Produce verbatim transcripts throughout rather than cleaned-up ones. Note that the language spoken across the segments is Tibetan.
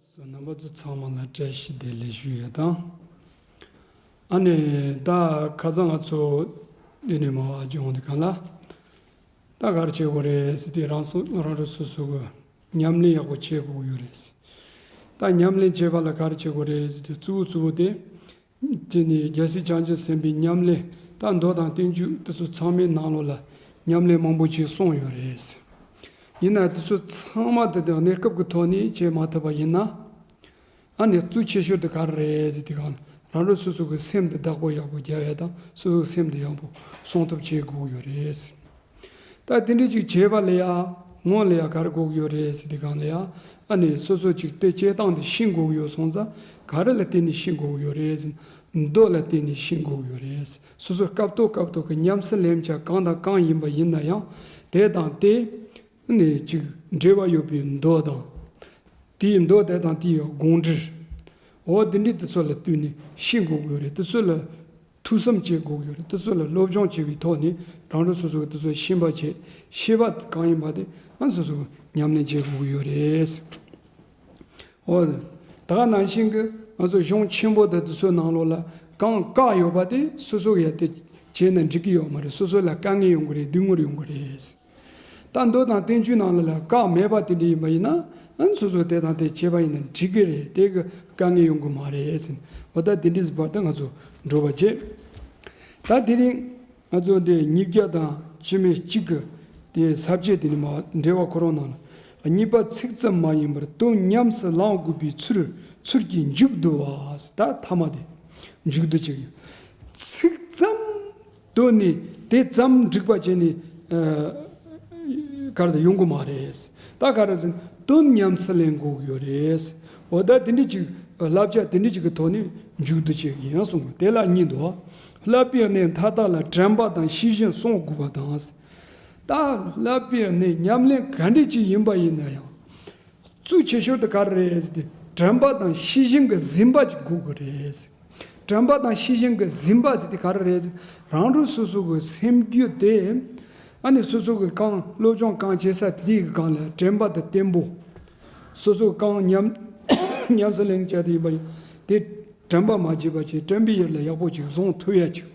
རྣམ་པ་ཚོ་ཚང་མ་ལ་བཀྲ་ཤིས་བདེ་ལེགས་ཞུ་ཡས་དང་། ཨ་ནི་ད་ཁ་སང་ང་ཚོ་འདི་ནས་མ་བ་ལྗོངས་འདི་གང་ལ་ད་ག་རེ་བྱེད་དགོས་རེད་ཟེར་དུས་རང་སོ་རང་རང་སོ་སོ་གི་ཉམས་ལེན་ཡག་པོ་བྱེད་དགོས་ཀྱི་ཡོད་རེད། ད་ཉམས་ལེན་བྱེད་པ་ལ་ག་རེ་བྱེད་དགོས་རེད་ཟེར་དུས་གཙོ་བོ་གཙོ་བོ་དེ། དེ་ནི་རྒྱལ་སྲས་བྱང་ཆུབ་སེམས་དཔའི་ཉམས་ལེན་དང་མདོ་དང་བསྟན་བཅོས་དེ་ཚོ་ཚང་མའི་ནང་ལོགས་ལ་ཉམས་ལེན་མང་པོ་ཅིག་གསུངས་ཡོད་རེད། ཡིན་ན་དེ་ཚོ་ཚང་མ་དེ་དང་གནས་སྐབས་ཀྱི་ཐོག་ནས་བྱེད་མ་ཐུབ་པ་ཡིན་ན། ཨ་ནི་གཙོ་ཆེ་ཤོས་དེ་ག་རེ་རེད་ཟེར་དུས་གང་རང་རང་སོ་སོ་གི་སེམས་དེ་བདག་པོ་ཡག་པོ་རྒྱག་ཡ་དང་སོ་སོ་གི་སེམས་དེ་ཡག་པོ་སྲུང་ཐབས་བྱེད་དགོས་ཡོད་རེད། ད་དེ་འདྲ་ཅིག་བྱེད་པ་ལ་ཡ་སྔོན་ལ་ཡ་ག་རེ་དགོས་ཀྱི་ཡོད་རེད་ཟེར་དུས་གང་ལ་ཡ་ཨ་ནི་སོ་སོ་ཅིག་དེ་བྱེད་སྟངས་དེ་ཤེས་དགོས་ཀྱི་ཡོད་སོང་ཙང་ག་རེ་ལ་བརྟེན་ནས་ཤེས་དགོས་ཀྱི་ཡོད་རེད་ཟེར་ན་མདོ་ལ་བརྟེན་ནས་ཤེས་དགོས་ཀྱི་ཡོད་རེད། སོ་སོ་སྐབས་ཐོག་སྐབས་ཐོག་གི་ཉམས་སུ་ལེན་བྱ་གང་དང་གང་ཡིན་པ་ཡིན་ན་ཡང་དེ་དང་དེ་ནི་ཅིག་འབྲེལ་བ་ཡོད་པའི་མདོ་དང་། དེའི་མདོ་དེ་དང་དེའི་དགོངས་འགྲེལ། འོ་དེ་འདྲའི་དེ་ཚོ་ལ་བསྟུན་ནས་ཤེས་དགོས་ཀྱི་ཡོད་རེད། དེ་ཚོ་ལ་ཐུགས་བསམ་བྱེད་དགོས་ཀྱི་ཡོད་རེད། དེ་ཚོ་ལ་སློབ་སྦྱོང་བྱེད་པའི་ཐོག་ནས་རང་རང་སོ་སོ་གི་དེ་ཚོ་ཤེས་པ་བྱེད་ཤེས་པ་གང་ཡིན་པ་དེ་ང་སོ་སོ་གི་ཉམས་ལེན་བྱེད་དགོས་ཀྱི་ཡོད་རེད། འོ། ད་ག་ནང་བཞིན་གྱི་ང་ཚོ་གཞུང་ཆེན་པོ་དང་དེ་ཚོའི་ནང་ལོགས་ལ་གང་བཀག་ཡོད་པ་དེ་སོ་སོ་གི་ཡ་དེ་བྱས་ན་འགྲིག་གི་ཡོད་མ་རེད། སོ་སོ་ལ་དཀའ་ངལ་ཡོང་གི་རེད། སྡུག་བསྔལ་ཡོང་གི་རེད། ད་མདོ་དང་བསྟན་བཅོས་ནང་ལ་ལ་བཀག་མེད་པ་དེ་འདྲ་ཡིན་པ་ཡིན་ན་ཨ་ནི་སོ་སོ་དེ་དང་དེ་བྱས་པ་ཡིན་ན་འགྲིག་གི་རེད། དེ་གི་དཀའ་ངལ་ཡོང་གི་མ་རེད་ཟེར། འོ་ད་དེ་འདྲའི་བར་དུ་ང་ཚོ་འགྲོ་བ་བྱེད། ད་དེ་རིང་ང་ཚོ་འདི་ཉིས་བརྒྱ་དང་བཅུ་མེད་གཅིག་གི་དེ་ས་བཅད་དེ་ནི་མ་འགྲེལ་བ་ཁོ་རང་ནང་ལ་གཉིས་པ་ཚིག་ཙམ་མ་ཡིན་པར་དོན་ཉམས་སུ་བླང་དགོས་པའི་ཚུལ་ཚུལ་གྱིས་མཇུག་བསྡུ་བ། ད་ཐ་མ་དེ་མཇུག་བསྡུ་བྱེད་ཀྱི་ཚིག་ཙམ་དོན་ནི་དེ་ཙམ་འགྲིག་པ་བྱས་ནས་ག་རེ་ཡོང་གི་མ་རེད། ད་ག་རེ་ཟེར་དོན་ཉམས་སུ་ལེན་དགོས་ཀྱི་ཡོད་རེད། འོ་ད་དེ་འདྲ་ཅིག་བསླབ་བྱ་དེ་འདྲ་ཅིག་གི་ཐོག་ནས་མཇུག་བསྡུ་བྱེད་ཀྱི་ཡིན་གསུངས་པ་དེ་ལ་གཉིས་འདུག་བསླབ་པའི་གནས་མཐའ་དག་ལ་དྲན་པ་དང་ཤེས་བཞིན་བསྲུང་དགོས་པ་དང་། ད་བསླབ་པའི་གནས་ཉམས་ལེན་ག་འདྲ་ཅིག་ཡིན་པ་ཡིན་ན་ཡང་། གཙོ་ཆེ་ཤོས་དེ་ག་རེ་རེད་ཟེར་དུས་དྲན་པ་དང་ཤེས་བཞིན་གྱི་ཟིན་པ་ཅིག་དགོས་ཀྱི་རེད། དྲན་པ་དང་ཤེས་བཞིན་གྱི་ཟིན་པ་ཟེར་དེ་ག་རེ་རེད་ཟེར། རང་རང་སོ་སོ་གི་སེམས་རྒྱུད་དེ། ཨ་ནི་སོ་སོ་གི་གང་སློབ་སྦྱོང་གང་བྱེད་ས་དེ་དེ་གི་སྒང་ལ་དྲན་པ་དང་བརྟན་པོ། སོ་སོ་གང་ཉམས་ཉམས་སུ་ལེན་བྱ་དེ་ཡིན་པ་ཡིན། དེ་དྲན་པ་མ་བརྗེད་པ་ཅིག་དྲན་པའི་ཡུལ་ལ་ཡག་པོ་ཅིག་བཟུང་ཐུབ་ཡ་ཅིག་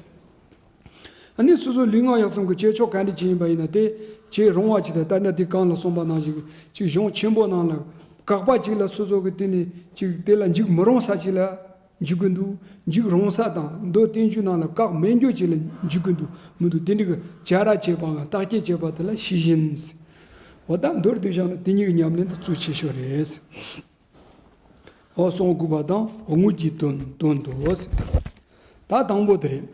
ཨ་ནི་སོ་སོ་ལུས་ངག་ཡིད་གསུམ་གྱི་བྱེད་ཕྱོགས་ག་འདྲ་ཅིག་ཡིན་པ་ཡིན་ན་དེ་བྱེད་རུང་བ་ཅིག་དང་ད་ལྟ་དེ་གང་ལ་གསུངས་པ་ནང་བཞིན་ཅིག་གཞུང་ཆེན་པོ་ནང་ལ་དགག་པ་ཅིག་ལ་སོ་སོ་གི་དེ་ནི་ཅིག་དེ་ལ་འཇུག་མི་རུང་ས་ཅིག་ལ་འཇུག་གི་འདུག་འཇུག་རུང་ས་དང་མདོ་བསྟན་བཅོས་ནང་ལ་བཀག་མེད་འགྱོ་ཅིག་ལ་འཇུག་གི་འདུག་མི་འདུག་དེ་འདྲ་གི་བྱ་ར་བྱེད་པའམ་བརྟག་དཔྱད་བྱེད་པ་དེ་ལ་ཤེས་བཞིན། འོ་ད་མདོར་བསྡུས་བཞག་ན་དེ་གཉིས་ཀྱི་ཉམས་ལེན་དེ་གཙོ་ཆེ་ཤོས་རེད། འོ་གསུང་དགོས་པ་དང་དངོས་ཀྱི་དོན་དོན་དུ། ད་དང་པོ་དེ་རེད།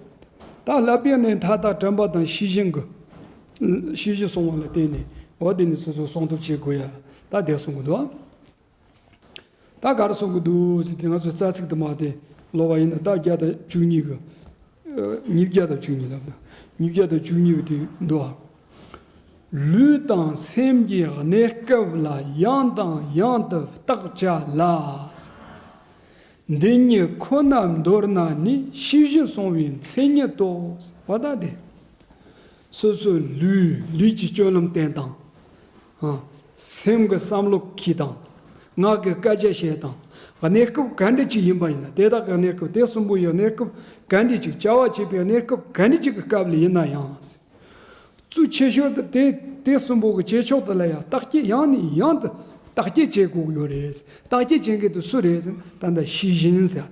ད་བསླབ་པའི་གནས་མཐའ་དག་དྲན་པ་དང་ཤེས་བཞིན་གྱི། ཤེས་བཞིན་གསུང་བ་ལ་བརྟེན་ནས་འོ་དེ་ནི་སོ་སོ་སྲུང་ཐབས་བྱེད་དགོས་ཡ། ད་དེ་གསུང་གི་འདུག་ད་ག་རེ་གསུང་གི་འདུག་ཟེར་དུས་ང་ཚོ་རྩ་ཚིག་དུ་མ་དེ་ཀློག་པ་ཡིན་ན་ད་བརྒྱ་དང་བཅུ་གཉིས་ཀྱི། ཉིས་བརྒྱ་དང་བཅུ་གཉིས་ལབ་ན་ཉིས་བརྒྱ་དང་བཅུ་གཉིས་ཀྱི་དེ་འདུག་ཨ། ལུས་དང་སེམས་ཀྱི་གནས་སྐབས་ལ་ཡང་དང་ཡང་དུ་བརྟག་བྱ་ལ། འདི་ཉིད་ཁོ་ནར་མདོར་ན་ནི་ཤེས་བཞིན་བསྲུང་བའི་མཚན་ཉིད་དོ། བ་དང་སྟེ། སོ་སོའི་ལུས་ལུས་ཀྱི་སྤྱོད་ལམ་བསྟེན་སྟངས། སེམས་ཀྱི་བསམ་བློ་འཁྱེར་སྟངས། ངག་གི་སྐད་ཆ་བཤད་སྟངས། གནས་སྐབས་ག་འདྲ་ཅིག་ཡིན་པ་ཡིན་ན་དེ་དག་གི་གནས་སྐབས་དེ་གསུམ་པོ་ཡི་གནས་སྐབས་ག་འདྲ་ཅིག་བྱ་བ་བྱེད་པའི་གནས་སྐབས་ག་འདྲ་ཅིག་གི་སྐབས་ལ་ཡིན་ན་ཡང་། གཙོ་ཆེ་ཤོས་དེ་དེ་དེ་གསུམ་པོ་གི་བྱེད་ཕྱོགས་དེ་ལ་ཡང་བརྟག་དཔྱད་ཡང་ནས་ཡང་དུ་བརྟག་དཔྱད་བྱེད་དགོས་ཀྱི་ཡོད་རེད། བརྟག་དཔྱད་བྱེད་མཁན་དེ་སུ་རེད་ཟེར་ན་ད་ལྟ་ཤེས་བཞིན་ཟེར།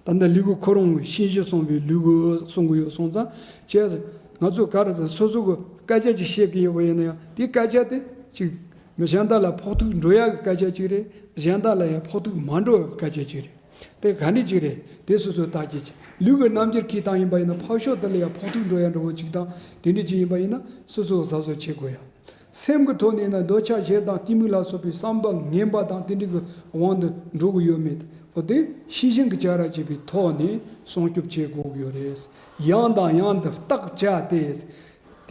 ད་ལྟ་ལུས་ཀྱི་ཁོ་རང་གི་ཤེས་བཞིན་བསྲུང་བའི་ལུས་ཀྱི་གསུང་གི་ཡོད་སོང་ཙང་བྱས་ཙང་ང་ཚོ་ག་རེ་ཟེར་སོ་སོ་གི་སྐད་ཆ་ཅིག་བཤད་ཀྱི་ཡོད་པ་ཡིན་ན་ཡང་དེ་སྐད་ཆ་དེ་ཅིག་མི་གཞན་དག་ལ་ཕོག་ཐུག་འགྲོ་ཡག་གི་སྐད་ཆ་ཅིག་རེད། གཞན་དག་ལ་ཡང་ཕོག་ཐུག་མ་འགྲོ་ཡག་གི་སྐད་ཆ་ཅིག་རེད། དེ་ག་འདྲ་ཅིག་རེད་དེ་སོ་སོས་བརྟག་དཔྱད་བྱེད། ལུས་ཀྱི་རྣམ་འགྱུར་འཁྱེར་སྟངས་ཡིན་པ་ཡིན་ན་ཕར་ཕྱོགས་དེ་ལ་ཡང་ཕོག་ཐུག་འགྲོ་ཡག་འདྲ་བོ་ཅིག་དང་དེ་འདྲ་ཅིག་ཡིན་པ་ཡིན་ན་སོ་སོས་གཟབ་གཟབ་བྱེད་དགོས་ཡ། སེམས་ཀྱི་ཐོག་ནས་ན་འདོད་ཆགས་ཞེ་སྡང་གཏི་མུག་ལ་སོགས་པའི་བསམ་པ་ངན་པ་དང་དེ་འདྲ་གི་དབང་དུ་འགྲོ་གི་ཡོད་མེད་འོ་དེ་ཤེས་བཞིན་གྱི་བྱ་ར་བྱེད་པའི་ཐོག་ནས་སྲུང་སྐྱོབ་བྱེད་དགོས་ཀྱི་ཡོད་རེད། ཡང་དང་ཡང་དུ་བརྟག་བྱ་སྟེ།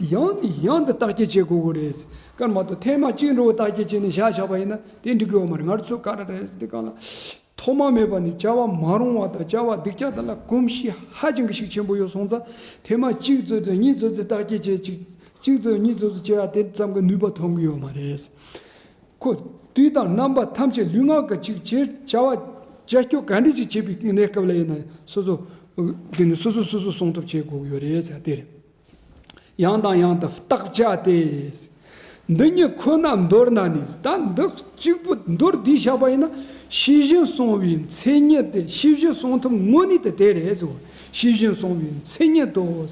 ཡང་ནས་ཡང་དུ་བརྟག་དཔྱད་བྱེད་དགོས་ཀྱི་རེད། སྐར་མ་གཏོགས་ཐེངས་མ་གཅིག་འགྲོ་བརྟག་དཔྱད་བྱས་ནས་བཞག་བཞག་པ་ཡིན་ན་དེ་འགྲིག་གི་ཡོད་མ་རེད། ང་ཚོ་ག་རེ་རེད་ཟེར་དུས་གང་ལ། ཐོག་མ་མེད་པ་ནས་བྱ་བ་མ་རུང་བ་དང་བྱ་བ་སྡིག་ཅག་དེ་ལ་གོམས་གཤིས་ཧ་ཅང་གི་ཤུགས་ཆེན་པོ་ཡོད་སོང་ཙང་ཐེངས་མ་གཅིག་ཙམ་ཙམ་གཉིས་ཙམ་ཙམ་བརྟག་དཔྱད་བྱས་ཅིག་གཅིག་ཙམ་གཉིས་ཙམ་ཙམ་བྱས་ཡ་དེ་ཙམ་གྱི་ནུས་པ་ཐོན་གི་ཡོད་མ་རེད། ཁོ་ དུས་དང་རྣམ་པ་ཐམས་ཅད་ལུས་ངག་གི་ཅིག་བྱེད་བྱ་བ་བྱ་སྤྱོད་ག་འདྲ་ཅིག་བྱེད་པའི་གནས་སྐབས་ལ་ཡིན་ན་སོ་སོ། དེ་ནི་སོ་སོ་སོ་སོ་སྲུང་ཐབས་བྱེད་དགོས་ཀྱི་ཡོད་རེད་ཟེར་དེ་རེད། ཡང་དང་ཡང་དུ་བརྟག་བྱ་སྟེ། འདི་ཉིད་ཁོ་ན་མདོར་ན་ནི། ད་འདི་གཅིག་པུ་མདོར་བསྡུས་བཞག་པ་ཡིན་ན། ཤེས་བཞིན་སྲུང་བའི་མཚན་ཉིད་དེ། ཤེས་བཞིན་སྲུང་ཐབས་དངོས་གནས་དེ་དེ་རེད་ཟེར། ཤེས་བཞིན་སྲུང་བའི་མཚན་ཉིད་དོ།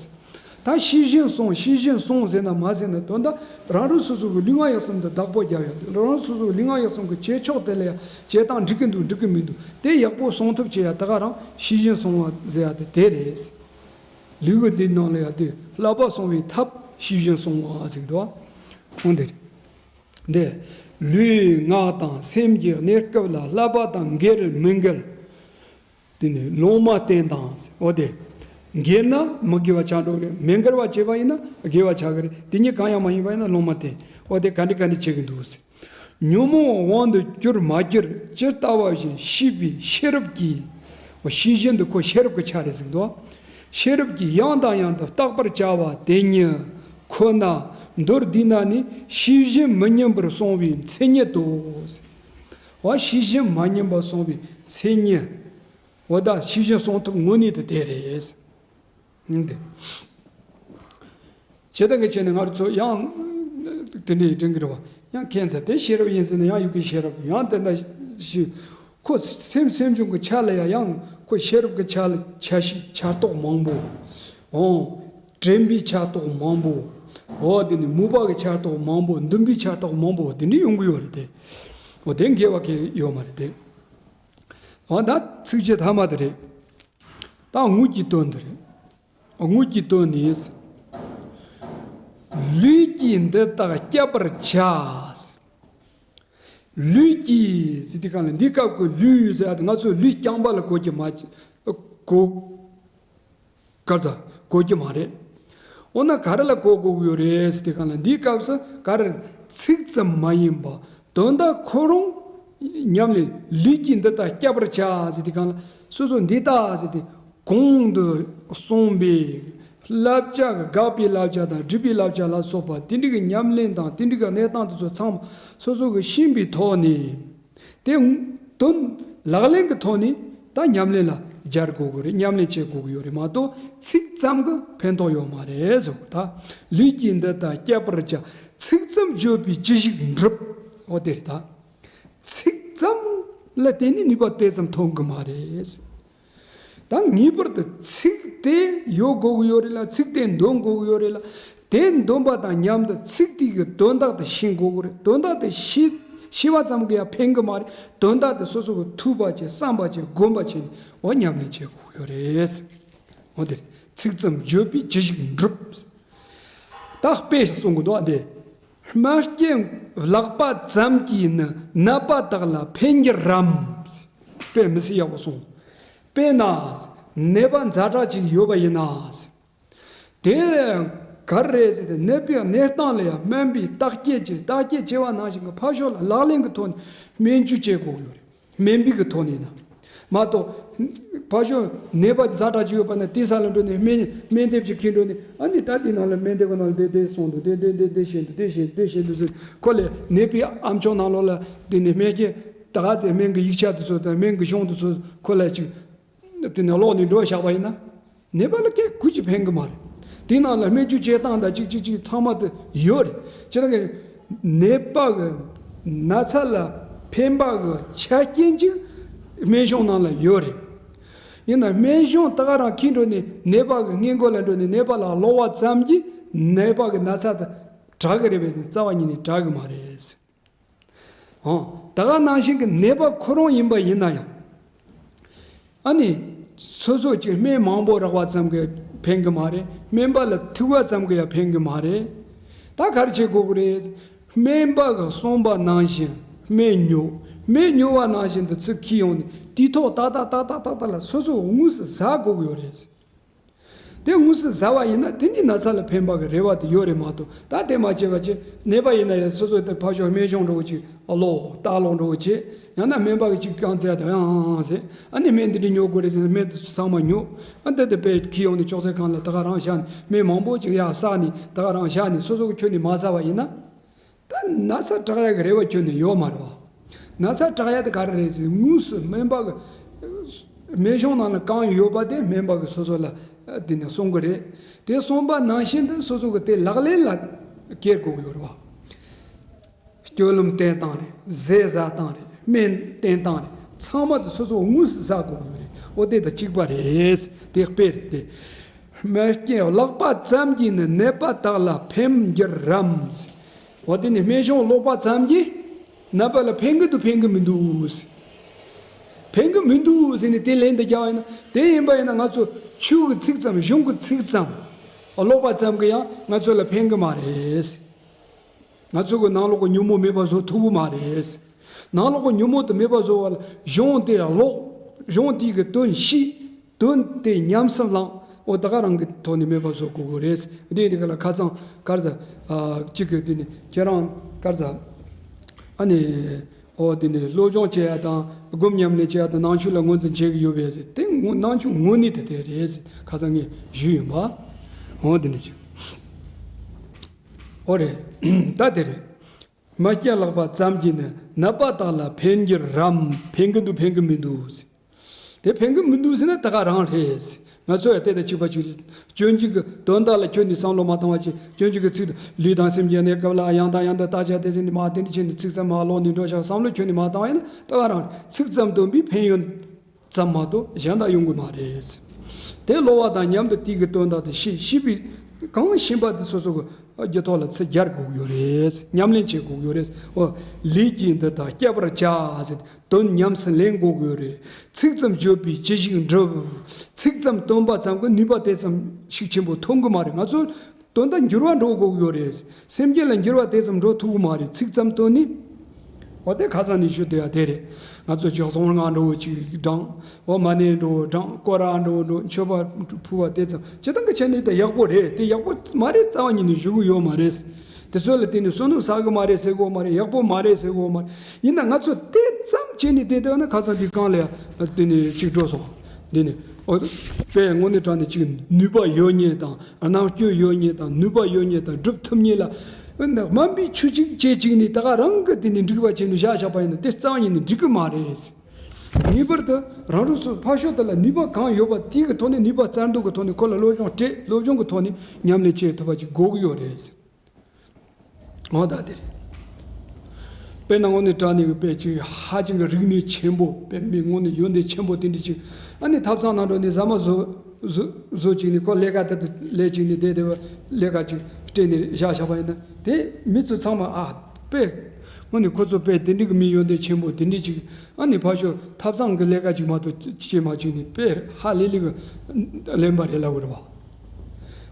ད་ཤེས་བཞིན་སྲུང་། ཤེས་བཞིན་སྲུང་ཟེར་ན་མ་ཟེར་ན་དོན་དག་རང་རང་སོ་སོ་གི་ལུས་ངག་ཡིད་གསུམ་དུ་བདག་པོ་རྒྱབ་ཡ། རང་རང་སོ་སོ་གི་ལུས་ངག་ཡིད་གསུམ་གི་བྱེད་ཕྱོགས་དེ་ལ་ཡ་བྱེད་སྟངས་འགྲིག་གི་འདུག་འགྲིག་གི་མི་འདུག་དེ་ཡག་པོ་སྲུང་ཐབས་བྱེད་ཡ་ད་ག་རང་ཤེས་བཞིན་སྲུང་བ་ཟེར་ཡ་དེ་དེ་རེད། ལུས་ཀྱི་འདི་ནང་ལ་ཡ་དེ་བསླབ་པ་སྲུང་བའི་ཐབས་ཤེས་བཞིན་སྲུང་བ་ཟེར་གི་འདུག་འོ་འདིར། འདི་ལུས་ངག་དང་སེམས་ཀྱི་གནས་སྐབས་ལ་བསླབ་པ་དང་འགལ་མི་འགལ། དེ་ནི་ལུང་མ་བསྟན་དང་། འོ་དེ། འགལ་ན་མི་དགེ་བ་ཆགས་འགྲོ་གི་རེད། མི་འགལ་བ་བྱས་པ་ཡིན་ན་དགེ་བ་ཆགས་གི་རེད། དེ་གཉིས་གང་ཡང་མ་ཡིན་པ་ཡིན་ན་ལུང་མ་བསྟན། འོ་དེ་ག་འདྲ་ག་འདྲ་བྱེད་ཀྱི་འདུག་ཉོན་མོངས་དབང་དུ་གྱུར་མ་གྱུར་ཇི་ལྟ་བ་བཞིན་ཤེས་པའི་ཤེས་རབ་ཀྱིས། འོ་ཤེས་བཞིན་དུ་ཁོ་ཤེས་རབ་ཀྱི་ཆ་རེད་ཟེར་གི་འདུག་ཤེས་རབ་ཀྱིས་ཡང་དང་ཡང་དུ་བརྟག་པར་བྱ་བ་དེ་ཉིད་ཁོ་ན་མདོར་བསྡུས་ན་ནི་ཤེས་བཞིན་མི་ཉམས་པར་སྲུང་བའི་མཚན་ཉིད་དོ། འོ་ཤེས་བཞིན་མ་ཉམས་པར་སྲུང་བའི་མཚན་ཉིད། འོ་ད་ཤེས་བཞིན་སྲུང་ཐབས་དངོས་གནས་དེ་དེ་རེད། ཨང་དེ། བྱེད་སྟངས་ཀྱི་ཆ་ནས་ང་རང་ཚོ་ཡང་དེ་འདྲའི་དྲན་གྱི་རེད་བ། ཡང་ཁྱད་མཚར་དེ་ཤེས་རབ་ཡིན་ཟེར་ན་ཡང་ཡུལ་གྱི་ཤེས་རབ་ཡང་དེ་འདྲ་ཞིག་ཁོ་སེམས་སེམས་བྱུང་གི་ཆ་ལ་ཡང་ཡང་ཁོ་ཤེས་རབ་ཀྱི་ཆ་ལ་ཆ་ཤས་ཆ་རྟོགས་མང་པོ། འོང་། དྲན་པའི་ཆ་རྟོགས་མང་པོ། འོ་དེ་ནི་མོས་པ་གི་ཆ་རྟོགས་མང་པོ། འདུན་པའི་ཆ་རྟོགས་མང་པོ་དེ་འདྲ་ཡོང་གི་ཡོད་རེད་དེ། འོ་དེ་འགལ་བ་གང་ཡང་ཡོད་མ་རེད་དེ། འོ་ད་ཚིགས་བཅད་ཐ་མ་དེ་རེད། ད་དངོས་ཀྱི་དོན་འདི་རེད། དངོས་ཀྱི་དོན་ནི། ལུས་ཀྱིས་འདི་དག་བསྐྱབ་པར་བྱ། ལུས་ཀྱིས་ཟེར་དུས་སྒང་ལ་འདི་སྐབས་ཀྱི་ལུས་ཟེར་ཡ་དེ་ང་ཚོས་ལུས་རྐྱང་པ་ལ་གོ་གི་མ་གོ་ག་རེ་ཟ་གོ་གི་མ་རེད། འོ་ན་ག་རེ་ལ་གོ་དགོས་ཀྱི་ཡོད་རེད་ཟེར་དུས་སྒང་ལ་འདིའི་སྐབས་སུ་ག་རེ་ཚིག་ཙམ་མ་ཡིན་པ་དོན་དག་ཁོ་རང་ཉམས་ལེན། ལུས་ཀྱིས་འདི་དག་བསྐྱབ་པར་བྱ་ཟེར་དུས་སྒང་ལ་སོ་སོ་འདི་དག་ཟེར་དུས་གོང་དུ་གསུངས་པའི་བསླབ་བྱ་གི་དགག་པའི་བསླབ་བྱ་དང་སྒྲུབ་པའི་བསླབ་བྱ་ལ་སོགས་པ་དེ་འདྲ་གི་ཉམས་ལེན་དང་དེ་འདྲ་གི་གནས་སྟངས་དེ་ཚོ་ཚང་མ་སོ་སོ་གི་ཤེས་པའི་ཐོག་ནས། དེ་དོན་ལག་ལེན་གྱི་ཐོག་ནས་ད་ཉམས་ལེན་ལ་སྦྱར་དགོས་ཀྱི་རེད། ཉམས་ལེན་བྱེད་དགོས་ཀྱི་ཡོད་རེད་མ་གཏོགས་ཚིག་ཙམ་གྱིས་ཕན་ཐོགས་ཡོད་མ་རེད་ཟེར་གོ། ད་ལུས་ཀྱིས་འདི་དག་བསྐྱབ་པར་བྱ། ཚིག་ཙམ་བརྗོད་པས་ཅི་ཞིག་འགྲུབ། འོ་དེ་རེད་ད། ཚིག་ཙམ་ལ་བརྟེན་ནས་ནུས་པ་དེ་ཙམ་ཐོན་གྱི་མ་རེད། ད་ངེས་པར་དུ་ཚིག་དེ་ཡོད་དགོས་ཀྱི་ཡོད་རེད་ལ། ཚིག་དེ་འདོན་དགོས་ཀྱི་ཡོད་རེད་ལ། དེ་འདོན་པ་དང་མཉམ་དུ་ཚིག་དེ་གི་དོན་དག་དེ་ཤེས་དགོས་ཀྱི་རེད། དོན་དག་དེ་ཤེས་ཤེས་པ་ཙམ་གྱིས་ཡང་ཕན་གྱི་མ་རེད། དོན་དག་དེ་སོ་སོ་གི་ཐོས་པ་བྱས། བསམ་པ་བྱས། སྒོམ་པ་བྱས་ནས་འོ་ཉམས་ལེན་བྱེད་དགོས་ཀྱི་ཡོད་རེད། འོ་དེ་ཚིག་ཙམ་བརྗོད་པས་ཅི་ཞིག་འགྲུབ། ད་དཔེ་གསུང་གི་འདུག་ཨ། དེ་རྨ་སྐྱེམས་བརླག་པ་ཙམ་གྱིས་ནི་ནད་པ་དག་ལ་ཕན་གྱི་རམ། དཔེ་མི་སྲིད་ཡག་པོ་གསུངས། དཔེར་ན་ནད་པ་ཛ་དྲག་ཅིག་ཡོད་པ་ཡིན་ན། དེ་ག་རེ་རེད་ཟེར་ཏེ་ནད་པའི་གནས་སྟངས་ལ་ཡང་སྨན་པས་བརྟག་དཔྱད་བྱས། བརྟག་དཔྱད་བྱས་པ་ནང་བཞིན་གྱི་ཕར་ཕྱོགས་ལ་ལག་ལེན་གྱི་ཐོག་ནས་སྨན་བཅོས་བྱེད་དགོས་ཡོད་རེད། སྨན་པའི་གི་ཐོག་ནས་ན། མ་གཏོགས། ཕར་ཕྱོགས་ནད་པ་ཛ་དྲག་ཅིག་ཡོད་པ་ན་དེའི་ས་ལ་འགྲོ་ནས་སྨན་སྨན་དེབ་ཅིག་ཁྱེར་འགྲོ་ནས། ཨ་ནི་ད་དེ་ནང་ལ་སྨན་དེབ་ནང་ལ་དེ་དེ་གསུངས་འདུག་དེ་དེ་དེ་དེ་བཤད་འདུག་དེ་བཤད་དེ་བཤད་འདུག་ཟེར། ཁོ་ལས་ནད་པའི་ཨ་མཆོག་ནང་ལོགས་ལ་དེ་ནས་སྨན་ཁྱེར་ད་ག་ཚད་སྨན་གྱི་ཡིག་ཆ་དེ་ཚོ་དང་སྨན་གྱི་གཞུང་དེ་ཚོ་ཁོ་ལ་ཅིག་དེ་ནས་ཀློག་ནས་འགྲོ་བཞག་པ་ཡིན་ན། ནད་པ་ལ་སྐད་གུ་ཅིག་ཕན་གི་མ་རེད། དེ་ནང་ལ་སྨན་བཅོས་བྱེད་སྟངས་དང་ཅིག་ཅིག་ཅིག་ཚང་མ་དེ་ཡོད་རེད། ཅེ་ན་གི་ནད་པ་གི་ན་ཚ་ལ་ཕན་པ་གི་ཆ་རྐྱེན་ཅིག་སྨན་གཞུང་ནང་ལ་ཡོད་རེད། ཡིན་ན་སྨན་གཞུང་ད་ག་རང་ཁྱེར་འགྲོ་ནས་ནད་པ་གི་སྔས་མགོ་ལ་འགྲོ་ནས་ནད་པ་ལ་ཀློག་པ་ཙམ་གྱིས་ནད་པ་གི་ན་ཚ་དེ་དྲག་གི་རེད་པས་ཟེར། རྩ་བ་ཉིད་ནས་དྲག་གི་མ་རེད། འོ། ད་ག་ནང་བཞིན་གྱི་ནད་པ་ཁོ་རང་ཡིན་པ་ཡིན་ན་ཡང་། ཨ་ནི། སོ་སོ་ཅིག་སྨན་མང་པོ་རག་པ་ཙམ་གྱིས་ཕན་གྱི་མ་རེད། སྨན་པ་ལ་ཐུག་པ་ཙམ་གྱིས་ཡང་ཕན་གྱི་མ་རེད། ད་ག་རེ་བྱེད་དགོས་ཀྱི་རེད། སྨན་པ་གིས་གསུངས་པ་ནང་བཞིན་སྨན་ཉོ། སྨན་ཉོ་བ་ནང་བཞིན་དུ་ཚུར་འཁྱེར་ཡོང་ནས་དུས་ཐོག་ཏག་ཏག་ཏག་ཏག་ཏག་ཏག་ལ་སོ་སོ་དངོས་སུ་ཟ་དགོས་ཀྱི་ཡོད་རེད། དེ་དངོས་སུ་ཟ་བ་ཡིན་ན་དེ་ནི་ན་ཚ་ལ་ཕན་པ་གི་རེ་བ་དེ་ཡོད་རེད་མ་གཏོགས། ད་དེ་མ་བྱས་པ་བྱས། ནད་པ་ཡིན་ན་ཡང་སོ་སོ་དེ་ཕར་ཕྱོགས་སྨན་གཞུང་འདྲ་བོ་ཅིག་ཀློག་ལྟ་ཀློག་འདྲ་བོ་བྱས། ཡང་ན་སྨན་པ་གི་ཅིག་རྐང་རྩེད་དང་ཡང་ཟེར། ཨ་ནི་སྨན་འདི་འདྲ་ཉོ་དགོས་རེད་ཟེར་ནས་སྨན་དེ་ཚང་མ་ཉོ། ཨ་འདི་དེ་དཔེ་འཁྱེར་ཡོང་ནས་ཅོག་ཙེ་སྒང་ལ་ད་ག་རང་བཞག་ནས། སྨན་མང་པོ་ཅིག་ཡར་བསགས་ནས་ད་ག་རང་བཞག་ནས་སོ་སོ་གི་ཁྱོན་ནས་མ་ཟ་བ་ཡིན་ན། ད་ན་ཚ་དྲག་ཡག་གི་རེ་བ་ཁྱོན་ནས་ཡོད་མ་རེད་བ། ན་ཚ་དྲག་ཡ་དེ་ག་རེ་རེད་ཟེར། དངོས་སུ་སྨན་པ་གི་སྨན་གཞུང་ནང་ལ་གང་ཡོད་པ་དེ་སྨན་པ་གི་སོ་སོ་ལ་དེ་ནས་གསུང་གི་རེད། དེ་གསུངས་པ་ནང་བཞིན་དུ་སོ་སོ་གི་དེ་ལག་ལེན་ལ་བཀལ་དགོས་ཀྱི་ཡོད་རེད་བ། སྤྱོད་ལམ་བསྟེན་སྟངས་རེད། ཟས་ཟ་སྟངས་རེད། སྨན་བསྟེན་སྟངས་རེད། ཚང་མ་དེ་སོ་སོ་དངོས་སུ་ཟ་དགོས་ཀྱི་ཡོད་རེད། འོ་དེ་དང་གཅིག་པ་རེད། དེ་དཔེ་རེད་དེ། སྨན་སྐྱེ་ཀློག་པ་ཙམ་གྱིས་ནི་ནད་པ་དག་ལ་ཕན་འགྱུར་རམ། འོ་དེ་ནི་སྨན་གཞུང་ཀློག་པ་ཙམ་གྱིས་ནད་པ་ལ་ཕན་གི་འདུག་ཕན་གི་མི་འདུག་ཟེར། ཕན་གི་མི་འདུག་ཟེར་ནས་དེ་ལན་དུ་རྒྱག་པ་ཡིན་ན། དེ་ཡིན་པ་ཡིན་ན་ང་ཚོ་ཆོས་ཀྱི་ཚིག་ཙམ། གཞུང་གི་ཚིག་ཙམ་ཀློག་པ་ཙམ་གྱིས་ཡང་ང་ཚོ་ལ་ཕན་གི་མ་རེད། ང་ཚོ་གི་ནང་ལོགས་ཀྱི་ཉོན་མོངས་མེད་པ་བཟོ་ཐུབ་གི་མ་རེད། ནང་ལོགས་ཀྱི་ཉོན་མོངས་དེ་མེད་པ་བཟོ་བ་ལ་གཞུང་དེ་ཀློག་གཞུང་དེ་གི་དོན་ཤེས། དོན་དེ་ཉམས་སུ་བླངས། འོ་ད་ག་རང་གི་ཐོག་ནས་མེད་པ་བཟོ་དགོས་ཀྱི་རེད། འདི་འདི་ག་ལ་ཁ་སང་ག་རེ་ཟ། ཨ་གཅིག་གི་དེ་ནི་ཁྱེད་རང་ག་རེ་ཟ། ཨ་ནི་འོ་དེ་ནི་སློབ་སྦྱོང་བྱེད་ཡ་དང་སྒོམ་ཉམས་ལེན་བྱེད་ཡ་དང་ནང་ཆོས་ལ་ངོས་འཛིན་བྱེད་ཀྱི་ཡོད་པས་ཟེར། དེ་ངོ་ནང་ཆོས་དངོས་གནས་དེ་དེ་རེད་ཟེར། ཁ་སང་ངས་ཞུས་ཡིན་པ། འོ་དེ་ནི་ཅིག་འོ་རེད། ད་དེ་རེད། སྨན་སྐྱེ་ཀློག་པ་ཙམ་གྱིས་ནི་ནད་པ་དག་ལ་ཕན་འགྱུར་རམ། ཕན་གི་འདུག་ཕན་གི་མི་འདུག་ཟེར། དེ་ཕན་གི་མི་འདུག་ཟེར་ན་ད་ག་རང་རེད། ང་ཚོ་ཡང་དེ་དང་གཅིག་པ་གཅིག་རེད། སྤྱོད་འཇུག་གི་དོན་དག་ལ་ཁྱོན་ནས་བསམ་བློ་མ་བཏང་བ་ཅིག་སྤྱོད་འཇུག་གི་ཚིག་དང་ལུས་དང་སེམས་ཀྱི་གནས་སྐབས་ལ་ཡང་དང་ཡང་དུ་བརྟག་དཔྱད་དེ་ཟེར་ནས་མ་དེ་འདྲ་བྱས་ནས་ཚིག་ཙམ་མ་ཀློག་ནས་འགྲོ་བཞག་བསམ་བློ་ཁྱོན་ནས་མ་བཏང་བ་ཡིན་ན་ད་ག་རང་རེད། ཚིག་ཙམ་འདོན་པའི་ཕན་ཡོན་ཙམ་མ་གཏོགས་གཞན་དག་ཡོང་གི་མ་རེད། དེ་ཀློག་པ་དང་མཉམ་དུ་དེ་གི་དོན་དག་དེ་ཤེས། ཤེས་པའི་གང་ཤེས་པ་དེ་སོ་སོ་གི་རྒྱུད་ཐོག་ལ་ཚུར་སྦྱར་དགོས་ཀྱི་ཡོད་རེད། ཉམས་ལེན་བྱེད་དགོས་ཀྱི་ཡོད་རེད། འོ། ལུས་ཀྱི་འདི་དག་བསྐྱབ་པར་བྱ་ཟེར། དོན་ཉམས་སུ་ལེན་དགོས་ཀྱི་ཡོད་རེད། ཚིག་ཙམ་བརྗོད་པས་ཅི་ཞིག་འགྲུབ། ཚིག་ཙམ་བཏོན་པ་ཙམ་གྱིས་ནུས་པ་དེ་ཙམ་ཞིག་ཆེན་པོ་ཐོན་གྱི་མ་རེད། ང་ཚོ་དོན་དག་འགྱུར་བ་འགྲོ་དགོས་ཀྱི་ཡོད་རེད། སེམས་རྒྱུད་ལ་འགྱུར་བ་དེ་ཙམ་འགྲོ་ཐུབ་ཀྱི་མ་རེད། ཚིག་ཙམ་བཏོན་ནས། འོ་དེ་ཁ་སང་ནས་ཞུ་བསྡད་ཡ་དེ་རེད། ང་ཚོ་ཅིག་གསང་སྔགས་འགྲོ་བོ་ཅིག་བགྲང་། འོ་མ་ཎི་འགྲོ་བོ་བགྲང་། སྐོར་ར་འགྲོ་བོ་འགྲོ། མཆོད་པ་ཕུལ་བ་དེ་ཙམ་ཇི་ལྟར་གི་བྱས་ནས་དེ་ཡག་པོ་རེད། དེ་ཡག་པོ་མ་རེད་རྩ་བ་ཉིད་ནས་ཞུ་གི་ཡོད་མ་རེད། དེ་ཚོ་ལ་བརྟེན་ནས་བསོད་ནམས་བསགས་གི་མ་རེད་ཟེར་གི་ཡོད་མ་རེད། ཡག་པོ་མ་རེད་ཟེར་གི་ཡོད་མ་རེད། ཡིན་ན་ང་ཚོ་དེ་ཙམ་བྱས་ནས་བསྡད་བསྡད་ན་ཁ་སང་དེ་གང་ལ་ཡ་དེ་ནས་ཅིག་འགྲོ་སོང་། འདི་ནི་འོ་དཔེ་དངོས་གནས་དྲང་གནས་ཅིག་ནུས་པ་ཡོད་མཁན་དང་རྣམ་དཔྱོད་ཡོད་མཁན་དང་ནུས་པ་ཡོད་མཁན་དང་སྒྲུབ་ཐུབ་མཁན་ལ་དམའ་འབེབས་ཆུ་གཅིག་བྱེད་ཅིག་ནི་ད་ག་རང་གི་དེ་ནི་འགྲིག་པ་བྱས་ནས་བཞག་བཞག་པ་ཡིན་ན་དེ་རྩ་བ་ཉིད་ནས་འགྲིག་གི་མ་རེད། ངེས་པར་དུ་རང་རང་སོ་ཕར་ཕྱོགས་དེ་ལ་ནུས་པ་གང་ཡོད་པ་དེ་གི་ཐོག་ནས་ནུས་པ་རྩལ་འདོན་གི་ཐོག་ནས་ཁོ་ལ་སློབ་སྦྱོང་སྤྲད། སློབ་སྦྱོང་གི་ཐོག་ནས་ཉམས་ལེན་བྱེད་ཐུབ་པ་ཅིག་དགོས་ཀྱི་ཡོད་རེད། འོ་ད་དེ་རེད། དཔེར་ན་དངོས་གནས་དྲང་གནས་ཀྱི་དཔེ་ཅིག་ཧ་ཅང་གི་རིག་གནས་ཆེན་པོ། དཔེ་མི་དངོས་གནས་ཡོན་ཏན་ཆེན་པོ་དེ་འདྲ་ཅིག་ཨ་ནི་ཐབ་ཚང་ནང་འགྲོ་ནས་ཟ་མ་བཟོ་བཟོ་བཟོ་ཅིག་ནས་ཁོ་ལས་ཀ་དེ་དུ་ལས་ཅིག་ནས་བསྡད་བསྡད་པ་ལས་ཀ་ཅིག་སྤྲད་ནས་བཞག་བཞག་པ་ཡིན་ན། དེ་མི་ཚོ་ཚང་མ་ཨ་དཔེ་དངོས་གནས་ཁོ་ཚོ་དཔེ་དེ་འདྲ་གི་མི་ཡོན་ཏན་ཆེན་པོ་དེ་འདྲ་ཅིག་ཨ་ནི་ཕར་ཕྱོགས་ཐབ་ཚང་གི་ལས་ཀ་ཅིག་མ་གཏོགས་བྱེད་མ་བཅུག་ནས་དཔེ་ཧ་ལས་ལས་གི་ལེན་པ་རེད་ལབ་དགོས་རེད་བ།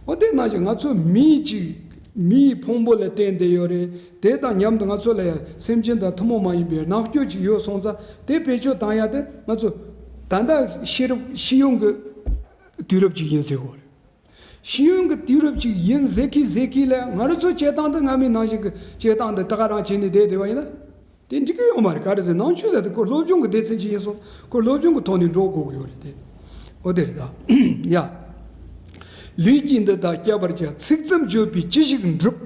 འོ་དེ་ནང་བཞིན་ང་ཚོ་མི་གཅིག་མིའི་ཕུང་པོ་ལ་བརྟེན་བསྡད་ཡོད་རེད། དེ་དང་མཉམ་དུ་ང་ཚོ་ལ་ཡང་སེམས་ཅན་དང་ཐུན་མོང་མ་ཡིན་པའི་རྣམ་དཔྱོད་ཅིག་ཡོད་སོང་ཙང་དེ་བེད་སྤྱོད་བཏང་ཡ་དེ་ང་ཚོ་ད་ལྟ་ཤེས་རབ་ཤེས་ཡོན་གྱི་དུས་རབས་ཅིག་ཡིན་ཟེར་དགོས་རེད། ཤེས་ཡོན་གྱི་དུས་རབས་ཅིག་ཡིན་ཟེར་གི་ཟེར་གི་ལ་ང་རང་ཚོ་བྱེད་སྟངས་དེ་སྔ་མའི་ནང་བཞིན་གྱི་བྱེད་སྟངས་དེ་ད་ག་རང་བྱས་ནས་བསྡད་བསྡད་པ་ཡིན་ན། དེ་འགྲིག་གི་ཡོད་མ་རེད། ག་རེ་ཟེར་ནང་ཆོས་ཟེར་དེ་ཁོ་སློབ་སྦྱོང་གི་སྡེ་ཚན་ཅིག་ཡིན་སོང་། ཁོ་སློབ་སྦྱོང་གི་ཐོག་ནས་འགྲོ་དགོས་ཀྱི་ཡོད་རེད་དེ། འོ་དེ་རེད་ད། ཡ། ལུས་ཀྱི་འདི་དག་བསྐྱབ་པར་བྱ། ཚིག་ཙམ་བརྗོད་པས་ཅི་ཞིག་འགྲུབ།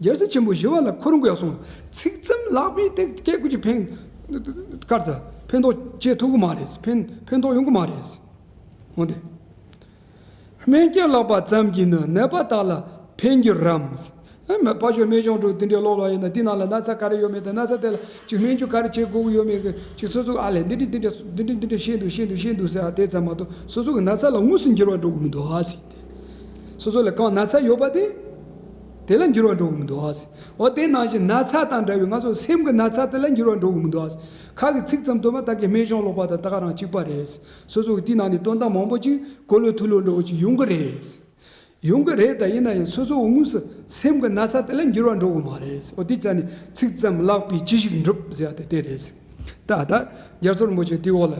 རྒྱལ་སྲས་ཆེན་པོ་ཞི་བ་ལྷ་ཁོ་རང་གིས་ཡང་གསུངས། ཚིག་ཙམ་ལགས་པས་དེ་སྐད་ཀོ་ཅིག་ཕན། ག་རེ་ཟེར་ཕན་ཐོགས་བྱེད་ཐུབ་ཀྱི་མ་རེད། ཕན་ཕན་ཐོགས་ཡོང་གི་མ་རེད། འོ་དེ། སྨན་སྐྱེ་ཀློག་པ་ཙམ་གྱིས་ནི་ནད་པ་དག་ལ་ཕན་འགྱུར་རམ། ཨ་མ་ཕར་ཕྱོགས་སྨན་གཞུང་དུ་དེ་འདྲའི་ཀློག་ལ་ཡིན་ན་དེ་ནང་ལ་ན་ཚ་ག་རེ་ཡོད་མེད་དང་ན་ཚ་དེ་ལ་ཅིག་སྨན་བཅོས་ག་རེ་བྱེད་དགོས་ཀྱི་ཡོད་མེད་ཀྱི་ཅིག་སོ་སོ་ཨ་ལས་འདི་འདྲ་འདི་འདྲ་འདི་འདྲ་འདི་འདྲ་བཤད་འདུག་བཤད་འདུག་བཤད་འདུག་ཟེར་ཨ་དེ་ཙམ་མ་གཏོགས་སོ་སོ་གི་ན་ཚ་ལ་དངོས་སུ་འགྱུར་བ་འགྲོ་གི་མི་འདུག་ཨ་ཟེར་ཏེ། སོ་སོ་ལ་གང་ན་ཚ་ཡོད་པ་དེ་དེ་ལ་འགྱུར་བ་འགྲོ་གི་མི་འདུག་ཨ་ཟེར། འོ་དེ་ནང་བཞིན་ན་ཚ་དང་འདྲ་བའི་ང་ཚོ་སེམས་ཀྱི་ན་ཚ་དེ་ལ་འགྱུར་བ་འགྲོ་གི་མི་འདུག་ཨ་ཟེར། ཁ་གི་ཚིག་ཙམ་དུ་མ་ད་གི་སྨན་གཞུང་ཀློག་པ་དང་ད་ག་རང་གཅིག་པ་རེད། སོ་སོ་གི་དེ་ནང་ནས་དོན་དག་མང་པོ་ཅིག་གོ་ལོ་ཐུ་ལོ་འདྲ་བོ་ཅིག་ཡོང་གི་རེད། ཡོང་གི་རེད། ད་ཡིན་ན་ཡང་སོ་སོ་དངོས་སུ་སེམས་ཀྱི་ན་ཚ་དེ་ལ་འགྱུར་བ་འགྲོ་གི་མ་རེད། འོ་དེ་ཙ་ནི་ཚིག་ཙམ་ལགས་པས་ཅི་ཞིག་འགྲུབ་ཟེར་ཡ་དེ་དེ་རེད། ད་ད་རྒྱལ་ཚབ་རིན་པོ་ཆེ་དེའི་འོག་ལ།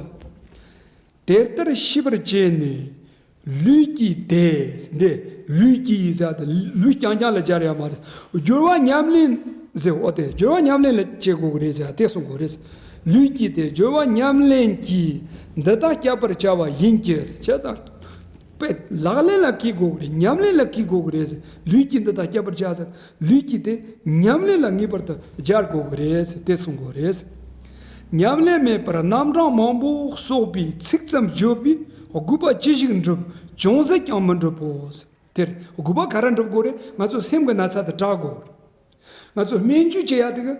དེ་ལྟར་ཤེས་པར་བྱས་ནས་ལུས་ཀྱི་དེ། འདི་ལུས་ཀྱི་ཟེར་ཡ་དེ་ལུས་རྐྱང་རྐྱང་ལ་སྦྱར་ཡ་མ་རེད། སྦྱོར་བ་ཉམས་ལེན་ཟེར། འོ་དེ་སྦྱོར་བ་ཉམས་ལེན་ལ་བྱེད་དགོས་ཀྱི་རེད་ཟེར་ཡ་དེ་གསུང་དགོས་རེད། ལུས་ཀྱི་དེ་སྦྱོར་བ་ཉམས་ལེན་གྱིས་འདི་དག་བསྐྱབ་པར་བྱ་བ་ཡིན་གྱི། བྱས་ཙང་། དཔེ་ལག་ལེན་ལ་བཀལ་དགོས་ཀྱི་རེད། ཉམས་ལེན་ལ་བཀལ་དགོས་ཀྱི་རེད། ལུས་ཀྱི་འདི་དག་བསྐྱབ་པར་བྱ་ཟེར། ལུས་ཀྱི་དེ་ཉམས་ལེན་ལ་ངེས་པར་དུ་སྦྱར་དགོས་ཀྱི་རེད། དེ་གསུང་དགོས་རེད། ཉམས་ལེན་མེད་པར་རྣམ་གྲངས་མང་པོ་གསོག་པའི་ཚིག་ཙམ་བརྗོད་པས་དགོས་པ་ཅི་ཞིག་འགྲུབ། ཅུང་ཟད་ཀྱང་མི་འགྲུབ་བོ། དེར་དགོས་པ་ག་རེ་འགྲུབ་དགོས་རེད། ང་ཚོ་སེམས་ཀྱི་ན་ཚ་དེ་དྲག་དགོས་རེད། ང་ཚོ་སྨན་བཅོས་བྱེད་ཡ་དེ་གི་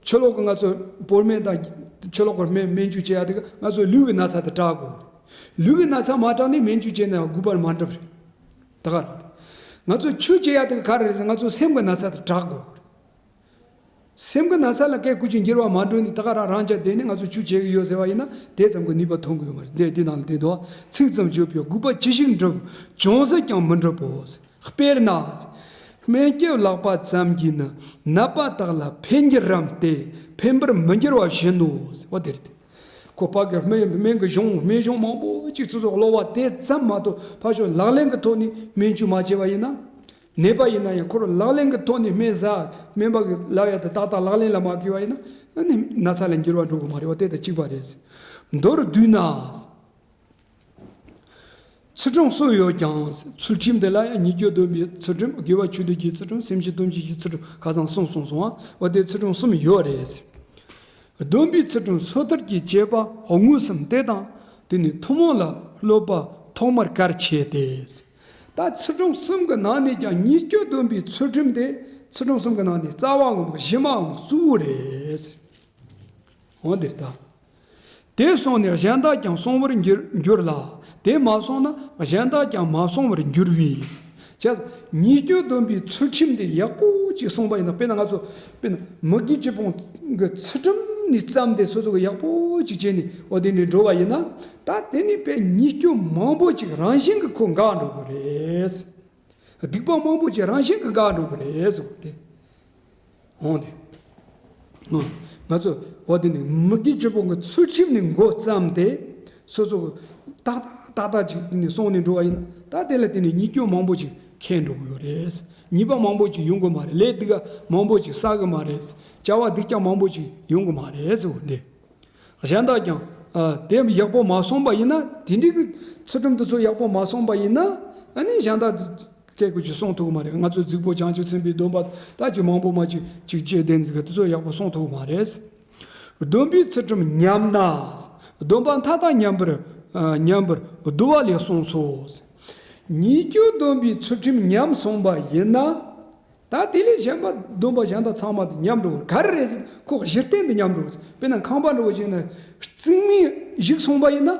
ཕྱི་ལོགས་ཀྱི་ང་ཚོ་བོད་སྨན་དང་ཕྱི་ལོགས་ཀྱི་སྨན་སྨན་བཅོས་བྱེད་ཡ་དེ་གི་ང་ཚོ་ལུས་ཀྱི་ན་ཚ་དེ་དྲག་དགོས་རེད། ལུས་ཀྱི་ན་ཚ་མ་དྲག་ནས་སྨན་བཅོས་བྱས་ན་དགོས་པར་མ་འགྲུབ་རེད། ད་ག་རང་རེད། ང་ཚོ་ཆོས་བྱེད་ཡ་དེ་གི་ག་རེ་རེད་ཟེར་ན་ང་ཚོ་སེམས་ཀྱི་ན་ཚ་དེ་དྲག་དགོས་རེད། སེམས་ཀྱི་ན་ཚ་ལ་སྐད་ཀུ་ཅིག་འགྱུར་བ་མ་འགྲོ་ནི་ད་ག་རང་རང་ཅག་བསྡད་ནས་ང་ཚོ་ཆོས་བྱེད་ཀྱི་ཡོད་ཟེར་བ་ཡིན་ན་དེ་ཙམ་གྱི་ནུས་པ་ཐོན་གྱི་ཡོད་མ་རེད། འདི་འདི་ནང་ལ་བསྡད་འདུག་ཚིག་ཙམ་བརྗོད་པས་དགོས་པ་ཅི་ཞིག་འགྲུབ། ཅུང་ཟད་ཀྱང་མི་འགྲུབ་བོ། དཔེར་ན། སྨན་སྐྱེལ་ལག་པ་ཙམ་གྱིས་ནི་ནད་པ་དག་ལ་ཕན་གྱི་རམ་སྟེ་ཕན་པར་མི་འགྱུར་བ་བཞིན་ནོ། འོ་དེ་རེད། ཁོ་པ་གི་སྨན་སྨན་གྱི་གཞུང་སྨན་གཞུང་མང་པོ་ཅིག་སོ་སོ་ཀློག་པ་དེ་ཙམ་མ་གཏོགས་ཕར་ཕྱོགས་ལག་ལེན་གྱི་ཐོག་ནས་སྨན་བཅོས་མ་བྱས་པ་ཡིན་ན། ནད་པ་ཡིན་ན་ཡང་ཁོ་རང་ལག་ལེན་གྱི་ཐོག་ནས་སྨན་ཟ། སྨན་པ་གི་ལབ་ཡ་དེ་ཏག་ཏག་ལག་ལེན་ལ་མ་བཀོལ་བ་ཡིན་ན་ཨ་ནི་ན་ཚ་ལ་འགྱུར་བ་འགྲོ་གི་མ་རེད་བ། དེ་དང་གཅིག་པ་རེད། མདོར་བསྡུས་ན། ཚུལ་ཁྲིམས་གསུམ་ཡོད་ཀྱང་། ཚུལ་ཁྲིམས་དེ་ལ་ཡང་ཉེས་སྤྱོད་སྡོམ་པའི་ཚུལ་ཁྲིམས། དགེ་བ་ཆོས་སྡུད་ཀྱི་ཚུལ་ཁྲིམས། སེམས་བསྐྱེད་སྡོམ་བྱེད་ཀྱི་ཚུལ་ཁྲིམས། ཁ་སང་གསུམ་གསུངས་སོང་ཨ། འོ་དེ་ཚུལ་ཁྲིམས་གསུམ་ཡོད་རེད། སྡོམ་པའི་ཚུལ་ཁྲིམས་སོ་ཐར་གྱིས་བཅས་པ་དངོས་སུ་འདི་དང་དེ་ནི་ཐུན་མོང་ལ་སློབ་པ་ཐོག་མར་གལ་ཆེ་སྟེ། ད་ཚུལ་ཁྲིམས་གསུམ་གྱི་ནང་ནས་ཀྱང་ཉེས་སྤྱོད་སྡོམ་པའི་ཚུལ་ཁྲིམས་དེ་ཚུལ་ཁྲིམས་གསུམ་གྱི་ནང་ནས་རྩ་བའམ་གཞི་མའམ་གཙོ་བོ་རེད། འོ་འདིར་ད། དེ་སོང་ནས་གཞན་དག་ཀྱང་སྲུང་བར་འགྱུར་འགྱུར་ལ། དེ་མ་སྲུང་ན་གཞན་དག་ཀྱང་མ་སྲུང་བར་འགྱུར་བས། བྱས། ཉེས་སྤྱོད་སྡོམ་པའི་ཚུལ་ཁྲིམས་དེ་ཡག་པོ་ཅིག་སྲུང་པ་ཡིན་ན། དཔེར་ན་ང་ཚོ་དཔེར་ན་མི་དགེ་བཅུ་སྤོང་གི་ཚུལ་ཁྲིམས་ནས་བརྩམས་ཏེ་སོ་སོ་གི་ཡག་པོ་ཅིག་བྱས་ནས་འོ་དེ་ནས་འགྲོ་བ་ཡིན་ན། ད་དེ་ནས་དཔེ་ཉེས་སྤྱོད་མང་པོ་ཅིག་རང་བཞིན་གྱིས་ཁོ་འགག་འགྲོ་གི་རེད། སྡིག་པ་མང་པོ་ཅིག་རང་བཞིན་གྱིས་འགག་འགྲོ་གི་རེད་ཟེར་བ་དེ། འོང་དེ། ང་ཚོ་འོ་དེ་ནི་མི་དགེ་བཅུ་སྤོང་གི་ཚུལ་ཁྲིམས་ནས་འགོ་བརྩམས་ཏེ། སོ་སོ་ཏག་ཏག་ཏག་ཏག་ཅིག་དེ་ནས་སྲུང་ནས་འགྲོ་བ་ཡིན་ན། ད་དེ་ལ་དེ་ནས་ཉེས་སྤྱོད་མང་པོ་ཅིག་ཁེལ་འགྲོ་གི་ཡོད་རེད། ཉེས་པ་མང་པོ་ཅིག་ཡོང་གི་མ་རེད། ལས་སྡུག་མང་པོ་ཅིག་བསགས་གི་མ་རེད། བྱ་བ་སྡུག་ཅག་མང་པོ་ཅིག་ཡོང་གི་མ་རེད་ཟེར་བ་འདི། གཞན་དག་ཀྱང་། ཨ། དེ་ཡག་པོ་མ་སྲུང་པ་ཡིན་ན། དེ་འདྲའི་གི་ཚུལ་ཁྲིམས་དེ་ཚོ་ཡག་པོ་མ་སྲུང་པ་ཡིན་ན། ཨ་ནི་གཞན་དག་སྐད་ཀུ་ཅིག་སྲུང་ཐུབ་ཀྱི་མ་རེད། ང་ཚོའི་རྫིག་པོ་བྱང་ཆུབ་སེམས་དཔའི་སྡོམ་པ་ད་ཅིག་མང་པོ་མ་ཅིག་ཅིག་བཅད་དེ་འཛིན་གི་དེ་ཚོ་ཡག་པོ་སྲུང་ཐུབ་ཀྱི་མ་རེད། སྡོམ་པའི་ཚུལ་ཁྲིམས་ཉམས་ན། སྡོམ་པ་མཐའ་དག་ཉམས་པར། ཨ། ཉམས་པར་བསྡུ་བ་ལས་གསུངས་སོ། ཉེས་སྤྱོད་སྡོམ་པའི་ཚུལ་ཁྲིམས་ཉམས་སོང་པ་ཡིན་ན། ད་དེ་ལས་གཞན་པ་སྡོམ་པ་གཞན་དག་ཚང་མ་དེ་ཉམས་འགྲོ་གི་རེད། ག་རེ་རེད་ཟེར་ན་ཁོ་གཞི་རྟེན་དེ་ཉམས་འགྲོ་གི་རེད། དཔེར་ན་ཁང་པ་འདྲ་བོ་ཞིག་ན་རྩིག་སྨན་བཤིག་སོང་པ་ཡིན་ན།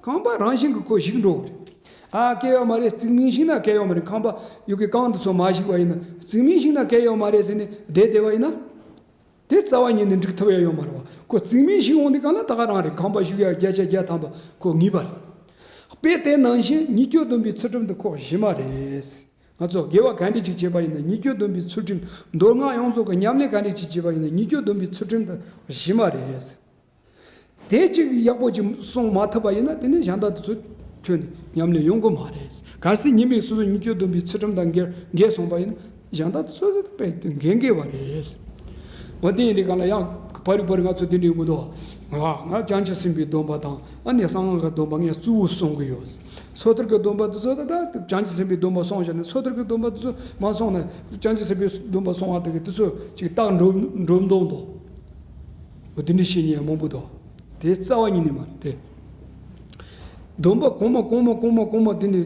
ཁང་པ་རང་བཞིན་གྱིས་ཁོ་བཤིག་འགྲོ་གི་རེད། ཨ། གལ་ཡོད་མ་རེད། རྩིག་སྨན་བཤིག་ན་གལ་ཡོད་མ་རེད། ཁང་པ་ཡུ་གེ་གང་དེ་ཚོ་མ་བཤིག་པ་ཡིན་ན། རྩིག་སྨན་བཤིག་ན་གལ་ཡོད་མ་རེད་ཟེར་ནས་བསྡད་བསྡད་པ་ཡིན་ན། དེ་རྩ་བ་ཉིད་ནས་འགྲིག་ཐུབ་ཡ་ཡོད་མ་རེད་བ། ཁོ་རྩིག་སྨན་བཤིག་འོང་དུས་གང་ལ་ད་ག་རང་རེད། ཁང་པ་བཤིག་ཡ་བརྒྱ་ཆ་བརྒྱ་ཐམ་པ་ཁོ་ངེས་པ་རེད། དཔེ་དེ་ནང་བཞིན་ཉེས་སྤྱོད་སྡོམ་པའི་ཚུལ་ཁྲིམས་དེ་ཁོ་གཞི་མ་རེད། ང་ཚོ་དགེ་བ་ག་འདྲ་ཅིག་བྱས་པ་ཡིན་ན། ཉེས་སྤྱོད་སྡོམ་པའི་ཚུལ་ཁྲིམས། མདོ་སྔགས་ཡོངས་རྫོགས་ཀྱི་ཉམས་ལེན་ག་འདྲ་ཅིག་བྱས་པ་ཡིན་ན། ཉེས་སྤྱོད་སྡོམ་པའི་ཚུལ་ཁྲིམས་དེ་གཞི་མ་རེད། དེ་གཅིག་ཡག་པོ་ཅིག་སྲུང་མ་ཐུབ་པ་ཡིན་ན། དེ་ནས་གཞན་དག་དེ་ཚོ་ཁྱོན་ནས་ཉམས་ལེན་ཡོང་གི་མ་རེད། གལ་སྲིད་ཉེས་དམིགས་སོ་སོ་ཉེས་སྤྱོད་སྡོམ་པའི་ཚུལ་ཁྲིམས་དང་འགལ་འགལ་སོང་པ་ཡིན་ན། གཞན་དག་དེ་ཚོ་དཔེ་འགལ་འགལ་བ་རེད། འོ་དེ་ཡིན་དུས་གང་ལ་ཡང་བར་རི་བར་རི་ང་ཚོ་དེ་འདྲ་ཡོང་གི་འདུག་ང་ང་བྱང་ཆུབ་སེམས་དཔའི་སྡོམ་པ་དང་། ཨ་ནི་གསང་སྔགས་ཀྱི་སྡོམ་པ་ངས་གཙོ་བོ་སྲུང་གི་ཡོད། སོ་ཐར་གྱི་སྡོམ་པ་དེ་ཚོ་ད་ད་བྱང་ཆུབ་སེམས་དཔའི་སྡོམ་པ་སྲུང་བྱས་ནས། སོ་ཐར་གྱི་སྡོམ་པ་དེ་ཚོ་མ་སྲུང་ན་བྱང་ཆུབ་སེམས་དཔའི་སྡོམ་པ་སྲུང་བ་དེ་གི་དེ་ཚོ་ཅིག་རྟགས་འགྲོ་འགྲོ་མདོག་མདོག་འོ་དེ་འདྲ་བཤད་མཁན་མང་པོ་འདུག་དེ་རྩ་བ་ཉིད་ནས་མ་རེད་དེ། སྡོམ་པ་གོང་མ་གོང་མ་གོང་མ་གོང་མ་དེ་ནས་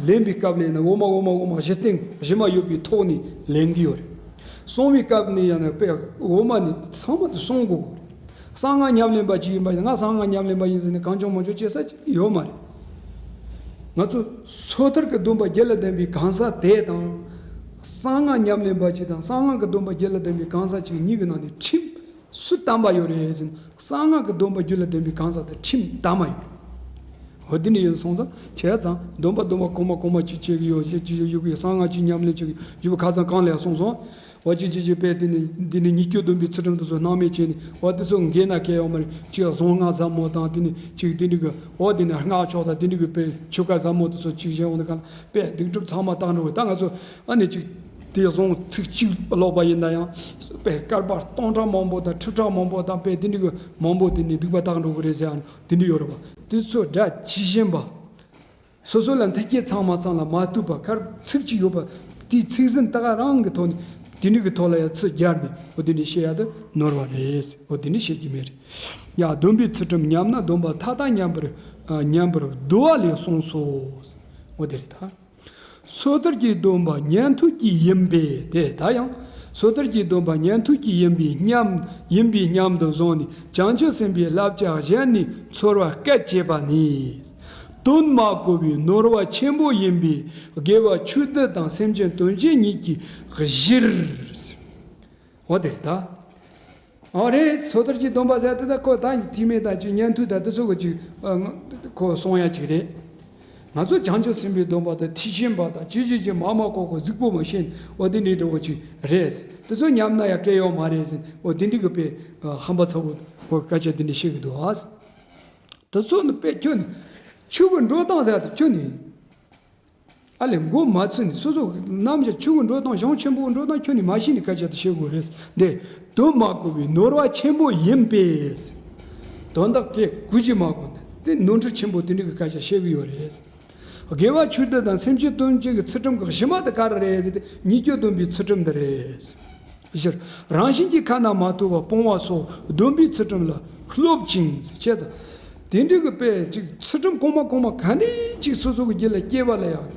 ལེན་པའི་སྐབས་ལ་ཡིན་ན། འོག་མ་འོག་མ་འོག་མ་གཞི་རྟེན་གཞི་མ་ཡོད་པའི་ཐོག་ནས་ལེན་གྱི་ཡོད་རེད། སྲུང་བའི་སྐབས་ནས་ཡང་ན་དཔེ་འོག་མ་ནས་ཚང་མ་དེ་སྲུང་དགོས་གི་རེད། གསང་སྔགས་ཉམས་ལེན་པ་ཅིག་ཡིན་པ་ཡིན་ན། ང་གསང་སྔགས་ཉམས་ལེན་པ་ཡིན་ཟེར་ནས་གང་བྱུང་མང་བྱུང་བྱེད་ས་ཅིག་ཡོད་མ་རེད། ང་ཚོ་སོ་ཐར་གྱི་སྡོམ་པ་རྒྱུད་ལ་ལྡན་པའི་གང་ཟག་དེ་དང་། གསང་སྔགས་ཉམས་ལེན་པ་ཅིག་དང་། གསང་སྔགས་ཀྱི་སྡོམ་པ་རྒྱུད་ལ་ལྡན་པའི་གང་ཟག་ཅིག་གཉིས་ཀྱི་ནང་ནས་ཁྲིམས་སུ་དམ་པ་ཡོད་རེད་ཟེར་ན། གསང་སྔགས་ཀྱི་སྡོམ་པ་རྒྱུད་ལ་ལྡན་པའི་གང་ཟག་དེ་ཁྲིམས་དམ་པ་ཡོད། འོ་དེ་འདྲ་ཡིན་སོང་ཙང་། བྱས་ཙང་སྡོམ་པ་སྡོམ་པ་གོང་མ་གོང་མ་ཅིག་བྱེད་ཀྱི་ཡོད། བྱེད་ཀྱི་ཡོད་ཀྱི་ཡོད། གསང་སྔགས་ཅིག་ཉམས་ལེན་བྱེད་ཀྱི་ཡོད་པ་ཁ་སང་གང་ལ་ཡང་གསུངས་སོང་། འོ་ཅི་ཅི་ཅི་དཔེ་དེ་ནི་འདི་ནི་ཉེས་སྤྱོད་སྡོམ་པའི་ཚུལ་ཁྲིམས་དེ་ཚོ་སྣང་མེད་བྱས་ནས། འོ་དེ་ཚོ་འགལ་ན་འགལ་ཡོད་མ་རེད། ཅིག་གཟུངས་སྔགས་ཟབ་མོ་དང་། དེ་ནི་ཅིག་དེ་འདྲ་གི་འོ་དེ་ནི་སྔགས་ཕྱོགས་དང་། དེ་འདྲ་གི་དཔེ་ཆོ་ག་ཟབ་མོ་དེ་ཚོ་ཅིག་བཞེས་འོང་དུས་གང་ལ་དཔེ་སྡིག་སྒྲིབ་ཚང་མ་དག་འགྲོ་གི། ད་ང་ཚོ་ཨ་ནི་ཅིག་དེ་གཟུངས་ཚིག་གཅིག་ཀློག་པ་ཡིན་ན་ཡང་དཔེ་བསྐལ་པ་སྟོང་ཕྲག་མང་པོ་དང་ཁྲི་ཕྲག་མང་པོ་དང་། དཔེ་དེ་འདྲ་གི་མང་པོ་དེ་ནི་སྡིག་པ་དག་འགྲོ་གི་རེད་ཟེར་ཡ་དེ་འདྲ་ཡོད་རེད་པ། དེ་ཚོ་སྒྲ་ཇི་བཞིན་པ། སོ་སོ་ལ་མཐུན་རྐྱེན་ཚང་མ་ཚང་ལ་མ་ལྟོས་པ། ཁར་ཚིག་གཅིག་ཡོད་པ་དེའི་ཚིག་ཟིན་ད་ག་རང་གི་ཐོག་ནས་ དེ་འདྲ་གི་ཐོག་ལ་ཡང་ཚུར་སྦྱར་ནས་འོ་དེ་འདྲ་བཤད་ཡ་དེ་ནོར་བ་རེད། འོ་དེ་འདྲ་བཤད་ཀྱི་མེད་རེད། ཡ་སྡོམ་པའི་ཚུལ་ཁྲིམས་ཉམས་ན་སྡོམ་པ་མཐའ་དག་ཉམས་པར་ཉམས་པར་བསྡུ་བ་ལས་གསུངས་སོ། འོ་དེ་རེད་ད། སོ་ཐར་གྱི་སྡོམ་པ་ཉན་ཐོས་ཀྱི་ཡིན་པས་དེ་ད་ཡང་། སོ་ཐར་གྱི་སྡོམ་པ་ཉན་ཐོས་ཀྱི་ཡིན་པའི་སྙམ་ཡིན་པའི་སྙམ་དུ་བཟུང་ནས་བྱང་ཆུབ་སེམས་དཔའི་བསླབ་བྱ་གཞན་ནས་ཚོར་བ་སྐད་བྱེད་པ་ནི། དོན་མ་གོ་བའི་ནོར་བ་ཆེན་པོ་ཡིན་པས་དགེ་བ་ཆོས་སྡུད་དང་སེམས་ཅན་དོན་བྱེད་གཉིས་ཀྱི་གཞིར། འོ་དེ་རེད་ད། ཨ་རེད། སོ་ཐར་གྱི་སྡོམ་པ་ཟེར་དེ་ད་ཁོ་ད་ཐེག་དམན་དང་ཅིག་ཉན་ཐོས་དང་དེ་ཚོ་གི་ཅིག་ཨ་ང་ཁོ་གསུང་ཡ་ཅིག་རེད། ང་ཚོ་བྱང་ཆུབ་སེམས་དཔའི་སྡོམ་པ་དང་ཐེག་ཆེན་པ་དང་ཅི་ཅི་ཅི་མ་མ་ཁོ་ཁོ་གཟིགས་པོ་མ་ཤེས་འོ་དེ་འདྲའི་འདྲ་བོ་ཅིག་རེད། དེ་ཚོ་ཉམས་ན་ཡང་སྐལ་ཡོད་མ་རེད་ཟེར་འོ་དེ་འདྲའི་གི་དཔེ་ཧམ་པ་ཚ་བོ་ཁོ་སྐད་ཆ་དེ་འདྲ་བཤད་གི་འདུག་ཨ། དེ་ཚོ་ནི་དཔེ་ཁྱོད་ནི་ཆོས་གི་འགྲོ་སྟངས་ཟེར་དེ་ཁྱོད་ནི། ཨ་ལས་མགོ་མ་ཚོས་ནས་སོ་སོ་རྣམ་གཞག་ཆུ་བོ་འགྲོ་སྟངས་གཞུང་ཆེན་པོ་འགྲོ་སྟངས་ཁྱོད་ནས་མ་ཤེས་ནས་སྐད་ཆ་དེ་བཤད་དགོས་རེད། འདི་དོན་མ་གོ་བའི་ནོར་བ་ཆེན་པོ་ཡིན་པས། དོན་དག་གི་གོ་རྒྱུ་མ་གོ་ནས་དེ་ནོར་འཁྲུལ་ཆེན་པོ་དེ་འདྲ་གི་སྐད་ཆ་བཤད་གི་ཡོད་རེད། དགེ་བ་ཆོས་སྡུད་དང་སེམས་ཅན་དོན་བྱེད་ཀྱི་ཚུལ་ཁྲིམས་ཀྱི་གཞི་མ་དེ་ག་རེ་རེད་ཟེར་ཏེ་ཉེས་སྤྱོད་སྡོམ་པའི་ཚུལ་ཁྲིམས་འདི་རེད། བཞིར། རང་བཞིན་གྱིས་ཁ་ན་མ་ཐོ་བ་སྤོང་བ་སོགས་སྡོམ་པའི་ཚུལ་ཁྲིམས་ལ་སློབ་ཅིང་བྱས་ཙང་། དེ་འདྲའི་གི་དཔེ་ཅིག་ཚུལ་ཁྲིམས་གོང་མ་གོང་མ་ག་འདྲའི་ཅིག་སོ་སོ་གི་རྒྱུད་ལ་སྐྱེ་བ་ལ་ཡང་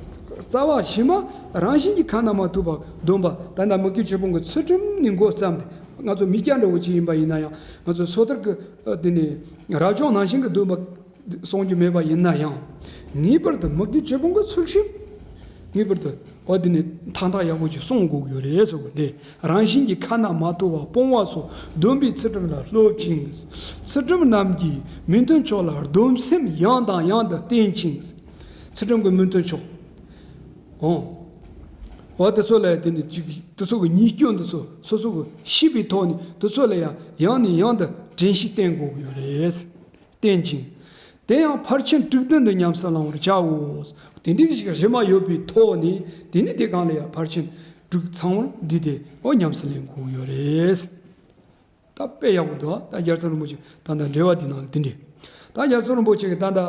རྩ་བ་ཞིག་མ་རང་བཞིན་གྱིས་ཁ་ན་མ་ཐོ་བ་སྡོམ་པ་ད་ལྟ་མི་དགེ་བཅུ་སྤོང་གི་ཚུལ་ཁྲིམས་ནས་འགོ་བརྩམས་ཏེ་ང་ཚོ་མི་སྐྱ་འདྲ་བོ་ཅིག་ཡིན་པ་ཡིན་ན་ཡང་ང་ཚོ་སོ་ཐར་གི་དེ་ནས་རབ་བྱུང་ནང་བཞིན་གྱི་སྡོམ་པ། གསུང་རྒྱུ་མེད་པ་ཡིན་ན་ཡང་། ངེས་པར་དུ་མི་དགེ་བཅུ་སྤོང་གི་ཚུལ་ཁྲིམས། ངེས་པར་དུ་འོ་དེ་ནི་ཐག་ཐག་ཡག་པོ་ཅིག་སྲུང་དགོས་ཀྱི་ཡོད་རེད་ཟེར་བ་འདི། རང་བཞིན་གྱིས་ཁ་ན་མ་ཐོ་བ་སྤོང་བ་སོགས་སྡོམ་པའི་ཚུལ་ཁྲིམས་ལ་སློབ་ཅིང་། ཚུལ་ཁྲིམས་རྣམས་ཀྱི་མི་མཐུན་ཕྱོགས་ལ་སྡོམ་སེམས་ཡང་དང་ཡང་དུ་བསྟེན་ཅིང་། ཚུལ་ཁྲིམས་ཀྱི་མི་མཐུན་ཕྱོགས། འོ། འོ་དེ་ཚོ་ལ་དེ་ནི་ཅིག་དེ་ཚོ་གི་ཉེས་སྐྱོན་འདི་ཚོ་སོ་སོ་གི་ཤེས་པའི་ཐོག་ནས་དེ་ཚོ་ལ་ཡང་ཡང་ནས་ཡང་དུ་དྲན་ཤེས་བསྟེན་དགོས་ཀྱི་ཡོད་རེད། བསྟེན་ཅིང་། དེ་ཡང་ཕར་ཕྱིན་དྲུག་བདུན་དུ་ཉམས་སུ་བླང་བར་བྱའོ། དེ་འདྲའི་ཞིག་གཞི་མ་ཡོད་པའི་ཐོག་ནས་དེ་ནི་དེ་གང་ལ་ཡང་ཕར་ཕྱིན་དྲུག་ཚང་བར་འདི་དེ་འོ་ཉམས་སུ་ལེན་དགོས་ཡོད་རེད། ད་དཔེ་ཡག་པོ་འདུག་ད་རྒྱལ་ཚབ་རིན་པོ་ཆེ་ད་ལྟ་འགྲེལ་བ་འདི་ནང་ལ་དེ་འདྲས། ད་རྒྱལ་ཚབ་རིན་པོ་ཆེ་གིས་ད་ལྟ་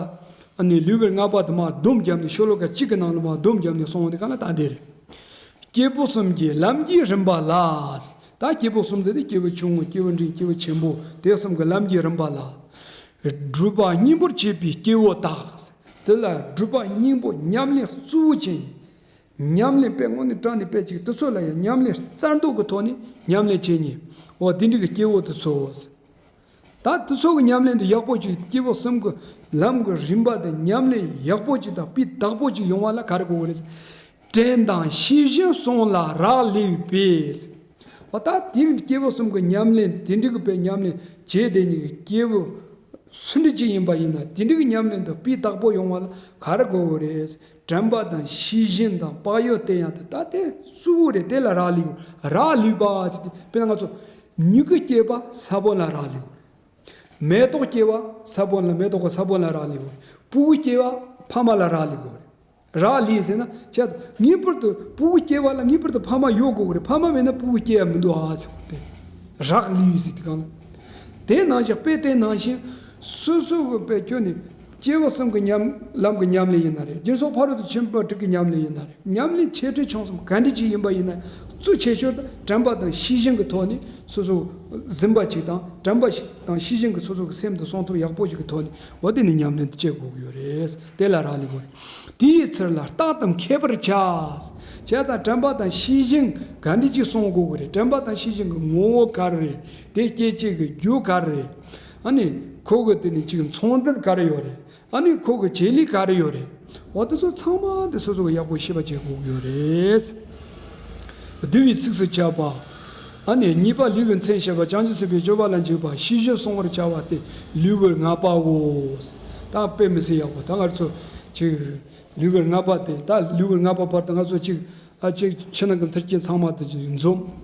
ཨ་ནི་ལུས་ཀྱི་ལྔ་པ་དུ་མ་སྡོམ་བརྒྱབ་ནས་ཤོ་ལོ་ཀ་གཅིག་གི་ནང་ལ་མ་སྡོམ་བརྒྱབ་ནས་སོང་བ་དེ་གང་ལ་ད་འདི་རེད། སྐྱེས་བུ་གསུམ་གྱི་ལམ་གྱི་རིམ་པ་ལ། ད་སྐྱེས་བུ་གསུམ་ཟེར་ཏེ་སྐྱེས་བུ་ཆུང་ངུ་སྐྱེས་བུ་འབྲིང་སྐྱེས་བུ་ཆེན་པོ་དེ་གསུམ་གྱི་ལམ་གྱི་རིམ་པ་ལ། སྒྲུབ་པ་སྙིང་པོར་བྱེད་པའི་སྐྱེ་བོ་དག་དེ་ལ་སྒྲུབ་པ་སྙིང་པོ་ཉམས་ལེན་གཙོ་བོ་བྱེད་ཉན། ཉམས་ལེན་དཔེ་དངོས་གནས་དྲང་ནས་དཔེ་ཅིག་དེ་ཚོ་ལ་ཡང་ཉམས་ལེན་རྩ་འདོགས་ཀྱི་ཐོག་ནས་ཉམས་ལེན་བྱེད་ཉན། འོ་དེ་འདྲ་གི་སྐྱེ་བོ་དེ་ཚོ། ད་དེ་ཚོ་གི་ཉམས་ལེན་དེ་ཡག་པོ་ཅིག་སྐྱེས་བུ་གསུམ་གི་ལམ་གི་རིམ་པ་དེ་ཉམས་ལེན་ཡག་པོ་ཅིག་དང་སྤུས་དག་པོ་ཅིག་ཡོང་བ་ལ་ག་རེ་དགོས་གི་རེད། དྲན་དང་ཤེས་བཞིན་གསུམ་ལ་རག་ལས་པས། འོ་ད་དེ་གི་སྐྱེས་བུ་གསུམ་གི་ཉམས་ལེན་དེ་འདྲ་གི་དཔེ་ཉམས་ལེན་བྱས་དེ་ཉིད་ཀྱི་སྐྱེས་བུ་སུ་འདྲ་ཅིག་ཡིན་པ་ཡིན་ན་དེ་འདྲ་གི་ཉམས་ལེན་དེ་སྤུས་དག་པོ་ཡོང་བ་ལ་ག་རེ་དགོས་གི་རེད། དྲན་པ་དང་ཤེས་བཞིན་དང་བག་ཡོད་བསྟེན་ཡག་དེ་ད་དེ་གཙོ་བོ་རེད། དེ་ལ་རག་ལས་དགོས། རག་ལས་པ་ཟེར་དེ་དཔེར་ན་ང་ཚོ་མྱུ་གུ་སྐྱེས་པ་ས་བོན་ལ་རག་ལས་དགོས། མེ་ཏོག་སྐྱེ་བ་ས་བོན་ལ་མེ་ཏོག་གི་ས་བོན་ལ་རག་ལས་དགོས། སྤུ་གུ་སྐྱེ་བ་ཕ་མ་ལ་རག་ལས་དགོས། རག་ལས་ཟེར་ན་བྱས་ཙང་ངེས་པར་དུ་སྤུ་གུ་སྐྱེ་བ་ལ་ངེས་པར་དུ་ཕ་མ་ཡོད་དགོས་རེད། ཕ་མ་མེད་ན་སྤུ་གུ་སྐྱེ་ཡ་མི་འདུག་ཨ་ཟེར་བ་དེ་རག་ལས་ཟེར་དེ་གང་ལ། དེ་ནང་བཞིན་དཔེ་དེ་ནང་བཞིན་སོ་སོ་གི་དཔེ་ཁྱོད་ནི་སྐྱེས་བུ་གསུམ་གི་ཉམས་ལམ་གི་ཉམས་ལེན་ཡིན་ན་རེད། སྦྱིན་སོགས་ཕ་རོལ་ཏུ་ཕྱིན་པ་དྲུག་གི་ཉམས་ལེན་ཡིན་ན་རེད། ཉམས་ལེན་ཆེ་ཕྲ་ཆུང་གསུམ་ག་འདྲ་ཅིག་ཡིན་པ་ཡིན་ན་གཙོ་ཆེ་ཤོས་དེ་དྲན་པ་དང་ཤེས་བཞིན་གྱི་ཐོག་ནས་སོ་སོ་འཛིན་པ་ཅིག་དང་དྲན་པ་ཞིག་དང་ཤེས་བཞིན་གྱི་སོ་སོ་གི་སེམས་དེ་སྲུང་ཐབས་ཡག་པོ་ཞིག་གི་ཐོག་ནས་འོ་དེ་ནས་ཉམས་ལེན་དེ་བྱེད་དགོས་ཀྱི་ཡོད་རེད། དེ་ལ་རག་ལས་དགོས་རེད། དེའི་ཚུལ་ལ་རྟག་ཏུ་མཁས་པར་བྱ། བྱས་ཙང་དྲན་པ་དང་ཤེས་བཞིན་ག་འདྲ་ཅིག་སྲུང་དགོས་ཀྱི་རེད། དྲན་པ་དང་ཤེས་བཞིན་གྱི་ངོ་བོ་ག་རེ་རེད། དེ་སྐྱེད་བྱེད་ཀྱི་རྒྱུ་ག་རེ་རེད། ཨ་ནི་ཁོ་གི་དེ་ནི་ཅིག་མཚོན་དོན་ག་རེ་ཡོད་རེད། ཨ་ནི་ཁོ་གི་བྱེད་ལས་ག་རེ་ཡོད་རེད། འོ་དེ་ཚོ་ཚང་མ་དེ་སོ་སོ་གི་ཡག་པོ་ཤེས་པ་བྱེད་དགོས་ཀྱི་ཡོད་རེད། བསྡུ་བའི་ཚིགས་སུ་བཅད་པ། ཨ་ནི་གཉིས་པ་ལུས་ཀྱི་མཚན་བཤད་པ། བྱང་ཆུབ་སེམས་དཔའི་སྤྱོད་པ་ལ་འཇུག་པ། ཤེས་བཞིན་བསྲུང་བར་བྱ་བ་སྟེ་ལུས་ཀྱི་ལྔ་པའོ། ད་དཔེ་མི་སྲིད་ཡག་པོ་ད་ང་ཚོ་ཅིག་ལུས་ཀྱི་ལྔ་པ་དེ་ད་ལུས་ཀྱི་ལྔ་པ་བར་དུ་ང་ཚོ་ཅིག་ཨ་ཅིག་ཕྱི་ནང་གི་མཐུན་རྐྱེན་ཚང་མ་དེ་ཅིག་འཛོམས།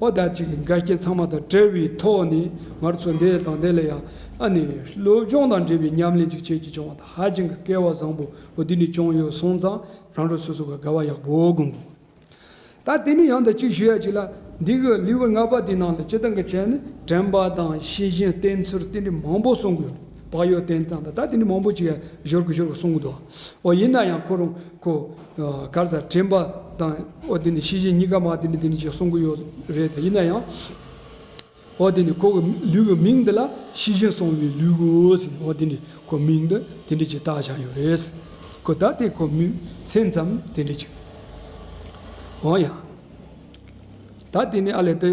འོ་ད་ཅིག་འགལ་རྐྱེན་ཚང་མ་དང་བྲལ་བའི་ཐོག་ནས་ང་ཚོ་འདི་དང་འདི་ལ་ཡང་ཨ་ནི་སློབ་སྦྱོང་དང་འབྲེལ་བའི་ཉམས་ལེན་ཅིག་བྱེད་ཀྱི་བྱུང་བ་དང་ཧ་ཅང་གི་སྐལ་བ་བཟང་པོ་འོ་འདི་ནས་བྱུང་ཡོད་སོང་ཙང་རང་རང་སོ་སོ་གི་དགའ་བ་ཡག་པོ་སྒོམ་དགོས། ད་དེ་ནས་ཡང་ད་ཅིག་ཞུ་ཡ་ཅིག་ལ་འདི་གི་ལེའུ་ལྔ་པ་དེའི་ནང་ལ་སྤྱིར་བཏང་གི་བྱས་ནས་དྲན་པ་དང་ཤེས་བཞིན་བསྟེན་ཚུལ་དེ་འདྲ་མང་པོ་གསུང་གི་ཡོད། བག་ཡོད་བསྟན་ཙང་ད་ད་དེ་འདྲ་མང་པོ་ཅིག་ཡང་ཞོར་གི་ཞོར་གི་གསུང་གི་འདུག་འོ་ཡིན་ན་ཡང་ཁོ་རང་ཁོ་ག་རེ་ཟེར། དྲན་པ་དང་འོ་དེ་ནི་ཤེས་བཞིན་གཉིས་ཀ་མ་དེ་འདྲ་དེ་འདྲ་ཅིག་གསུང་གི་ཡོད་རེད། ད་ཡིན་ན་ཡང་འོ་དེ་ནི་ཁོ་གི་ལུས་ཀྱི་མིང་འདི་ལ་ཤེས་བཞིན་གསུང་བའི་ལུས་གོ་ཟེར། འོ་དེ་ནི་ཁོ་མིང་འདི་དེ་འདྲ་ཅིག་བཏགས་བཞག་ཡོད་རེད། ཁོ་ད་དེ་ཁོ་མིང་མཚན་ཙམ་དེ་འདྲ་ཅིག་འོ་ཡ། ད་དེ་ནི་ཨ་ལས་དེ་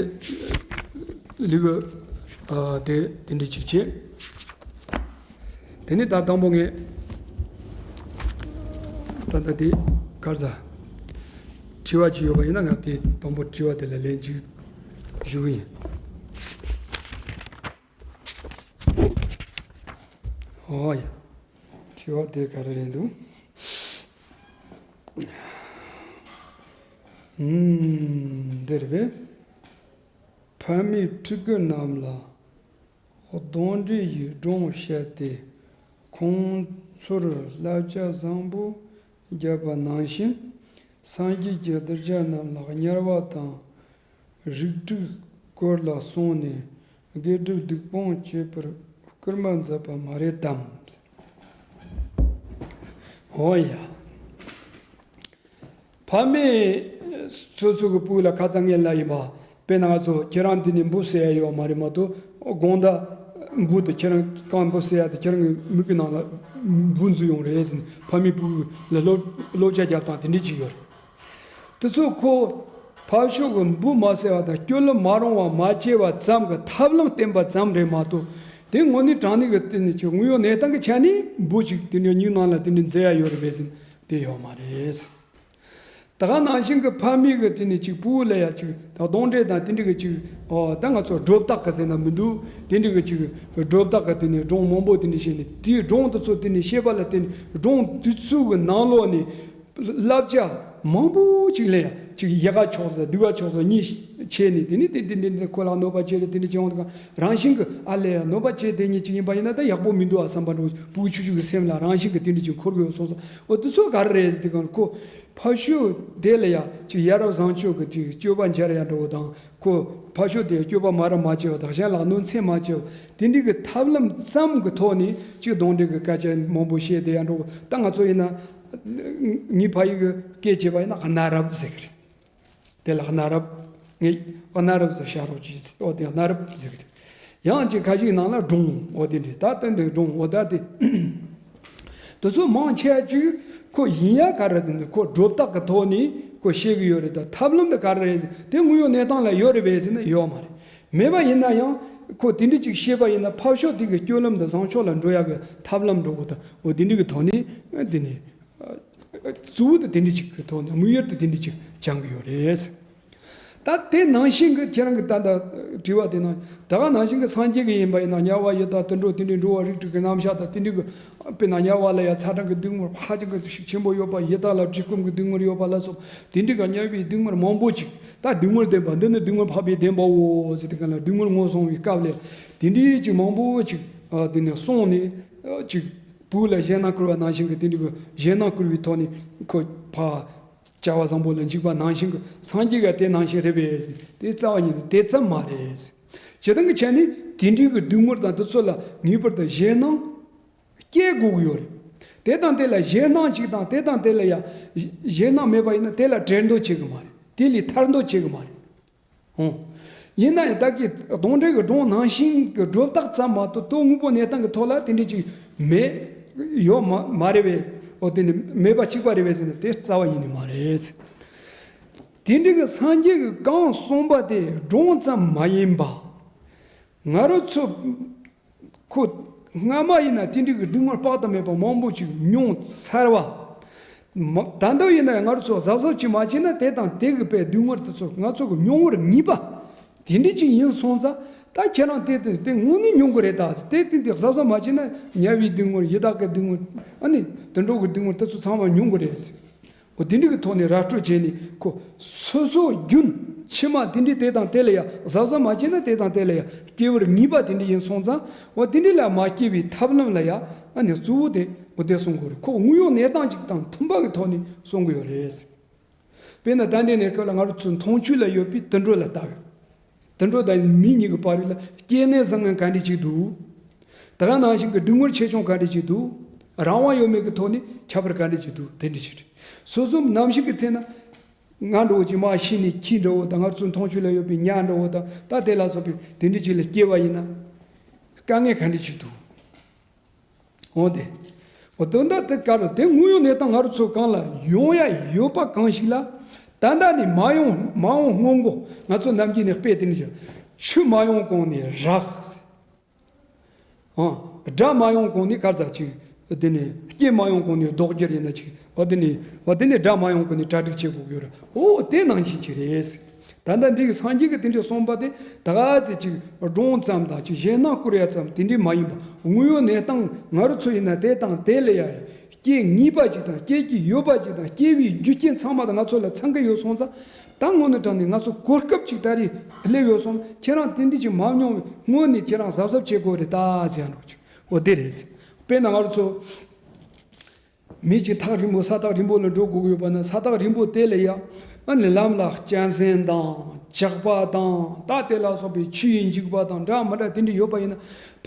ལུས་ཀྱི་ཨ་དེ་དེ་འདྲ་ཅིག་བྱས། དེ་ནི་ད་དང་པོ་ངས་ད་ལྟ་དེ་ག་རེ་ཟ། དྲི་བ་ཅིག་ཡོད་པ་ཡིན་ན་ང་དེ་དང་པོ་དྲི་བ་དེ་ལ་ལན་ཅིག་ཞུ་གི་ཡིན། ཨོ་ཡ། དྲི་བ་དེ་ག་རེ་རེད་འདུག་ཨུམ། འདི་རེད་པས། ཕ་མའི་ཕྲུ་གུ་རྣམས་ལ་གདོན་འདྲེ་ཡི་སྒྲུང་བཤད་དེ་ཁོང་ཚོར་བསླབ་བྱ་བཟང་པོ་བརྒྱབ་པ་ནང་བཞིན། སངས་རྒྱས་ཀྱི་གདུལ་བྱ་རྣམས་ལ་དམྱལ་བ་དང་རིགས་དྲུག་སྐོར་ལ་གསུངས་ནས་དགེ་སྒྲུབ་སྡིག་སྤོང་བྱེད་པར་སྐུལ་མ་མཛད་པ་མ་རེད་དམ། འོ་ཡ། ཕ་མས་སོ་སོ་གི་བུ་ལ་ཁ་སང་ངས་ལབ་ཡིན་པ། དཔེར་ན་ང་ཚོ་ཁྱེད་རང་འདི་ནས་འབུ་བསད་ཡ་ཡོད་མ་རེད་མ་གཏོགས། དགོང་དག་འབུ་དེ་ཁྱེད་རང་རྐང་འབུ་བསད་ཡ་དེ་ཁྱེད་རང་གི་མིག་གི་ནང་ལ་འབུ་འཛུལ་ཡོང་རེད་ཟེར་ནས་ཕ་མས་བུ་ལ་སློབ་སློབ་བྱ་རྒྱབ་སྟངས་དེ་འདྲ་ཅིག་ཡོད་རེད། དེ་ཚོ་ཁོ་ཕར་ཕྱོགས་ཀྱི་འབུ་མ་བསད་པ་དང་སྐྱོན་ལམ་མ་རུང་བ་མ་བྱས་པ་ཙམ་གྱི་ཐབས་ལམ་བསྟན་པ་ཙམ་རེད་མ་གཏོགས། དེ་དངོས་གནས་དྲང་གནས་ཀྱི་སྟེང་ནས་ཀྱི་དངོས་ཡོད་གནས་སྟངས་ཀྱི་ཆ་ནས་འབུ་ཅིག་དེ་འདྲའི་མིག་ནང་ལ་དེ་འདྲའི་འཛུལ་ཡ་ཡོད་རེད་པས་ཟེར་ན་དེ་ཡོད་མ་རེད། ད་ག་ནང་བཞིན་གྱི་ཕ་མས་ཀྱི་དེ་ནས་ཅིག་བུ་ལ་ཡ་ཅིག་ད་གདོན་འདྲེ་དང་དེ་འདྲ་གི་ཅིག་ཨོ་ད་ང་ཚོ་སྒྲོ་བཏགས་ཀྱི་ཟེར་ན་མི་འདུག་དེ་འདྲ་གི་ཅིག་སྒྲོ་བཏགས་ཀྱི་དེ་ནས་སྒྲུང་མང་པོ་དེ་འདྲ་བཤད་ནས། དེའི་སྒྲུང་དེ་ཚོ་དེ་ནས་བཤད་པ་ལ་བརྟེན་ནས་སྒྲུང་དེ་ཚོ་གི་ནང་ལོགས་ནས་བསླབ་བྱ་མང་པོ་ཅིག་ལེན་ཡ། ཅིག་ཡག་ག་ཕྱོགས་སུ་སྡུག་ག་ཕྱོགས་སུ་གཉིས་ཕྱེ་ནས། དེ་ནས་དེ་དེ་འདྲ་འདྲ་ཁོ་ལ་གནོད་པ་བྱས་རེད། དེ་འདྲ་བྱས་འོང་དུས་གང་རང་བཞིན་གྱི་ཨ་ལས་ཡ་གནོད་པ་བྱས་དེ་ཉིད་ཅིག་ཡིན་པ་ཡིན་ན་ད་ཡག་པོ་མི་འདུག་ཨ་བསམ་པ་འགྲོ། བུ་ཆུང་ཆུང་གི་སེམས་ལ་རང་བཞིན་གྱི་དེ་འདྲ་ཅིག་འཁོར་གི་ཡོད་སོང་ཙང་། འོ་དེ་ཚོ་ག་རེ་རེད་ཟེར་དུས་གང་ཁོ་ཕར་ཕྱོགས་དེ་ལ་ཡ་ཅིག་ཡ་རབས་བཟང་སྤྱོད་ཀྱི་ཅིག་སྤྱོད་པ་འཆར་ཡ་འགྲོ་བ་དང་། ཁོ་ཕར་ཕྱོགས་དེ་སྤྱོད་པ་མ་རབས་མ་བྱས་པ་དང་གཞན་ལ་གནོད་འཚེ་མ་བྱས་པ་དེ་འདྲ་གི་ཐབས་ལམ་ཙམ་གྱི་ཐོག་ནས་ཅིག་གདོན་འདྲེ་གི་སྐད་ཆ་མང་པོ་བཤད་བསྡད་ཡ་འགྲོ། ད་ང་ཚོ་ཡིན་ན་ངའི་ཕ་ཡུལ་གྱི་སྐད་བྱས་པ་ཡིན་ན་གནའ་རབས་ཟེར་གི་རེད། དེ་ལ་གནའ་རབས། ངས་གནའ་རབས་སུ་བྱ་རོགས་ཅིག་ཟེར། འོ་དེ་གནའ་རབས་ཟེར་གི་རེད། ཡང་ཅིག་ཁ་ཤས་ནང་ལ་སྒྲུང་། འོ་དེ་འདྲ་ད་དེ་འདྲ་སྒྲུང་། འོ་ད་དེ། དེ་ཚོ་མང་ཆེ་བ་ཅིག་ཁོ་ཡིན་ཡ་ག་རེ་ཟེར་ན་ཁོ་སྒྲོ་བཏགས་ཀྱི་ཐོག་ནས་ཁོ་བཤད་གི་ཡོད་རེད། ད་ཐབས་ལམ་དེ་ག་རེ་རེད་ཟེར། དེ་དངོས་ཡོད་གནས་སྟངས་ལ་ཡོད་རེད་པས་ཟེར་ན་ཡོད་མ་རེད། མེད་པ་ཡིན་ན་ཡང་ཁོ་དེ་འདྲ་ཅིག་བཤད་པ་ཡིན་ན་ཕར་ཕྱོགས་དེ་གི་སྤྱོད་ལམ་དེ་བཟང་ཕྱོགས་ལ་འགྲོ་ཡ་གི་ཐབས་ལམ་འགྲོ་གི་འདུག་འོ་དེ་འདྲ་གི་ཐོག་ནས་དེ་ནས་གཙོ་བོ་དེ་དེ་འདྲ་ཅིག་གི་ཐོག་ནས་དམིགས་ཡུལ་དེ་དེ་འདྲ་ཅིག་སྦྱང་གི་ཡོད་རེད། ད་དེ་ནང་བཞིན་གྱི་ཁྱེད་རང་གི་ད་ལྟ་དྲི་བ་དེ་ནང་ད་ག་ནང་བཞིན་གྱི་སངས་རྒྱས་ཀྱི་ཡིན་པ་ཡིན་ན་དམྱལ་བ་ཡི་དྭགས་དུད་འགྲོ་དེ་འདྲའི་འགྲོ་བ་རིགས་དྲུག་གི་རྣམ་གཞག་དང་དེ་འདྲའི་གི་དཔེར་ན་དམྱལ་བ་ལ་ཡ་ཚ་གྲང་གི་སྡུག་བསྔལ་ཧ་ཅང་གི་ཤུགས་ཆེན་པོ་ཡོད་པ། ཡི་དྭགས་ལ་བཀྲེས་སྐོམ་གྱི་སྡུག་བསྔལ་ཡོད་པ་ལ་སོགས་དེ་འདྲའི་གི་དམྱལ་བའི་སྡུག་བསྔལ་མང་པོ་ཅིག་ད་སྡུག་བསྔལ་བདེན་པ་འདི་ནི་སྡུག་བསྔལ་འཕགས་པའི་བདེན་པའོ་ཟེར་དེ་ག་ལ་སྡུག་བསྔལ་ངོས་བཟུང་བའི་སྐབས་ལ་དེ་འདྲའི་ཅིག་མང་པོ་ཅིག་དེ་ནས་གསུངས་ནས་ཅིག་བུ་ལ་གཞན་སྣང་བསྐུར་བ་ནང་བཞིན་གྱི་དེ་འདྲའི་གི་གཞན་སྣང་བསྐུར་བའི་ཐོག་ནས་ཁོ་ཕ། བྱ་བ་བཟང་པོ་ལ་འཇུག་པ་ནང་བཞིན་གྱི་སངས་རྒྱས་ཀྱང་དེ་ནང་བཞིན་རེད་པས། དེ་རྩ་བ་ཉིད་ནས་དེ་ཙམ་མ་རེད། བྱེད་སྟངས་ཀྱི་ཆ་ནས་དེ་འདྲའི་གི་སྡུག་བསྔལ་དང་དེ་ཚོ་ལ་ངེས་པར་དུ་ཞེད་སྣང་སྐྱེ་དགོས་ཀྱི་ཡོད་རེད། དེ་དང་དེ་ལ་ཞེད་སྣང་ཅིག་དང་དེ་དང་དེ་ལ་ཡང་ཞེད་སྣང་མེད་པ་ཡིན་ན་དེ་ལ་བྲལ་འདོད་བྱེད་ཀྱི་མ་རེད། དེ་ལས་ཐར་འདོད་བྱེད་ཀྱི་མ་རེད། ཨོ། ཡིན་ན་ཡང་བདག་གིས་གདོན་འདྲེ་གི་སྒྲུང་ནང་བཞིན་གྱི་སྒྲོ་བཏགས་ཙམ་མ་གཏོགས་དོན་དངོས་པོ་གནས་སྟངས་ཀྱི་ཐོག་ལ་དེ་འདྲ་ཅིག་མེད། ཡོད་མ་མ་རེད་པས། ཨོ་དེ་ནི་མེད་པ་གཅིག་པ་རེད་པས་ཟེར་ན་དེ་རྩ་བ་ཉིད་ནས་མ་རེད། དེ་འདྲ་གི་སངས་རྒྱས་ཀྱིས་གང་གསུངས་པ་དེ་སྒྲུང་ཙམ་མ་ཡིན་པ། ང་རང་ཚོ་ཁོ་སྔ་མ་ཡིན་ན་དེ་འདྲ་གི་སྡུག་བསྔལ་དཔག་ཏུ་མེད་པ་མང་པོ་ཅིག་མྱོང་ཚར་བ། མ་ད་ལྟ་ཡིན་ན་ང་རང་ཚོ་གཟབ་གཟབ་ཅིག་མ་བྱས་ན་དེ་དང་དེ་གི་པའི་སྡུག་བསྔལ་དེ་ཚོ་ང་ཚོ་གི་མྱོང་བར་ངེས་པ། དེ་འདྲ་ཅིག་ཡིན་སོང་ཙང་ད་ཁྱེད་རང་དེ་དེ་དེ་དངོས་གནས་མྱོང་གི་རེད་ད། དེ་དེ་འདི་གཟབ་གཟབ་མ་བྱས་ན་དམྱལ་བའི་སྡུག་བསྔལ་ཡི་དྭགས་ཀྱི་སྡུག་བསྔལ་ཨ་ནི་དུད་འགྲོ་གི་སྡུག་བསྔལ་དེ་ཚོ་ཚང་མ་མྱོང་གི་རེད། འོ་དེ་འདྲ་གི་ཐོག་ནས་ར་སྤྲོད་བྱས་ནས་ཁོ་སོ་སོ་རྒྱུན་ཕྱི་མ་དེ་འདྲ་དེ་དང་དེ་ལ་ཡ་གཟབ་གཟབ་མ་བྱས་ན་དེ་དང་དེ་ལ་ཡ་སྐྱེ་བར་ངེས་པ་དེ་འདྲ་ཡིན་སོང་ཙང་འོ་དེ་འདྲ་ལ་མ་སྐྱེ་བའི་ཐབས་ལམ་ལ་ཡ་ཨ་ནི་གཙོ་བོ་དེ་འོ་དེ་གསུང་དགོས་རེད། ཁོ་དངོས་ཡོད་གནས་སྟངས་ཅིག་དང་མཐུན་པ་གི་ཐོག་ནས་གསུང་གི་ཡོད་རེད། དཔེར་ན་ད་འདི་ནས་སྐབས་ལ་ང་རང་ཚོ་མཐོང་ཆོས་ལ་ཡོད་པའི་དུད་འགྲོ་ལ་ལྟ་གི། དུད་འགྲོ་དང་མི་གཉིས་ཀྱི་བར་ལ་སྐྱེ་གནས་བཟང་ངན་ག་འདྲ་ཅིག་འདུག་ད་ག་ནང་བཞིན་གྱི་སྡུག་བསྔལ་ཆེ་ཆུང་ག་འདྲ་ཅིག་འདུག་རང་དབང་ཡོད་མེད་ཀྱི་ཐོག་ནས་ཁྱད་པར་ག་འདྲ་ཅིག་འདུག་དེ་འདྲ་ཞིག་རེད། སོ་སོ་ནམ་ཞིག་གི་ཚེ་ན། ང་འདྲ་བོ་ཅིག་མ་ཤི་ནས་ཁྱི་འདྲ་བོ་དང་ང་ཚོའི་མཐོང་ཆོས་ལ་ཡོད་པའི་ཉ་འདྲ་བོ་དང་ད་དེ་ལ་སོགས་པའི་དེ་འདྲ་ཅིག་ལ་སྐྱེ་བ་ཡིན་ན། དཀའ་ངལ་ག་འདྲ་ཅིག་འདུག་འོ་དེ། འོ་དོན་དག་དེ་ག་རུ་དེ་དངོས་ཡོད་གནས་སྟངས་ང་རུ་ཚོ་གང་ལ་ཡོང་ཡ་ཡོད་པ་གང་ཞིག་ལ། ད་ལྟ་ནས་མ་ཡོང་མ་འོངས་སྔོན་འགོག་ང་ཚོ་ནམ་རྒྱུན་ནས་དཔེ་དེ་འདྲ་ཅིག་ཆུ་མ་ཡོང་གོང་ནས་རགས། ཨང་། དགྲ་མ་ཡོང་གོང་ནས་གར་ཟག་ཅིག་དེ་ནས་སྐྱེ་མ་ཡོང་གོང་ནས་ལྡོག་རྒྱུ་ཡིན་ན་ཅིག་འོ་དེ་ནས་འོ་དེ་ནས་དགྲ་མ་ཡོང་གོང་ནས་གྲ་སྒྲིག་བྱེད་དགོས་ཀྱི་ཡོད་རེད། འོ་དེ་ནང་བཞིན་ཅིག་རེད། ད་ལྟ་འདི་གི་སངས་རྒྱས་ཀྱི་དེ་འདྲའི་གསུངས་པ་དེ་ད་ག་ཚོད་ཅིག་སྒྲུང་ཙམ་དང་ཅིག་ཞེད་སྣང་བསྐུར་ཡ་ཙམ་དེ་འདྲའི་མ་ཡིན་པ་དངོས་ཡོད་གནས་སྟངས་ང་རུ་ཚོ་ཡིན་ན་དེ་དང་དེ་ལས་ཡ། སྐྱེ་ངེས་པ་ཅིག་དང་སྐྱེ་གི་ཡོད་པ་ཅིག་དང་སྐྱེ་བའི་རྒྱུ་རྐྱེན་ཚང་མ་དང་ང་ཚོ་ལ་ཚང་གི་ཡོད་སོང་ཙང་། ད་དངོས་གནས་དྲང་ནས་ང་ཚོ་གོ་སྐབས་ཅིག་ད་རེས་སླེབས་ཡོད་སོང་། ཁྱེད་རང་དེ་འདྲ་ཅིག་མ་མྱོང་བའི་སྔོན་ནས་ཁྱེད་རང་གཟབ་གཟབ་བྱེད་དགོས་རེད་ད་ཟེར་ཡ་འགྲོ་ཅིག་འོ་དེ་རེད། དཔེར་ན་ང་རུ་ཚོ་མི་ཅིག་ཐག་རིང་པོ་ས་ཐག་རིང་པོ་ལ་འགྲོ་དགོས་ཀྱི་ཡོད་པ་ན་ས་ཐག་རིང་པོ་དེ་ལ་ཡ་ཨ་ནི་ལམ་ལ་གཅན་གཟན་དང་ཇག་པ་དང་ད་དེ་ལ་སོགས་པའི་ཆུ་ཡི་འཇིགས་པ་དང་འདྲ་མི་འདྲ་དེ་འདྲ་ཡོད་པ་ཡིན་ན།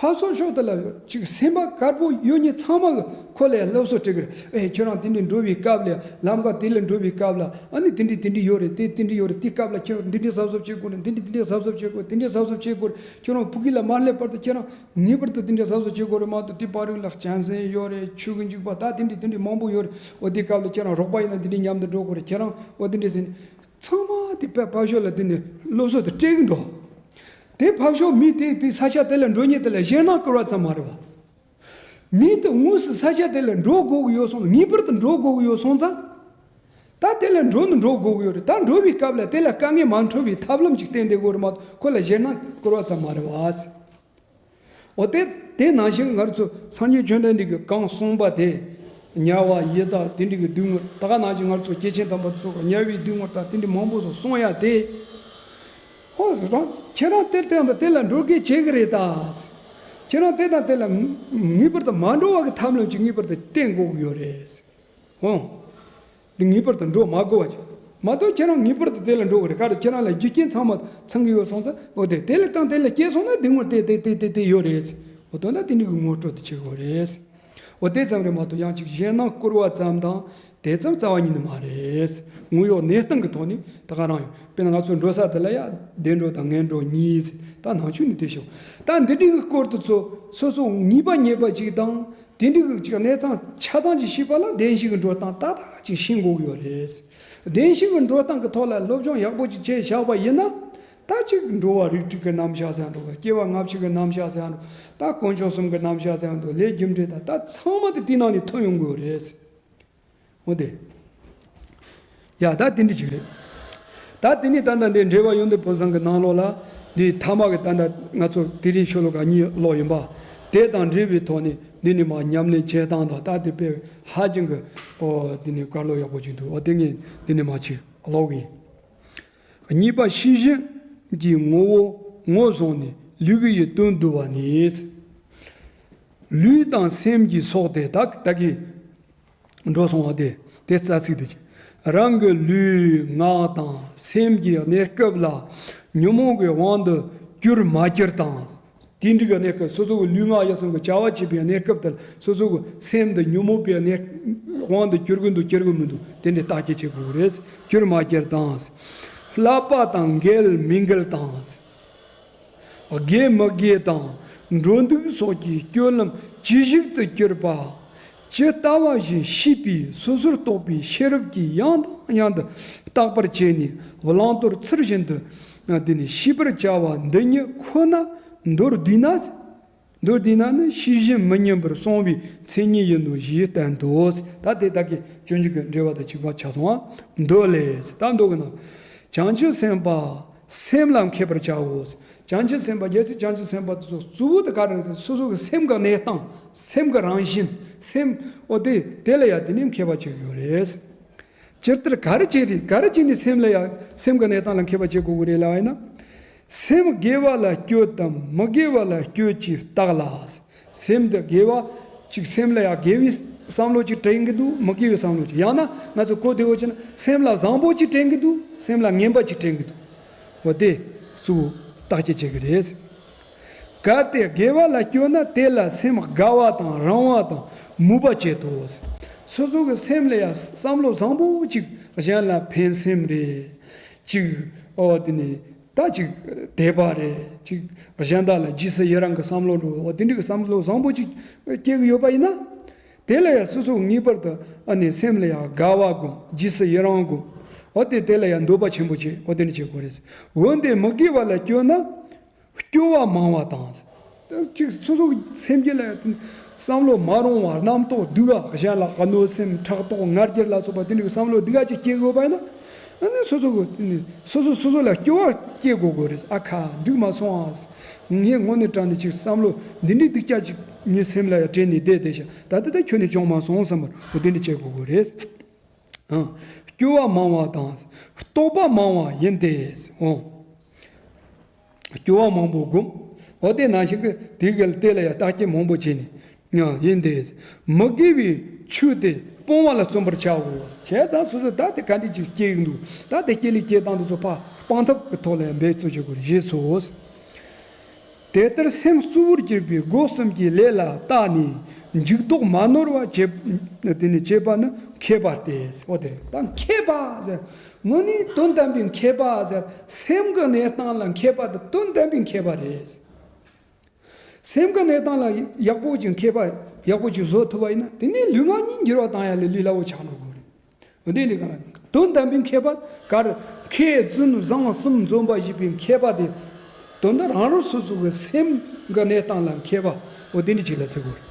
ཕར་ཚུར་ཕྱོགས་དེ་ལ་ཅིག་སེམས་པ་དཀར་པོ་ཡོད་མཁན་ཚང་མ་གི་ཁོ་ལ་སློབ་གསོ་སྤྲད་གི་རེད། ཨེ་ཁྱོད་རང་དེ་འདྲའི་འགྲོ་བའི་སྐབས་ལ་ལམ་ཁ་དེ་ལ་འགྲོ་བའི་སྐབས་ལ་ཨ་ནི་དེ་འདྲའི་དེ་འདྲའི་ཡོད་རེད། དེ་དེ་འདྲའི་ཡོད་རེད། དེའི་སྐབས་ལ་ཁྱོད་འདི་འདྲའི་གཟབ་གཟབ་བྱེད་དགོས་རེད། འདི་འདྲའི་འདི་འདྲའི་གཟབ་གཟབ་བྱེད་དགོས་རེད། འདི་འདྲའི་གཟབ་གཟབ་བྱེད་དགོས་རེད། ཁྱོད་རང་ཕ་གི་ལ་མ་སླེབས་བར་དུ་ཁྱེད་རང་ངེས་པར་དུ་དེ་འདྲའི་གཟབ་གཟབ་བྱེད་དགོས་རེད་མ་གཏོགས་དེ་བར་རིང་ལ་གཅན་གཟན་ཡོད་རེད། ཆུ་གི་འཇིགས་པ་ད་དེ་འདྲའི་དེ་འདྲའི་མང་པོ་ཡོད་རེད། འོ་དེའི་སྐབས་ལ་ཁྱེད་རང་རོགས་པ་ཡིན་ན་འདི་འདྲའི་མཉམ་དུ་འགྲོ་དགོས་རེད། ཁྱེད་རང་འོ་དེ་འདྲའི་ཟེར་ནས། ཚང་མ་དེ་དཔེ་ཕར་ཕྱོགས་ལ་དེ་ནས་སློབ་གསོ་དེ་སྤྲད་གི་འདུག་དེ་ཕར་ཕྱོགས་མི་དེ་དེ་ས་ཆ་དེ་ལ་འགྲོ་མཁན་དེ་ལ་ཞེད་སྣང་སྐུལ་བ་ཙམ་མ་རེད་བ། མི་དེ་དངོས་སུ་ས་ཆ་དེ་ལ་འགྲོ་དགོས་ཀྱི་ཡོད་སོང་། ངེས་པར་དུ་འགྲོ་དགོས་ཀྱི་ཡོད་སོང་ཙང་། ད་དེ་ལ་འགྲོ་ནི་འགྲོ་དགོས་ཀྱི་ཡོད་རེད། ད་འགྲོ་བའི་སྐབས་ལ་དེ་ལ་དཀའ་ངལ་མ་འཕྲད་པའི་ཐབས་ལམ་ཅིག་བསྟེན་བསྡད་དགོས་རེད་མ་གཏོགས་ཁོ་ལ་ཞེད་སྣང་སྐུལ་བ་ཙམ་མ་རེད་བ། འོ་དེ་དེ་ནང་བཞིན་ང་ཚོ་སངས་རྒྱས་བཅོམ་ལྡན་འདས་ཀྱིས་གང་གསུངས་པ་དེ། དམྱལ་བ་ཡི་དྭགས་དེ་འདྲ་གི་སྡུག་བསྔལ་ད་ག་ནང་བཞིན་ང་ཚོ་སྐྱེས་ཆེན་དམ་པ་ཚོ་དམྱལ་བའི་སྡུག་བསྔལ་དང་དེ་འདྲ་མང་པོ་ཚོ་གསུང་ཡ་དེ། ཨོ་རང་ཁྱེད་རང་དེ་དེ་དང་དེ་ལ་འགྲོ་གི་བྱེད་གི་རེད་ད། ཁྱེད་རང་དེ་དང་དེ་ལ་ངེས་པར་དུ་མ་འགྲོ་བ་གི་ཐབས་ལམ་ཅིག་ངེས་པར་དུ་བསྟེན་དགོས་ཀྱི་ཡོད་རེད། ཨོ། འདི་ངེས་པར་དུ་འགྲོ་མ་དགོས་པ་ཅིག་མ་གཏོགས་ཁྱེད་རང་ངེས་པར་དུ་དེ་ལ་འགྲོ་དགོས་རེད། ག་རེ་ཁྱེད་རང་ལ་རྒྱུ་རྐྱེན་ཚང་མ་ཚང་གི་ཡོད་སོང་ཙང་འོ་དེ་དེ་ལ་དང་དེ་ལ་སྐྱེས་སོང་ན་སྡུག་བསྔལ་དེ་དེ་དེ་དེ་དེ་ཡོད་རེད། འོ་དོན་དག་དེ་འདྲ་གི་ངོ་སྤྲོད་དེ་བྱེད་དགོས་རེད། འོ་དེ་ཙམ་རེད་མ་གཏོགས་ཡང་ཅིག་ཞེད་སྣང་སྐུལ་བ་ཙམ་དང་དེ་ཙམ་རྩ་བ་ཉིད་ནས་མ་རེད། དངོས་ཡོད་གནས་སྟངས་ཀྱི་ཐོག་ནས་ད་ག་རང་ཡོད། དཔེར་ན་ང་ཚོ་འགྲོ་ས་དེ་ལ་ཡ་བདེ་འགྲོ་དང་ངན་འགྲོ་གཉིས་ད་ནང་ཆོས་ནས་དེ་ཤོག་ད་འདི་འདྲ་གི་སྐོར་དུ་ཚོ་སོ་སོ་ངེས་པ་རྙེད་པ་ཅིག་དང་། དེ་འདྲ་གི་ཅིག་གནས་སྟངས་ཆ་ཚང་ཅིག་ཤེས་པ་ལ་བདེན་བཞི་གི་འགྲོ་སྟངས་ཏག་ཏག་ཅིག་ཤེས་དགོས་ཀྱི་ཡོད་རེད། བདེན་བཞི་གི་འགྲོ་སྟངས་ཀྱི་ཐོག་ལ་སློབ་སྦྱོང་ཡག་པོ་ཅིག་བྱས་བཞག་པ་ཡིན་ན། ད་ཅིག་འགྲོ་བ་རིགས་དྲུག་གི་རྣམ་གཞག་ཟེར་ཡ་འགྲོ་གི་སྐྱེ་བ་སྔ་ཕྱི་གི་རྣམ་གཞག་ཟེར་ཡ་འགྲོ་ད་དཀོན་མཆོག་གསུམ་གི་རྣམ་གཞག་ཟེར་ཡ་འགྲོ་ལས་རྒྱུ་འབྲས་ད་ད་ཚང་མ་དེ་དེའི་ནང་ནས་ཐོན་ཡོང་དགོས་རེད། འོ་དེ། ཡ་ད་དེ་འདྲ་ཅིག་རེད། ད་དེ་ནས་ད་ལྟ་འདི་འགྲེལ་པ་ཡོན་ཏན་ཕུན་ཚོགས་གི་ནང་ལོགས་ལ་འདི་ཐ་མ་གི་ད་ལྟ་ང་ཚོ་དེ་རིང་ཤོ་ལོ་ཀ་གཉིས་ཀློག་ཡིན་པ། དེ་དང་འབྲེལ་བའི་ཐོག་ནས་འདི་ནས་མར་ཉམས་ལེན་བྱེད་སྟངས་དང་ད་དེ་དཔེ་ཧ་ཅང་གི་ཨོ་འདི་ནས་བཀའ་སློབ་ཡག་པོ་ཅིག་འདུག་འོ་དེ་ངས་འདི་ནས་མར་ཅིག་ཀློག་གི་ཡིན། གཉིས་པ་ཤེས་བཞིན་གྱི་ངོ་བོ་ངོས་བཟུང་ནས་ལུས་ཀྱི་དོན་བསྡུ་བ་ནི། ལུས་དང་སེམས་ཀྱི་ཚོགས་དེ་དག་ད་གི་འགྲོ་སོང་བ་དེ་དེ་རྩ་ཚིག་དེ་ཅི། རང་གི་ལུས་ངག་དང་སེམས་ཀྱི་གནས་སྐབས་ལ་ཉོན་མོངས་ཀྱི་དབང་དུ་གྱུར་མ་གྱུར་དང་། དེ་འདྲ་གི་གནས་སྐབས་སོ་སོ་གི་ལུས་ངག་ཡིད་གསུམ་གྱི་བྱ་བ་བྱེད་པའི་གནས་སྐབས་དེར་སོ་སོ་གི་སེམས་འདི་ཉོན་མོངས་པའི་གནས་དབང་དུ་གྱུར་གི་འདུག་གྱུར་གི་མི་འདུག་དེ་འདྲའི་བརྟག་དཔྱད་བྱེད་དགོས་ཀྱི་རེད། གྱུར་མ་གྱུར་དང་། བསླབ་པ་དང་འགལ་མི་འགལ་དང་། དགེ་མི་དགེ་དང་འགྲོ་འདུག་སོགས་ཀྱི་སྤྱོད་ལམ་ཇི་ཞིག་ཏུ་གྱུར་པ། ཇི་ལྟ་བ་བཞིན་ཤེས་པའི་སོ་སོར་རྟོག་པའི་ཤེས་རབ་ཀྱིས་ཡང་དང་ཡང་དུ་བརྟག་པར་བྱས་ནས་བླང་དོར་ཚུལ་བཞིན་དུ་དེ་ནི་ཤེས་པར་བྱ་བ་འདི་ཉིད་ཁོ་ན་མདོར་བསྡུས་ན། མདོར་བསྡུས་ན་ནི་ཤེས་བཞིན་མི་སྙམ་པར་གསུངས་པའི་མཚན་ཉིད་ཡིན་ནོ་ཞེས་བསྟན་ཏོ། ད་དེ་དག་གི་སྤྱོད་འཇུག་གི་འགྲེལ་པ་དང་གཅིག་པ་ཆ་ཚང་བ་མདོ་ལས། ད་མདོ་གི་ནང་བྱང་ཆུབ་སེམས་དཔའ། སེམས་ལ་མཁས་པར་བྱའོ། བྱང་ཆུབ་སེམས་དཔའ་རྒྱལ་སྲས་བྱང་ཆུབ་སེམས་དཔའ་དེ་ཚོ་གཙོ་བོ་དེ་ག་རེ་རེད། སོ་སོ་གི་སེམས་ཀྱི་གནས་སྟངས། སེམས་ཀྱི་རང་བཞིན། སེམས་འོ་དེ་དེ་ལ་ཡང་དེ་ནས་མཁས་པ་བྱེད་ཀྱི་ཡོད་རེད། ཇི་ལྟར་ག་རེ་བྱས་རེད། ག་རེ་བྱས་ནས་སེམས་ལ་ཡང་སེམས་ཀྱི་གནས་སྟངས་ལ་མཁས་པ་བྱེད་དགོས་ཀྱི་རེད་ལབ་ཡིན་ན། སེམས་དགེ་བ་ལ་སྤྱོད་དམ་མི་དགེ་བ་ལ་སྤྱོད་ཅེས་བརྟག་ལ། སེམས་འདི་དགེ་བ་ཅིག་སེམས་ལ་ཡང་དགེ་བའི་བསམ་བློ་ཅིག་དྲན་གྱི་འདུག་མི་དགེ་བའི་བསམ་བློ་ཅིག་ཡང་ན་ང་ཚོ་གོ་བདེ་བོ་བྱས་ན་སེམས་ལ་བཟང་པོ་ཅིག་དྲན་གྱི་འདུག་སེམས་ལ་ངན་པ་ཅིག་དྲན་གྱི་འདུག་འོ་དེ་གཙོ་བོ་བརྟག་དཔྱད་བྱེད་ཀྱི་རེད། གལ་ཏེ་དགེ་བ་ལ་སྤྱོད་ན་དེ་ལ་སེམས་དགའ་བ་དང་རངས་བ་དང་མོས་པ་བྱེད་དོ། སོ་སོ་གི་སེམས་ལ་ཡང་བསམ་བློ་བཟང་པོ་ཅིག་གཞན་ལ་ཕན་སེམས་རེད། ཅིག་ཨོ་དེ་ནི་ད་ཅིག་དད་པ་རེད། ཅིག་གཞན་དག་ལ་རྗེས་སུ་ཡི་རང་གི་བསམ་བློ་འགྲོ། ཨོ་དེ་འདྲ་གི་བསམ་བློ་བཟང་པོ་ཅིག་སྐྱེ་གི་ཡོད་པ་ཡིན་ན། དེ་ལ་ཡང་སོ་སོ་ངེས་པར་དུ་ཨ་ནི་སེམས་ལ་ཡང་དགའ་བ་སྒོམ། རྗེས་སུ་ཡི་རང་སྒོམ། འོ་དེ་དེ་ལ་ཡང་འདོད་པ་ཆེན་པོ་བྱེད། འོ་དེ་འདྲ་བྱེད་དགོས་རེད། འོན་ཏེ་མི་དགེ་བ་ལ་སྤྱོད་ན་སྐྱོ་བ་མང་བ་དང་། ཅིག་སོ་སོ་སེམས་རྒྱུད་ལ་ཡང་བསམ་བློ་མ་རུང་བ། རྣམ་རྟོག་སྡུག་ག་གཞན་ལ་གནོད་སེམས་ཕྲག་དོག་ང་རྒྱལ་ལ་སོགས་པ་དེ་འདྲའི་བསམ་བློ་སྡུག་ག་ཅིག་སྐྱེ་དགོས་པ་ཡིན་ན། ཨ་ནི་སོ་སོ་གི་སོ་སོ་སོ་སོ་ལ་སྐྱོ་བ་སྐྱེ་དགོས་དགོས་རེད། ཨ་ཁ་འགྲིག་མ་སོང་ཨ། ངས་དངོས་གནས་དྲང་གནས་ཅིག་བསམ་བློ་འདི་འདྲའི་སྡུག་ཅག་ཅིག་ངའི་སེམས་ལ་ཡང་དྲན་ནས་བསྡད་བསྡད་ཤག་ད་ལྟ་ད་ཁྱོན་ནས་བྱུང་མ་སོང་བསམ་པར་འོ་དེ་འདྲ་བྱེད་དགོས་དགོས་རེད། ཨང་། སྐྱོ་བ་མང་བ་དང་རྟོག་པ་མང་བ་ཡིན་ཏེ། འོང་། སྐྱོ་བ་མང་པོ་བསྒོམ། འོ་དེ་ནང་བཞིན་གྱི་དེ་གི་དེ་ལ་ཡང་བརྟག་དཔྱད་མང་པོ་བྱས་ནས། ཡང་ཡིན་ཏེ། མི་དགེ་བའི་ཆོས་དེ་སྤོང་བ་ལ་བརྩོན་པར་བྱའོ། བྱས་ཙང་སོ་སོ་ད་དེ་ག་འདྲ་ཅིག་སྐྱེ་གི་འདུག་ད་དེ་སྐྱེ་ལས་སྐྱེ་སྟངས་དེ་ཚོ་ཕར་སྤང་ཐབས་ཀྱི་ཐོག་ལ་ཡང་འབད་བརྩོན་བྱེད་དགོས་རེད། ཞེས་སོ། དེ་ལྟར་སེམས་གཙོ་བོར་གྱུར་པའི་སྒོ་གསུམ་གྱི་ལས་ལ་བརྟགས་ནས་འཇུག་ལྡོག་མ་ནོར་བ་བྱེད། དེ་ནི་བྱེད་པ་ནི་མཁས་པ་སྟེ། འོ་དེ་རེད། ད་མཁས་པ་ཟེར། དངོས་གནས་དོན་དམ་པའི་མཁས་པ་ཟེར། སེམས་ཀྱི་གནས་སྟངས་ལ་མཁས་པ་དེ་དོན་དམ་པའི་མཁས་པ་རེད། སེམས་ཀྱི་གནས་སྟངས་ལ་ཡག་པོ་ཅིག་མཁས་པ་ཡག་པོ་ཅིག་བཟོ་ཐུབ་པ་ཡིན་ན། དེ་ནས་ལུས་ངག་གཉིས་འགྱུར་བ་བཏང་ཡ་ལས་ལས་སླ་བོ་ཆགས་འགྲོ་གི་རེད། འོ་དེ་འདྲ་ག་ལ་དོན་དམ་པའི་མཁས་པ་གར་མཁས་བཙུན་བཟང་གསུམ་འཛོམས་པ་ཞེས་པའི་མཁས་པ་དེ། དོན་དུ་རང་རང་སོ་སོ་གི་སེམས་ཀྱི་གནས་སྟངས་ལ་མཁས་པ་འོ་དེ་འདྲ་ཅིག་ལ་ཟེར་དགོས་རེད།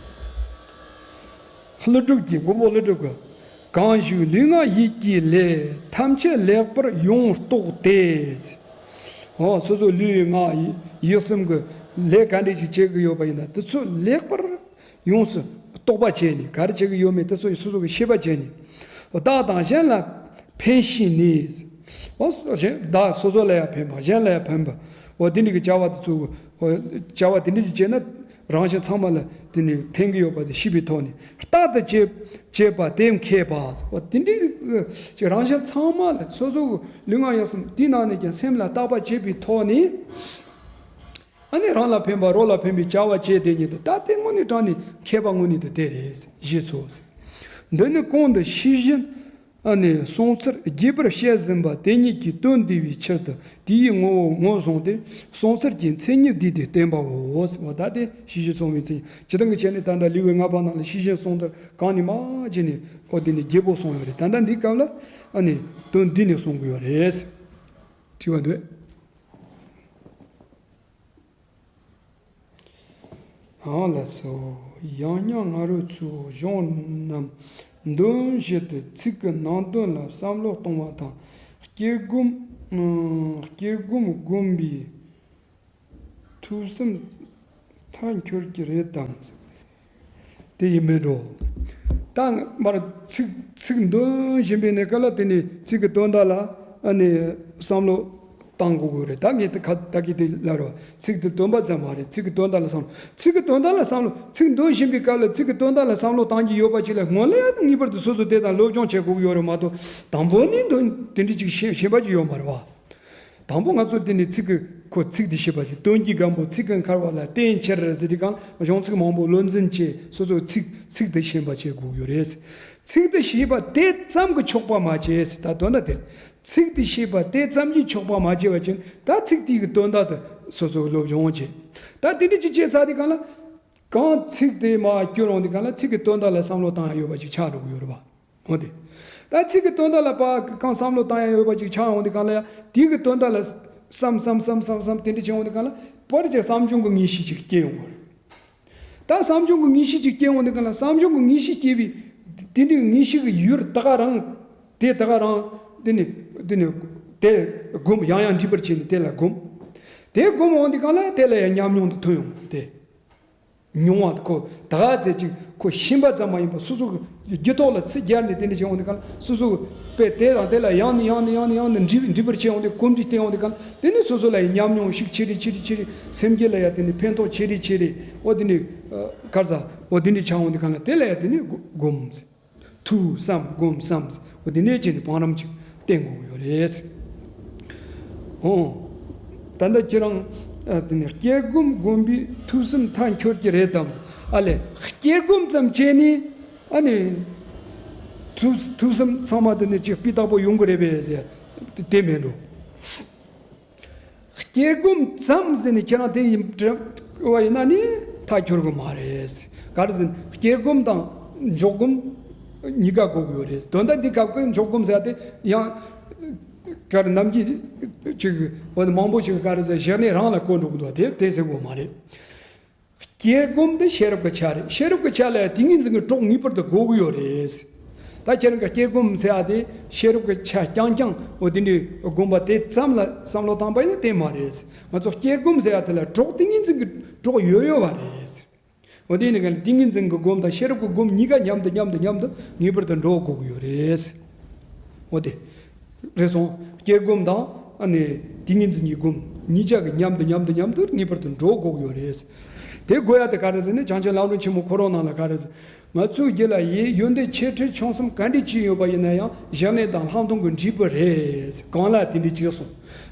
ཀླུ་སྒྲུབ་ཀྱི། མགོན་པོ་ཀླུ་སྒྲུབ་ཀྱི། གང་ཞིག་ལུས་ངག་ཡིད་ཀྱི་ལས། ཐམས་ཅད་ལེགས་པར་ཡོངས་རྟོགས་ཏེ། འོ་སོ་སོ་ལུས་ངག་ཡིད་གསུམ་གྱི་ལས་ག་འདྲ་ཞིག་བྱེད་ཀྱི་ཡོད་པ་ཡིན་ན་དེ་ཚོ་ལེགས་པར་ཡོངས་སུ་རྟོགས་པ་བྱས་ནས། ག་རེ་བྱེད་ཀྱི་ཡོད་མེད་དེ་ཚོ་སོ་སོ་གི་ཤེས་པ་བྱས་ནས། བདག་དང་གཞན་ལ་ཕན་ཤེས་ནས། འོ་གཞན་བདག་སོ་སོ་ལ་ཡང་ཕན་པ། གཞན་ལ་ཡང་ཕན་པ། འོ་དེ་འདྲ་གི་བྱ་བ་དེ་ཚོ། འོ་བྱ་བ་དེ་འདྲ་ཞིག་བྱས་ན། རང་གཞན་ཚང་མ་ལ་དེ་ནི་ཕན་གྱི་ཡོད་པ་དེ་ཤེས་པའི་ཐོག་ནས། རྟག་ཏུ་བྱེད་བྱེད་པ་དེ་མཁས་པ། འོ་དེ་འདྲའི་ཅིག་རང་གཞན་ཚང་མ་ལ་སོ་སོ་གི་ལུས་ངག་ཡིད་གསུམ་དེའི་ནང་ནས་ཀྱང་སེམས་ལ་བརྟག་པ་བྱེད་པའི་ཐོག་ནས། ཨ་ནི་རང་ལ་ཕན་པ་རོགས་ལ་ཕན་པའི་བྱ་བ་བྱེད་དེ་ཉིད་དུ། ད་དེ་དངོས་གནས་དྲང་གནས་མཁས་པ་དངོས་གནས་དེ་དེ་རེད། ཞེས་སོ། འདི་ནི་གོང་དུ་ཤེས་བཞིན། ཨ་ནི་སྲོང་ཚུར་རྒྱས་པར་བཤད་ཟིན་པ་དེ་ཉིད་ཀྱི་དོན་བསྡུ་བའི་ཕྱིར་དུ། དེའི་ངོ་བོ་ངོས་བཟུང་སྟེ། སྲོང་ཚུར་གྱི་མཚན་ཉིད་བསྡུས་ཏེ་བསྟན་པའོ། འོ་ད་དེ་ཤེས་བཞིན་སྲོང་བའི་མཚན་ཉིད། སྤྱིར་བཏང་གི་ཆ་ནས་ད་ལྟ་ལེའུ་ལྔ་པ་ནང་ལ་ཤེས་བཞིན་སྲོང་ཚུར་གང་ནས་མ་བྱས་ནས་འོ་དེ་ནས་རྒྱས་པོ་གསུངས་ཡོད་རེད། ད་ལྟ་འདིའི་སྐབས་ལ་ཨ་ནི་དོན་བསྡུས་ནས་གསུང་གི་ཡོད་རེད། དྲི་བ་འདུག་ཨང་ལགས་སོ། ཡང་སྙིང་ང་རོ་ཚོའི་གཞུང་རྣམས་འདོན་བཞིན་དུ་ཚིག་གི་ནང་དོན་ལ་བསམ་བློ་གཏོང་བ་དང་། སྐྱེ་སྒོམ། ཨ། སྐྱེ་སྒོམ་སྒོམ་པའི་ཐུགས་བསམ་མཐའ་འཁྱོལ་གྱི་རེད་དམ། དེ་ཡིན་མིན་འགྲོ། ད་མར་ཚིག་ཚིག་འདོན་བཞིན་པའི་གནས་སྐབས་ལ་དེ་ནི་ཚིག་གི་དོན་དག་ལ་ཨ་ནི་བསམ་བློ་བཏང་དགོས་དགོས་རེད། ད་ངས་དེ་ཁ་ད་གི་དེ་ལབ་རོགས། ཚིག་དེ་འདོན་པ་ཙམ་མ་རེད། ཚིག་གི་དོན་དག་ལ་བསམ་བློ། ཚིག་གི་དོན་དག་ལ་བསམ་བློ། ཚིག་འདོན་བཞིན་པའི་སྐབས་ལ་ཚིག་གི་དོན་དག་ལ་བསམ་བློ་བཏང་གི་ཡོད་པ་ཅིག་ལ་སྔོན་ལ་ཡང་ངེས་པར་དུ་སོ་སོ་དེ་དང་སློབ་སྦྱོང་བྱེད་དགོས་ཀྱི་ཡོད་རེད་མ་གཏོགས། དང་པོ་ནས་འདོན་དེ་འདྲ་ཅིག་ཤེས་ཤེས་པ་ཅིག་ཡོད་མ་རེད་བ། དང་པོ་ང་ཚོ་འདི་ནི་ཚིག་གི་ཁོ་ཚིག་འདི་ཤེས་པ་ཞིག་དོན་གྱི་སྒམ་པོ་ཚིག་གི་མཁར་བ་ལ་བརྟེན་ཕྱིར་ཟེར་དུས་སྒང་གཞུང་ཚིག་མང་པོ་བློ་འཛིན་བྱས། སོ་སོ་ཚིག་ཚིག་འདི་ཤེས་པ་བྱེད་དགོས་ཡོད་རེད། ཚིག་འདི་ཤེས་པ་དེ་ཙམ་གྱིས་ཆོག་པ་མ་བྱས་ཟེར། ད་དོན་དག་དེ་ཚིག་འདི་ཤེས་པ་དེ་ཙམ་གྱིས་ཆོག་པ་མ་བྱས་པ་ཅིན་ད་ཚིག་དེའི་གི་དོན་དག་དེ་སོ་སོ་སློབ་སྦྱོང་བྱས། ད་དེ་འདྲ་ཅིག་བྱས་ཚར་དུས་སྒང་ལ་གང་ཚིག་དེ་མར་བསྐྱུར་འོང་དུས་སྒང་ལ་ཚིག་གི་དོན་དག་ལ་བསམ་བློ་བཏང་ཡ་ཡོད་པ་ཅིག་ཆགས་འགྲོ་གི་ཡོད་རེད་བ། འོ་དེ། ད་ཚིག་གི་དོན་དག་ལ་ཕར་གང་བསམ་བློ་བཏང་ཡ་ཡོད་པ་ཅིག་ཆགས་འོང་དུས་སྒང་ལ་ཡ། དེ་གི་དོན་དག་ལ་བསམ་བསམ་བསམ་བསམ་བསམ་དེ་འདྲ་བྱས་འོང་དུས་སྒང་ལ་པར་ཅིག་བསམ་བྱུང་གི་ངེས་ཤེས་ཅིག་སྐྱེ་ཡོང་བ་རེད། ད་བསམ་བྱུང་གི་ངེས་ཤེས་ཅིག་སྐྱེ་འོང་དུས་སྒང་ལ་བསམ་བྱུང་གི་ངེས་ཤེས་སྐྱེ་བའི་དེ་འདྲའི་ངེས་ཤེས་ཀྱི་ཡུལ་ད་ག་རང་། དེ་ད་ག་རང་། དེ་ནི་དེ་ནི་དེ་སྒོམ། ཡང་ཡང་འདྲིས་པར་བྱས་ནས་དེ་ལ་སྒོམ། དེ་སྒོམ་འོང་དུས་སྒང་ལ་དེ་ལ་ཡང་ཉམས་མྱོང་དུ་ཐོན་ཡོང་བ་དེ། མྱོང་བ་ཁོ་ད་ག་ཚད་ཅིག་ཁོ་ཤེས་པ་ཙམ་མ་ཡིན་པར་སོ་སོ་གི་རྒྱུད་ཐོག་ལ་ཚུར་སྦྱར་ནས་དེ་འདྲ་བྱས་འོང་དུས་སྒང་ལ་སོ་སོ་གི་དཔེ་དེ་དང་དེ་ལ་ཡང་ནས་ཡང་ནས་ཡང་ནས་ཡང་ནས་འདྲིས་འདྲིས་པར་བྱས་འོང་དུས། གོམས་འདྲིས་བསྟེན་འོང་དུས་སྒང་ལ་དེ་ནི་སོ་སོ་ལ་ཡང་ཉམས་མྱོང་ཞིག་ཆེ་རེ་ཆེ་རེ་ཆེ་རེ། སེམས་རྒྱུད་ལ་ཡང་དེ་ནི་ཕན་ཐོགས་ཆེ་རེ་ཆེ་རེ། འོ་དེ་ནི་ག་རེ་ཟ། འོ་དེ་འདྲ་ཆགས་འོང་དུས་སྒང་ལ་དེ་ལ་ཡང་དེ་ནི་སྒོམ། ཐོས་བསམ་སྒོམ་བསམ། འོ་དེ་ནས་བྱས་ནས་བང་རིམ་ཅིག་བསྟེན་དགོས་ཀྱི་ཡོད་རེད། འོ། ད་ལྟ་ཁྱེད་རང་ ཨ་དེ་ནས་སྐྱེ་སྒོམ་སྒོམ་པས་ཐུགས་བསམ་མཐའ་འཁྱོལ་གྱི་རེད་དམ། ཨ་ལས་སྐྱེ་སྒོམ་ཙམ་བྱས་ནས་ཨ་ནི་ཐུགས་ཐུགས་བསམ་ཚང་མ་དེ་ནས་ཅིག་སྤུས་དག་པོ་ཡོང་གི་རེད་པས་ཟེར། དེ་དེ་མིན་འགྲོ། སྐྱེ་སྒོམ་ཙམ་ཟེར་ནས་ཁྱེད་རང་དེ་ཡིན་བ་ཡིན་ན་ནི་མཐའ་འཁྱོལ་གི་མ་རེད། ག་རེ་ཟེར་ན་སྐྱེ་སྒོམ་དང་འཇོག་སྒོམ་གཉིས་ཀ་དགོས་ཀྱི་ཡོད་རེད། དོན་དག་འདི་སྐབས་ཀྱི་འཇོག་སྒོམ་ཟེར་ཏེ་ཡང་ག་རེ་ནམ་རྒྱུན་ཅིག་འོ་ན་མང་པོ་ཞིག་ག་རེ་ཟེར་གཞི་གནས་རང་ལ་གོ་འགྲོ་གི་འདུག་དེ་དེ་ཟེར་དགོས་མ་རེད། སྐྱེ་སྒོམ་འདི་ཤེས་རབ་ཀྱི་ཆ་རེད། ཤེས་རབ་ཀྱི་ཆ་ལ་ཏིང་ངེ་འཛིན་གྱི་གྲོགས་ངེས་པར་དུ་དགོས་ཀྱི་ཡོད་རེད། ད་ཁྱེད་རང་གི་སྐྱེ་སྒོམ་ཟེར་ཡ་དེ་ཤེས་རབ་ཀྱི་ཆ་རྐྱང་རྐྱང་འོ་དེ་འདྲའི་སྒོམ་པ་དེ་ཙམ་ལ་བསམ་བློ་བཏང་པ་ཡིན་ན་དེ་མ་རེད། ང་ཚོ་སྐྱེ་སྒོམ་ཟེར་ཡ་དེ་ལ་གྲོགས་ཏིང་ངེ་འཛིན་གྱི་གྲོགས་ཡོད་ཡོད་པ་རེད། འོ་དེ་ནི་ག་ལ་ཏིང་ངེ་འཛིན་གྱི་སྒོམ་དང་ཤེས་རབ་ཀྱི་སྒོམ་གཉིས་ཀ་མཉམ་དུ་མཉམ་དུ་མཉམ་དུ་ངེས་པར་དུ་འགྲོ་དགོས་ཀྱི་ཡོད་རེད། འོ་དེ། རེད་སོང་། སྐྱེ་སྒོམ་དང་ཨ་ནི་ཏིང་ངེ་འཛིན་གྱི་སྒོམ་གཉིས་ཆ་གི་མཉམ་དུ་མཉམ་དུ་མཉམ་དུ་ངེས་པར་དུ་འགྲོ་དགོས་ཀྱི་ཡོད་རེད། དེ་དགོས་ཡ་དེ་ག་རེ་ཟེར་ན་བྱང་ཆུབ་ལམ་རིམ་ཆེན་མོ་ཁོ་རང་ནང་ལ་ག་རེ་ཟེར། ང་ཚོའི་རྒྱུད་ལ་ཡེ་ཡོན་ཏན་ཆེ་ཕྲ་ཆུང་གསུམ་ག་འདྲ་ཅིག་ཡོད་པ་ཡིན་ན་ཡང་གཞི་གནས་དང་ལྷག་མཐོང་གི་འབྲས་བུ་རེད། གང་ལ་དེ་འདྲ་ཅིག་གསུངས།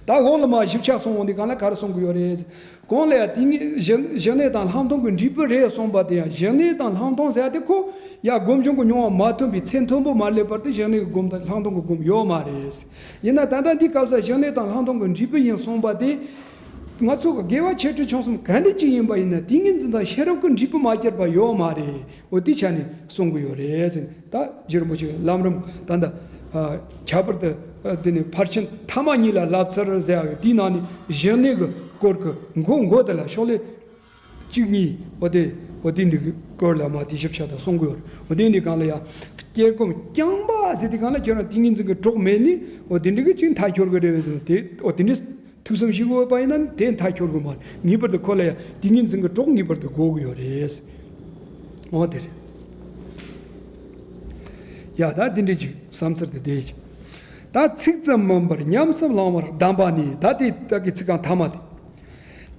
ད་འོག་ལ་མ་ཞིབ་ཆ་གསུངས་འོང་དུས་གང་ལ་ག་རེ་གསུང་གི་ཡོད་རེད། གང་ལ་ཡང་དེ་ཉིད་གཞི་གཞི་གནས་དང་ལྷག་མཐོང་གི་འབྲས་བུ་རེད་གསུངས་པ་དེ་ཡང་གཞི་གནས་དང་ལྷག་མཐོང་ཟེར་ཡ་དེ་ཁོ་ཡང་སྒོམ་བྱུང་གི་མྱོང་བ་མ་ཐོན་པའི་ཚེ་མཐོན་པོ་མ་སླེབས་བར་དུ་གཞི་གནས་ཀྱི་སྒོམ་དང་ལྷག་མཐོང་གི་སྒོམ་ཡོད་མ་རེད། ཡིན་ན་ད་ལྟ་འདི་སྐབས་སུ་གཞི་གནས་དང་ལྷག་མཐོང་གི་འབྲས་བུ་ཡིན་གསུངས་པ་དེ། ང་ཚོ་གི་དགེ་བ་ཆེ་ཕྲ་ཆུང་གསུམ་ག་འདྲ་ཅིག་ཡིན་པ་ཡིན་ན་ཏིང་ངེ་འཛིན་དང་ཤེས་རབ་ཀྱི་འབྲས་བུ་མ་སྐྱེས་པ་ཡོད་མ་རེད། འོ་དེ་ཆ་ནས་གསུང་གི་ཡོད་རེད་ཟེར། ད་རྗེ་རིན་པོ་ཆེ་ལམ་རིམ་ད་ལྟ་ཁྱད་པར་དུ་དེ་ནས་ཕར་ཕྱིན་ཐ་མ་གཉིས་ལ་བསླབ་ཚུལ་ཟེར་ཡ་ཡོད། དེའི་ནང་ནས་གཞི་གནས་ཀྱི་སྐོར་གྱི་མགོ་མགོ་དེ་ལ་ཤོག་ལེ་གཅིག་གཉིས་འོ་དེ་འོ་དེ་འདི་གི་སྐོར་ལ་མ་དེ་ཞིབ་ཆ་དང་གསུང་གི་ཡོད་རེད། འོ་དེ་འདི་གང་ལ་ཡ་སྐྱེ་སྒོམ་རྐྱང་པ་ཟེར་དེ་གང་ལ་ཁྱོད་རང་ཏིང་ངེ་འཛིན་གྱི་གྲོགས་མེད་ནི་འོ་དེ་འདྲ་གི་ཅིག་མཐའ་འཁྱོལ་གི་རེད་བས་ཟེར་ན་དེ་འོ་དེ་འདྲ། ཐུགས་བསམ་ཞིག་ཡོད་པ་ཡིན་ན་དེ་མཐའ་འཁྱོལ་དགོས་མ་རེད། ངེས་པར་དུ་ཁོ་ལ་ཡང་ཏིང་ངེ་འཛིན་གྱི་གྲོགས་ངེས་པར་དུ་དགོས་ཀྱི་ཡོད་རེད། འོ་དེ་རེད། ཡ་ད་དེ་འདྲས་ཅིག་བསམ་ཚུལ་དེ་བསྡད་ཅིག་ད་ཚིག་ཙམ་མིན་པར་ཉམས་སུ་བླང་བར་གདམས་པ་ནི་ད་དེ་ད་གི་ཚིག་རྐང་ཐ་མ་དེ།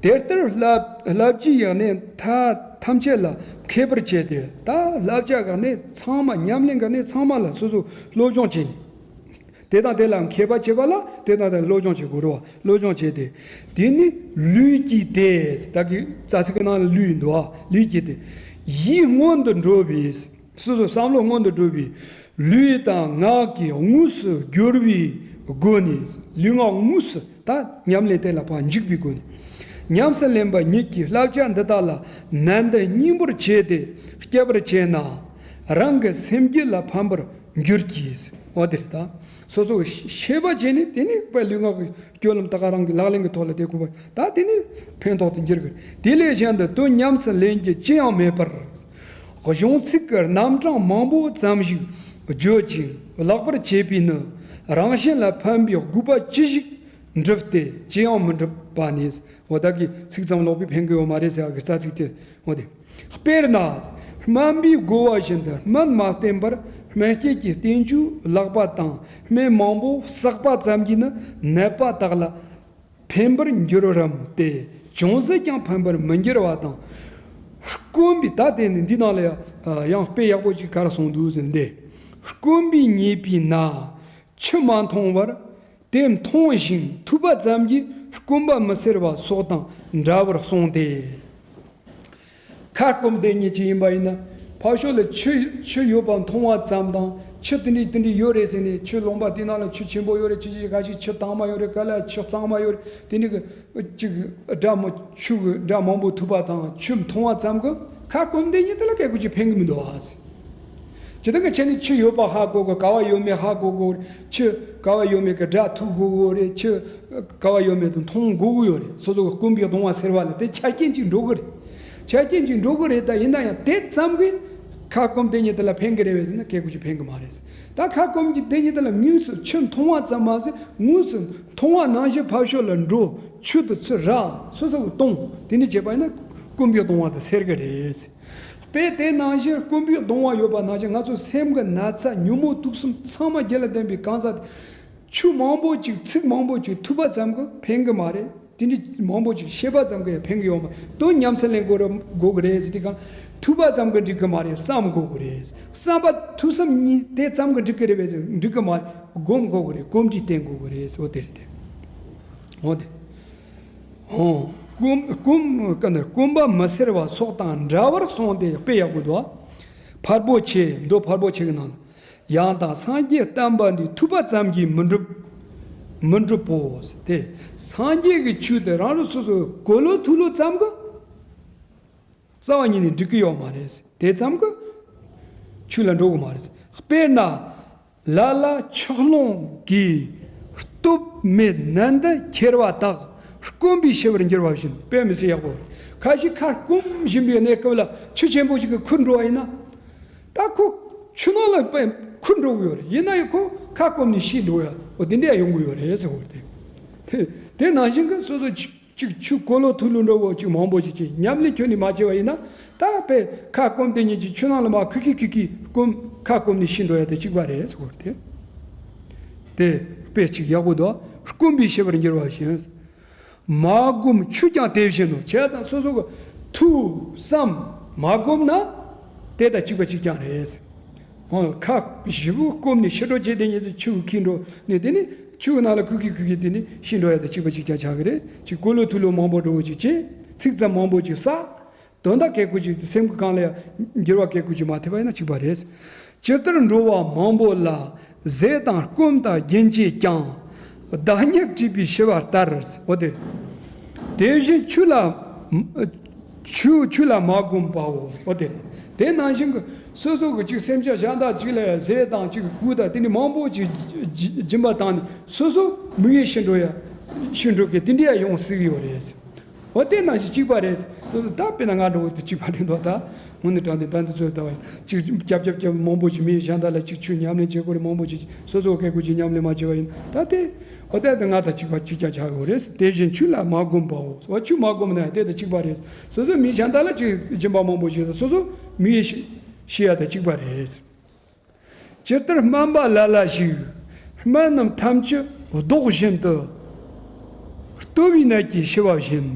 དེ་ལྟར་བསླབ་བསླབ་བྱའི་ཡང་གནས་མཐའ་ཐམས་ཅད་ལ་མཁས་པར་བྱས་ཏེ་ད་བསླབ་བྱ་ག་ནས་ཚང་མ་ཉམས་ལེན་ག་ནས་ཚང་མ་ལ་སོ་སོ་སློབ་སྦྱོང་བྱས་ནས། དེ་དང་དེ་ལ་མཁས་པ་བྱེད་པ་ལ་དེ་དང་དེ་ལ་སློབ་སྦྱོང་བྱེད་དགོས་རེད་བ། སློབ་སྦྱོང་བྱས་ཏེ། དེ་ནི་ལུས་ཀྱི་དེ། ད་གི་རྩ་ཚིག་གི་ནང་ལ་ལུས་འདུག་བ། ལུས་ཀྱི་དེ། ཡིད་སྔོན་དུ་འགྲོ་བའི། སོ་སོའི་བསམ་བློ་སྔོན་དུ་འགྲོ་བའི། ལུས་དང་ངག་གི་དངོས་སུ་སྦྱོར་བའི་སྒོ་ནས། ལུས་ངག་དངོས་སུ་ད་ཉམས་ལེན་དེ་ལ་ཕར་འཇུག་པའི་སྒོ་ནས། ཉམས་སུ་ལེན་པ་ཉིད་ཀྱིས་བསླབ་བྱ་འདི་དག་ལ་ནན་ཏན་སྙིང་པོར་བྱས་ཏེ་སྐྱེད་པར་བྱས་ན། རང་གི་སེམས་རྒྱུད་ལ་ཕན་པར་འགྱུར་གྱིས། འོ་དེ་རེད་ད། སོ་སོ་གི་ཤེས་པ་བྱས་ནས་དེ་ནི་དཔེ་ལུས་ངག་གི་སྤྱོད་ལམ་ད་ག་རང་གི་ལག་ལེན་གྱི་ཐོག་ལ་དེ་དགོས་པ་ད་དེ་ནི་ཕན་ཐོགས་དུ་འགྱུར་གི། དེ་ལས་གཞན་དུ་དོན་ཉམས་སུ་ལེན་རྒྱུ་ཅི་ཡང་མེད་པར། གཞུང་ཚིག་གི་རྣམ་གྲངས་མང་པོ་ཙམ་ཞིག་བརྗོད་ཅིང་ལེགས་པར་བྱེད་པས་ནི་རང་གཞན་ལ་ཕན་པའི་དགོས་པ་ཅི་ཞིག་འགྲུབ་སྟེ་ཅི་ཡང་མི་འགྲུབ་པ་ནི། འོ་ད་གི་ཚིག་ཙམ་ཀློག་པས་ཕན་གི་ཡོད་མ་རེད་ཟེར་བ་གི་རྩ་ཚིག་དེ་འོ་དེ། དཔེར་ན། སྨན་པས་བསྒོ་བ་བཞིན་དུ་སྨན་མ་བསྟེན་པར་སྨན་དཔྱད་ཀྱི་བསྟེན་བཅོས་ལེགས་པ་དང་སྨན་མང་པོ་བསགས་པ་ཙམ་གྱིས་ནི་ནད་པ་དག་ལ་ཕན་པར་འགྱུར་རམ་སྟེ་ཅུང་ཟད་ཀྱང་ཕན་པར་མི་འགྱུར་བ་དང་། སྐོམ་པས་ད་དེ་ནི་འདི་ནང་ལ་ཡང་ཡང་དཔེ་ཡག་པོ་ཅིག་ག་རེ་གསུངས་འདུག་ཟེར་ན་འདི། སྐོམ་པས་མྱོས་པའི་ན་ཆུ་མ་འཐུང་བར། དེ་འཐུང་ཞིང་ཐུབ་པ་ཙམ་གྱིས་སྐོམ་པ་མི་སེལ་བ་སོགས་དང་འདྲ་བར་གསུངས་ཏེ། ཁ་སྐོམ་དེ་ཉིད་ཅིག་ཡིན་པ་ཡིན་ན། ཕར་ཕྱོགས་ལ་ཆུ་ཆུ་ཡོད་པ་འཐུང་བ་ཙམ་དང་ཆུ་དེ་འདྲ་དེ་འདྲ་ཡོད་རེད་ཟེར་ནས་ཆུ་ལུང་པ་དེ་ནང་ལ་ཆུ་ཆེན་པོ་ཡོད་རེད། ཆུ་ཆེ་ཁ་ཤས་ཆུ་དྭངས་མ་ཡོད་རེད། ག་ལ་ཆུ་གཙང་མ་ཡོད་རེད། དེ་འདྲ་གི་ཅིག་སྒྲ་མོ་ཆུ་གི་སྒྲ་མང་པོ་ཐོས་པ་དང་ཆུ་འཐུང་བ་ཙམ་གྱིས་ཁ་སྐོམ་དེ་ཉིད་དེ་ལ་སྐད་ཀོ་ཅིག་ཕན་གི་མི་འདུག་ཨ་ཟེར། ཇི་ལྟར་གི་ཆ་ནས་ཆུ་ཡོད་པ་ཧ་གོ་དགོས། ག་བ་ཡོད་མེད་ཧ་གོ་དགོས། ཆུ་ག་བ་ཡོད་མེད་ཀྱི་སྒྲ་ཐོས་དགོས་ཀྱི་ཡོད་རེད། ཆུ་ག་བ་ཡོད་མེད་དུ་འཐུང་དགོས་ཀྱི་ཡོད་རེད། སོ་སོ་གི་སྐོམ་པའི་གདུང་བ་སེལ་བ་ལ་དེ་ཆ་རྐྱེན་ཅིག་འགྲོ་གི་རེད། ཆ་རྐྱེན་ཅིག་འགྲོ་གི་རེད། ད་ཡིན་ན་ཡང་དེ་ཙམ་གྱིས་ཁ་སྐོམ་དེ་ཉིད་དེ་ལ་ཕན་གི་རེད་བས་ཟེར་ན་སྐད་ཀོ་ཅིག་ཕན་གི་མ་རེད། ད་ཁ་སྐོམ་གྱི་དེ་ཉིད་དེ་ལ་དངོས་སུ་ཆུ་འཐུང་བ་ཙམ་མ་ཟད་དངོས་སུ་འཐུང་བ་ནང་བཞིན་ཕར་ཕྱོགས་ལ་འགྲོ། ཆུ་དེ་ཚུར་རག། སོ་སོ་གི་གཏོང་། དེ་འདྲ་བྱས་པ་ཡིན་ན་སྐོམ་པའི་གདུང་བ་དེ་སེལ་གི་རེད། དཔེ་དེ་ནང་བཞིན་སྐོམ་པའི་གདུང་བ་ཡོད་པ་ནང་བཞིན་ང་ཚོ་སེམས་ཀྱི་ན་ཚ་ཉོན་མོངས་དུག་གསུམ་ཚང་མ་རྒྱུད་ལ་ལྡན་པའི་གང་ཟག་དེ་ཆུ་མང་པོ་ཅིག་ཚིག་མང་པོ་ཅིག་ཐོས་པ་ཙམ་གྱིས་ཕན་གི་མ་རེད། དེ་འདྲ་མང་པོ་ཅིག་ཤེས་པ་ཙམ་གྱིས་ཕན་གི་ཡོད་མ་རེད། དོན་ཉམས་སུ་ལེན་དགོས་རེད་དགོས་གི་རེད་ཟེར་དུས་གང་ཐོས་པ་ཙམ་གྱིས་འགྲིག་གི་མ་རེད། བསམ་དགོས་གི་རེད། བསམ་པ་ཐོས་བསམ་གཉིས་དེ་ཙམ་གྱིས་འགྲིག་གི་རེད་བས་འགྲིག་གི་མ་རེད། སྒོམ་དགོས་གི་རེད། གོམས་འདྲིས་བསྟེན་དགོས་གི་རེད་ཟེར་བ་དེ་རེད་དེ། འོ་དེ། ཧོ། སྐོམ་སྐོམ་ག་ནི་སྐོམ་པ་མི་སེལ་བ་སོགས་དང་འདྲ་བར་གསུངས་ཏེ། དཔེ་ཡག་པོ་འདུག། ཕར་པོ་ཆེ། མདོ་ཕར་པོ་ཆེ་གི་ནང་ལ། ཡང་དག་སངས་རྒྱས་བསྟན་པ་འདི་ཐོས་པ་ཙམ་གྱིས་མི་འགྲུབ། མི་འགྲུབ་བོ། དེ་སངས་རྒྱས་ཀྱི་ཆོས་དེ་རང་རང་སོ་སོ་གོ་ལོ་ཐོས་ལོ་ཙམ་གྱིས་རྩ་བ་ཉིད་ནས་འགྲིག་གི་ཡོད་མ་རེད། དེ་ཙམ་གྱིས་ཆོས་ལ་འགྲོ་གི་མ་རེད། དཔེར་ན། ལ་ལ་ཆུ་ཀླུང་གི་སྟོབས་མེད་ནད་འདི་ཁྱེར་བ་དག་སྐོམ་པས་ཤི་བར་འགྱུར་བ་བཞིན། དཔེ་མི་སྲིད་ཡག་པོ་རེད། ཁ་ཅིག་ཁ་སྐོམ་བཞིན་པའི་གནས་སྐབས་ལ་ཆུ་ཆེན་པོ་ཞིག་གིས་ཁུར་འགྲོ་བ་ཡིན་ན། ད་ཁོ་ཆུ་ནང་ལ་དཔེ་ཁུར་འགྲོ་གི་ཡོད་རེད། ཡིན་ན་ཡང་ཁོ་ཁ་སྐོམ་ནས་ཤི་འགྲོ་ཡ་འོ་དེ་འདྲ་ཡོང་གི་ཡོད་རེད་ཟེར་བ་རེད། དེ་དེ་ནང་བཞིན་གྱི་སོ་སོ་ཆུ་ཅིག་ཆུ་གོ་ལོ་ཐོས་ལོ་འདྲ་བོ་ཅིག་མང་པོ་ཞིག་ཅིག་ཉམས་ལེན་ཁྱོན་ནས་མ་བྱས་པ་ཡིན་ན། ད་དཔེ་ཁ་སྐོམ་དེ་ཉིད་ཀྱིས་ཆུ་ནང་ལ་མར་ཁུག་ཁུག་ཁུག་ཁུག་སྐོམ་ཁ་སྐོམ་ནས་ཤི་འགྲོ་ཡ་དེ་གཅིག་པ་རེད་ཟེར་བ་དེ། དེ་དཔེ་ཅིག་ཡག་པོ་འདུག། སྐོམ་པས་ཤི་བར་འགྱུར་བ་བཞིན། མ་བསྒོམས་ཆོས་ཀྱང་དེ་བཞིན་ནོ། བྱས་ཙང་སོ་སོ་གི་ཐོས་བསམ་མ་བསྒོམས་ན་དེ་དང་གཅིག་པ་གཅིག་རྐྱང་རེད། ཨོ། ཁ་བཞི་པོ་སྐོམ་ནས་ཤི་འགྲོ་བྱེད་དེ་ཉིད་ཀྱིས་ཆུ་ཁུག་འགྲོ་ནས་དེ་ནི་ཆུ་ནང་ལ་ཁུག་ཁུག་ཁུག་ཁུག་དེ་ནི་ཤི་འགྲོ་ཡ་དང་གཅིག་པ་གཅིག་རྐྱང་ཆགས་ཀྱི་རེད། ཅིག་གོ་ལོ་ཐོས་ལོ་མང་པོ་འདྲ་བོ་ཅིག་བྱས། ཚིག་ཙམ་མང་པོ་ཅིག་བསགས། དོན་དག་གལ་ཁུ་ཅིག་སེམས་ཀྱི་སྒང་ལ་ཡང་འགྱུར་བ་གལ་ཁུ་ཅིག་མ་ཐེབས་པ་ཡིན་ན་གཅིག་པ་རེད། ཇི་ལྟར་འགྲོ་བ་མང་པོ་ལ་ཟས་དང་སྐོམ་དང་རྒྱན་བཅས་ཀྱང་། བདག་ཉིད་བཀྲུས་པས་ཤི་བ་ལྟར། འོ་དེ། དེ་བཞིན་ཆོས་ལ། ཆོས་ཆོས་ལ་མ་བསྒོམས་པའོ། འོ་དེ་རེད། དེ་ནང་བཞིན་གྱི་སོ་སོ་གི་ཅིག་སེམས་ཅན་གཞན་དག་ཅིག་ལ་ཟས་དང་ཅིག་གོས་དང་དེ་འདྲ་མང་པོ་ཅིག་སྦྱིན་པ་བཏང་ནས་སོ་སོ་མི་ཡུལ་ཤི་འགྲོ་ཡ། ཤི་འགྲོ་མཁན་དེ་འདྲ་ཡང་ཡོང་སྲིད་ཀྱི་ཡོད་རེད། འོ་དེ་ནང་བཞིན་གཅིག་པ་རེད། ད་དཔེར་ན་ང་འདྲ་བོ་དེ་གཅིག་པ་རེད་འདུག། ད་དངོས་གནས་དྲང་གནས་ད་འདི་ཚོ་ད་བ་ཅིག་རྒྱབ་རྒྱབ་རྒྱབ་མང་པོ་ཅིག་མི་གཞན་དག་ལ་ཅིག་ཆོས་ཉམས་ལེན་བྱེད་དགོས་རེད། མང་པོ་ཅིག་སོ་སོ་སྐད་དགོས་ཅིག་ཉམས་ལེན་མ་བྱས་པ་ཡིན་ད་དེ། འོ་ད་དེ་ང་དང་གཅིག་པ་གཅིག་རྐྱང་ཆགས་ཡོད་རེད། དེ་བཞིན་ཆོས་ལ་མ་བསྒོམས་པའོ། འོ་ཆོས་མ་བསྒོམས་ན་དེ་དང་གཅིག་པ་རེད། སོ་སོ་མི་གཞན་དག་ལ་ཅིག་སྦྱིན་པ་མང་པོ་བྱས་ད་སོ་སོ་མི་ཡུལ་ཤི་ཤི་ཡ་དང་གཅིག་པ་རེད། ཇི་ལྟར་སྨན་པ་ལ་ལ་ཞིག་སྨན་རྣམས་ཐམས་ཅད་བཟློག་བཞིན་དུ། ལྟོ་བའི་ནད་ཀྱིས་ཤི་བ་བཞིན།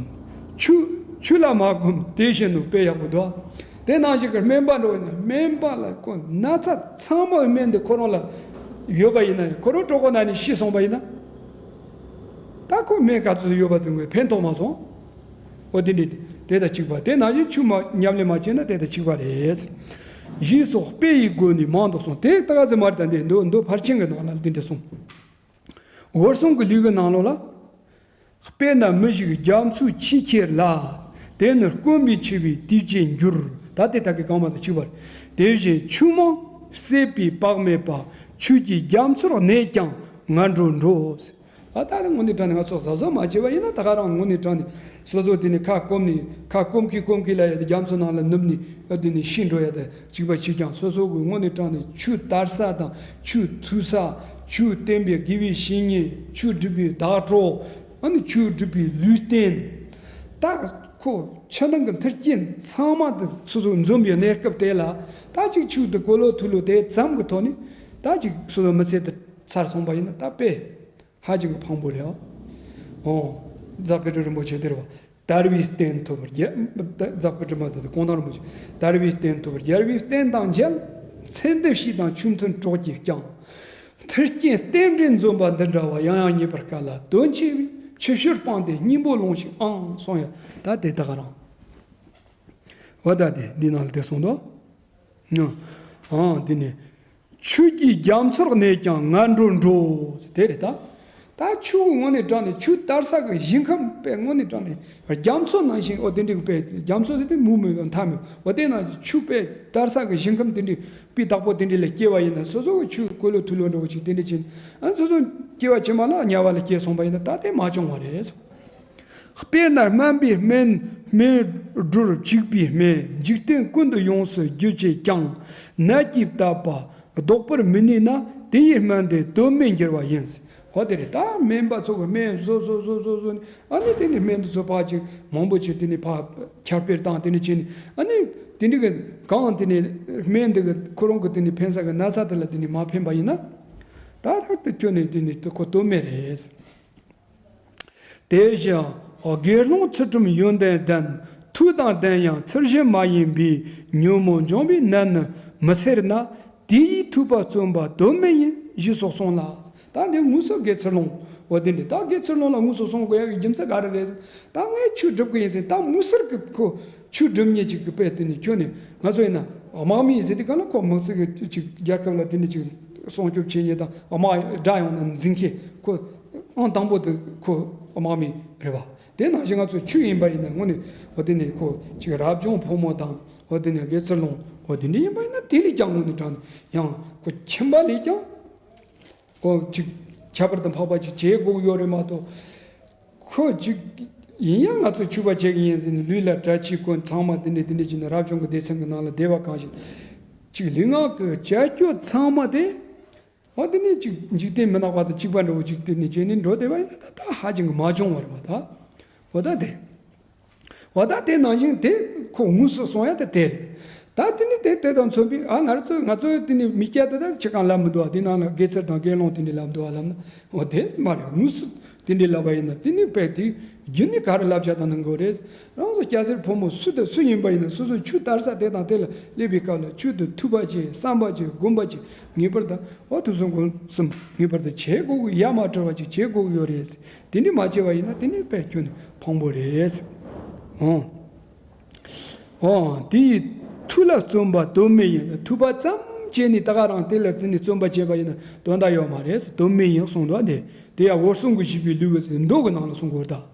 ཆོས་ཆོས་ལ་མ་བསྒོམས་དེ་བཞིན་ནོ། དཔེ་ཡག་པོ་འདུག། དེ་ནང་བཞིན་གྱི་སྨན་པ་འདྲ་བོ་ཡིན་ན་སྨན་པ་ལ་ཁོ་ན་ཚ་ཚང་མ་སྨན་འདི་ཁོ་རང་ལ་ཡོད་པ་ཡིན་ན་ཡང་ཁོ་རང་གྲོད་ཁོག་ན་ནས་ཤི་སོང་པ་ཡིན་ན། ད་ཁོ་སྨན་ག་ཚོད་ཡོད་པ་ཙམ་གྱིས་ཕན་ཐོགས་མ་སོང་། འོ་དེ་འདྲ་དེ་དང་གཅིག་པ། དེ་ནང་བཞིན་ཆོས་མ་ཉམས་ལེན་མ་བྱས་ན་དེ་དང་གཅིག་པ་རེད། ཞེས་སོགས་དཔེ་ཡི་སྒོ་ནས་མང་དུ་གསུངས། དེ་ད་ག་ཚོད་མ་རེད། ད་འདི་མདོ་མདོ་ཕལ་ཆེར་གྱི་ནང་ལ་འདི་འདྲ་གསུངས། འོད་སྲུང་གི་ལུས་ཀྱི་ནང་ལོགས་ལ། དཔེར་ན་མི་ཞིག་རྒྱ་མཚོའི་ཆུས་ཁྱེར་ལ། དེ་ནི་སྐོམ་པས་འཆི་བའི་དུས་བཅད་འགྱུར། ད་དེ་ད་གི་གང་མ་དང་གཅིག་པ་རེད། དེ་བཞིན་ཆོས་མིན་བསད་པའི་བག་མེད་པ། ཆོས་ཀྱི་རྒྱ་མཚོར་གནས་ཀྱང་ངན་འགྲོར་འགྲོ། ཨ་ད་ནི་དངོས་གནས་དྲང་གནས་ང་ཚོ་གཟབ་གཟབ་མ་བྱས་པ་ཡིན་ན་ད་ག་རང་དངོས་གནས་དྲང་གནས་སོ་སོ་དེ་ནས་ཁ་སྐོམ་ནས་ཁ་སྐོམ་གི་སྐོམ་གི་ལ་ཡ་དེ་རྒྱ་མཚོ་ནང་ལ་ནུབ་ནས་ཨ་དེ་ནས་ཤི་འགྲོ་ཡ་དེ་གཅིག་པ་ཞིག་ཀྱང་སོ་སོ་གི་དངོས་གནས་དྲང་གནས་ཆོས་དར་ས་དང་ཆོས་ཐོས་ས་ཆོས་བསྟན་པའི་དགེ་བའི་བཤེས་གཉེན་ཆོས་སྒྲུབ་པའི་བདག་གྲོགས་ཨ་ནི་ཆོས་སྒྲུབ་པའི་ལུས་རྟེན་ད་ཁོ་ཕྱི་ནང་གི་མཐུན་རྐྱེན་ཚང་མ་དེ་སོ་སོ་འཛོམས་པའི་གནས་སྐབས་དེ་ལ་ད་ཅིག་ཆོས་དེ་གོ་ལོ་ཐོས་ལོ་དེ་ཙམ་གི་ཐོག་ནས་ད་ཅིག་སོ་སོ་མི་ཚེ་དེ་ཚར་སོང་པ་ཡིན་ན་ད་དཔེ། ཧ་ཅང་གི་ཕངས་པོ་རེད། ཨོ། རྫ་དཔལ་སྤྲུལ་རིན་པོ་ཆེ་དེར་བ། དར་བའི་རྟེན་ཐོབ་པར་རྒྱལ། རྫ་དཔལ་སྤྲུལ་མ་ཟེར་ཏེ་གོང་ཐང་རིན་པོ་ཆེ། དར་བའི་རྟེན་ཐོབ་པར་རྒྱལ་བའི་རྟེན་དང་མཇལ། ཚེ་འདི་ཕྱི་དང་ཆོས་མཐུན་གྲོགས་ཀྱིས་ཀྱང་། མཐུན་རྐྱེན་རྟེན་འབྲེལ་འཛོམས་པ་འདི་འདྲ་བ་ཡང་ཡང་རྙེད་པར་དཀའ་ལ་དོན་ཆེ་བས་ཆུ་ཤུར་སྤངས་ཏེ་སྙིང་པོ་ལོངས་ཤིག་ཨང་གསུངས་ཡ། ད་དེ་ད་ག་རང་། འོ་ད་དེ་འདི་ནང་ལ་དེ་གསུངས་འདུག། ཨང་དེ་ནས། ཆོས་ཀྱི་རྒྱ་མཚོར་གནས་ཀྱང་ངན་འགྲོར་འགྲོ། དེ་རེད་ད། ད་ཆོས་ཀྱི་དངོས་གནས་དྲང་གནས་ཆོས་དར་ས་གི་ཞིང་ཁམས་དཔེ་དངོས་གནས་དྲང་གནས་རྒྱ་མཚོ་ནང་བཞིན་ཨོ་དེ་འདྲའི་དཔེ་རྒྱ་མཚོ་ཟེར་དེ་མུ་མེད་པ་མཐའ་མེད་ཨོ་དེ་ནང་ཆོས་དཔེ་དར་ས་གི་ཞིང་ཁམས་དེ་འདྲའི་དཔེ་བདག་པོ་དེ་འདྲའི་ལ་སྐྱེ་བ་ཡིན་ན་སོ་སོ་གི་ཆོས་གོ་ལོ་ཐོས་ལོ་འདྲ་བོ་ཅིག་དེ་འདྲ་ཅིག་ཨ་སོ་སོ་སྐྱེ་བ་ཕྱི་མ་ལ་དམྱལ་བ་ལ་སྐྱེས་སོང་བ་ཡིན་ན་ད་དེ་མ་བྱུང་བ་རེད། དཔེར་ན་སྨན་པའི་སྨན་སྨན་སྦྲུལ་བྱུག་པའི་སྨན་འཇིག་རྟེན་ཀུན་ཏུ་ཡོངས་སུ་རྒྱུ་བྱེད་ཀྱང་ནད་ཀྱིས་བཏབ་པ་ལྡོག་པར་མི་ནུས་ན་དེ་ཡི་སྨན་དེ་དོན་མེད་འགྱུར་བ་ཡིན། འོ་དེ་རེད་ད། སྨན་པ་ཚོ་གི་སྨན་བཟོ་བཟོ་བཟོ་བཟོ་བཟོ་ནས་ཨ་ནི་དེ་ནི་སྨན་དེ་ཚོ་ཕར་ཅིག་མང་པོ་ཅིག་དེ་ནི་ཕར་ཁྱབ་སྤེལ་བཏང་དེ་ནི་བྱས་ནས་ཨ་ནི་དེ་འདྲ་གི་གང་དེ་ནི་སྨན་དེ་གི་ཁོ་རང་གི་དེ་ནི་ཕན་ས་གི་ན་ཚ་དེ་ལ་དེ་ནི་མ་ཕན་པ་ཡིན་ན་ད་ད་དེ་ཁྱོད་ནི་དེ་ནི་དེ་ཁོ་དོན་མེད་རེད། དེ་བཞིན་དགེ་སློང་ཚུལ་ཁྲིམས་ཡོན་ཏན་ལྡན་ཐོས་དང་ལྡན་ཡང་ཚུལ་བཞིན་མ་ཡིན་པས་ཉོན་མོངས་འཇོམས་པའི་ནད་ནི་མི་སེལ་ན་དེ་ཡིས་ཐོས་པ་བརྩོན་པ་དོན་མེད་ཡིན་ཞེས་སོགས་གསུངས་ལ། ད་འདི་དངོས་སུ་དགེ་ཚུལ་སློང་ འོ་དེ་འདྲ་ད་དགེ་ཚུལ་སློང་ལ་དངོས་སུ་སོང་དགོས་ཡག་གི་རྒྱུ་མཚན་ག་རེ་རེད་ཟེར། ད་ངས་ཆོས་སྒྲུབ་གི་ཡིན་ཟེར། ད་མུ་སེར་གི་ཁོ་ཆོས་སྒྲུབ་མཁན་ཅིག་གི་དཔེ་དེ་ནི་ཁྱོད་ནི་ང་ཚོ་ཡིན་ན་དམག་མི་ཡིན་ཟེར་དུས་ག་ལ་ཁོ་དམག་སེར་གི་ཅིག་རྒྱལ་ཁབ་ལ་དེ་འདྲ་ཅིག་སྲུང་སྐྱོབ་བྱེད་མཁན་དང་དམག་དགྲ་ཡོང་ན་འཛིང་མཁན་ཁོ་ཨང་དང་པོ་དེ་ཁོ་དམག་མི་རེད་བ། དེ་ནང་བཞིན་ང་ཚོ་ཆོས་ཡིན་པ་ཡིན་ན་དངོས་ནས་འོ་དེ་ནས་ཁོ་ཅིག་རབ་བྱུང་ཕོ་མོ་དང་འོ་དེ་ནས་དགེ་ཚུལ་སློང་འོ་དེ་འདྲ་ཡིན་པ་ཡིན་ན་དེ་ལས་ཀྱང་དངོས་གནས་དྲང་ནས་ཡང་ཁོ་ཁྱིམ་པ་ལས་ཀྱང་ཁོ་ཅིག་ཁྱད་པར་དུ་འཕགས་པ་ཅིག་བྱེད་དགོས་ཡོད་རེད་མ་གཏོགས། ཁོ་ཅིག་ཡིན་ཡང་ང་ཚོ་ཆོས་པ་བྱེད་ཀྱི་ཡིན་ཟེར་ནས་ལུས་ལ་གྲྭ་ཆས་གོན། ཚང་མ་དེ་འདྲས་དེ་འདྲས་བྱས་ནས་རབ་བྱུང་གི་སྡེ་ཚན་གྱི་ནང་ལ་བསྡད་པ་གང་ཞིག་ཅིག་ལུས་ངག་གི་བྱ་སྤྱོད་ཚང་མ་དེ་འོ་དེ་ནས་ཅིག་འཇིག་རྟེན་མི་ནག་པ་དང་གཅིག་པ་འདྲ་བོ་ཅིག་དེ་ནས་བྱས་ནས་འགྲོ་བསྡད་པ་ཡིན་ན་ད་ད་ཧ་ཅང་གི་མ་བྱུང་བ་རེད་པ་ད། འོ་ད་དེ། འོ་ད་དེ་ནང་བཞིན་དེ་ཁོ་དངོས་སུ་སོང་ཡ་དེ་དེ་རེད། ད་དེ་ནི་དེ་དེ་དང་མཚོན་པའི་ཨ་ང་རང་ཚོ་ང་ཚོའི་དེ་ནི་མི་སྐྱ་དེ་ད་ཅི་གང་ལབ་མི་འདུག་ཨ། དེ་ནང་ལ་དགེ་ཚུལ་དང་དགེ་སློང་དེ་འདྲས་ལབ་འདུག་ཨ་ལབ་ན་འོ་དེ་མ་རེད། དངོས་སུ་དེ་འདྲས་ལབ་པ་ཡིན་ན་དེ་ནི་དཔེ་དེ་རྒྱུ་ནི་ག་རེ་ལབ་བྱ་དང་གནང་དགོས་རེད། རང་ཚོ་སྐྱ་སེར་ཕོ་མོ་སུ་དང་སུ་ཡིན་པ་ཡིན་ན་སོ་སོའི་ཆོས་དར་ས་དེ་དང་དེ་ལ་སླེབས་པའི་སྐབས་ལ་ཆོས་དེ་ཐོས་པ་བྱེད། བསམ་པ་བྱེད། སྒོམ་པ་བྱེད། ངེས་པར་དུ་འོ་ཐུགས་བསམ་སྒོམ་གསུམ་ངེས་པར་དུ་བྱེད་དགོས་ཀྱི་ཡ་མ་བྲལ་བ་ཅིག་བྱེད་དགོས་ཀྱི་ཡོད་རེད། དེ་འདྲ་མ་བྱས་པ་ཡིན་ན་དེ་ནི་དཔེ་ཁྱོན་ནས་ཕངས་པོ་རེད། ཨོ། ཨོ། དེ་ཡི་མཐུ་ལ་བརྩོན་པ་དོན་མེད་ཡིན། ཐུབ་པ་ཙམ་བྱས་ནས་ད་ག་རང་དེ་ལ་དེ་ནས་བརྩོན་པ་བྱས་པ་ཡིན་ན་དོན་དག་ཡོད་མ་རེད། དོན་མེད་ཡིན་གསུངས་འདུག་དེ། དེ་ཡང་འོད་སྲུང་གིས་བཞེད་པའི་ལུགས་ཀྱི་མདོ་གི་ནང་ལ་གསུང་གི་ཡོད་ད།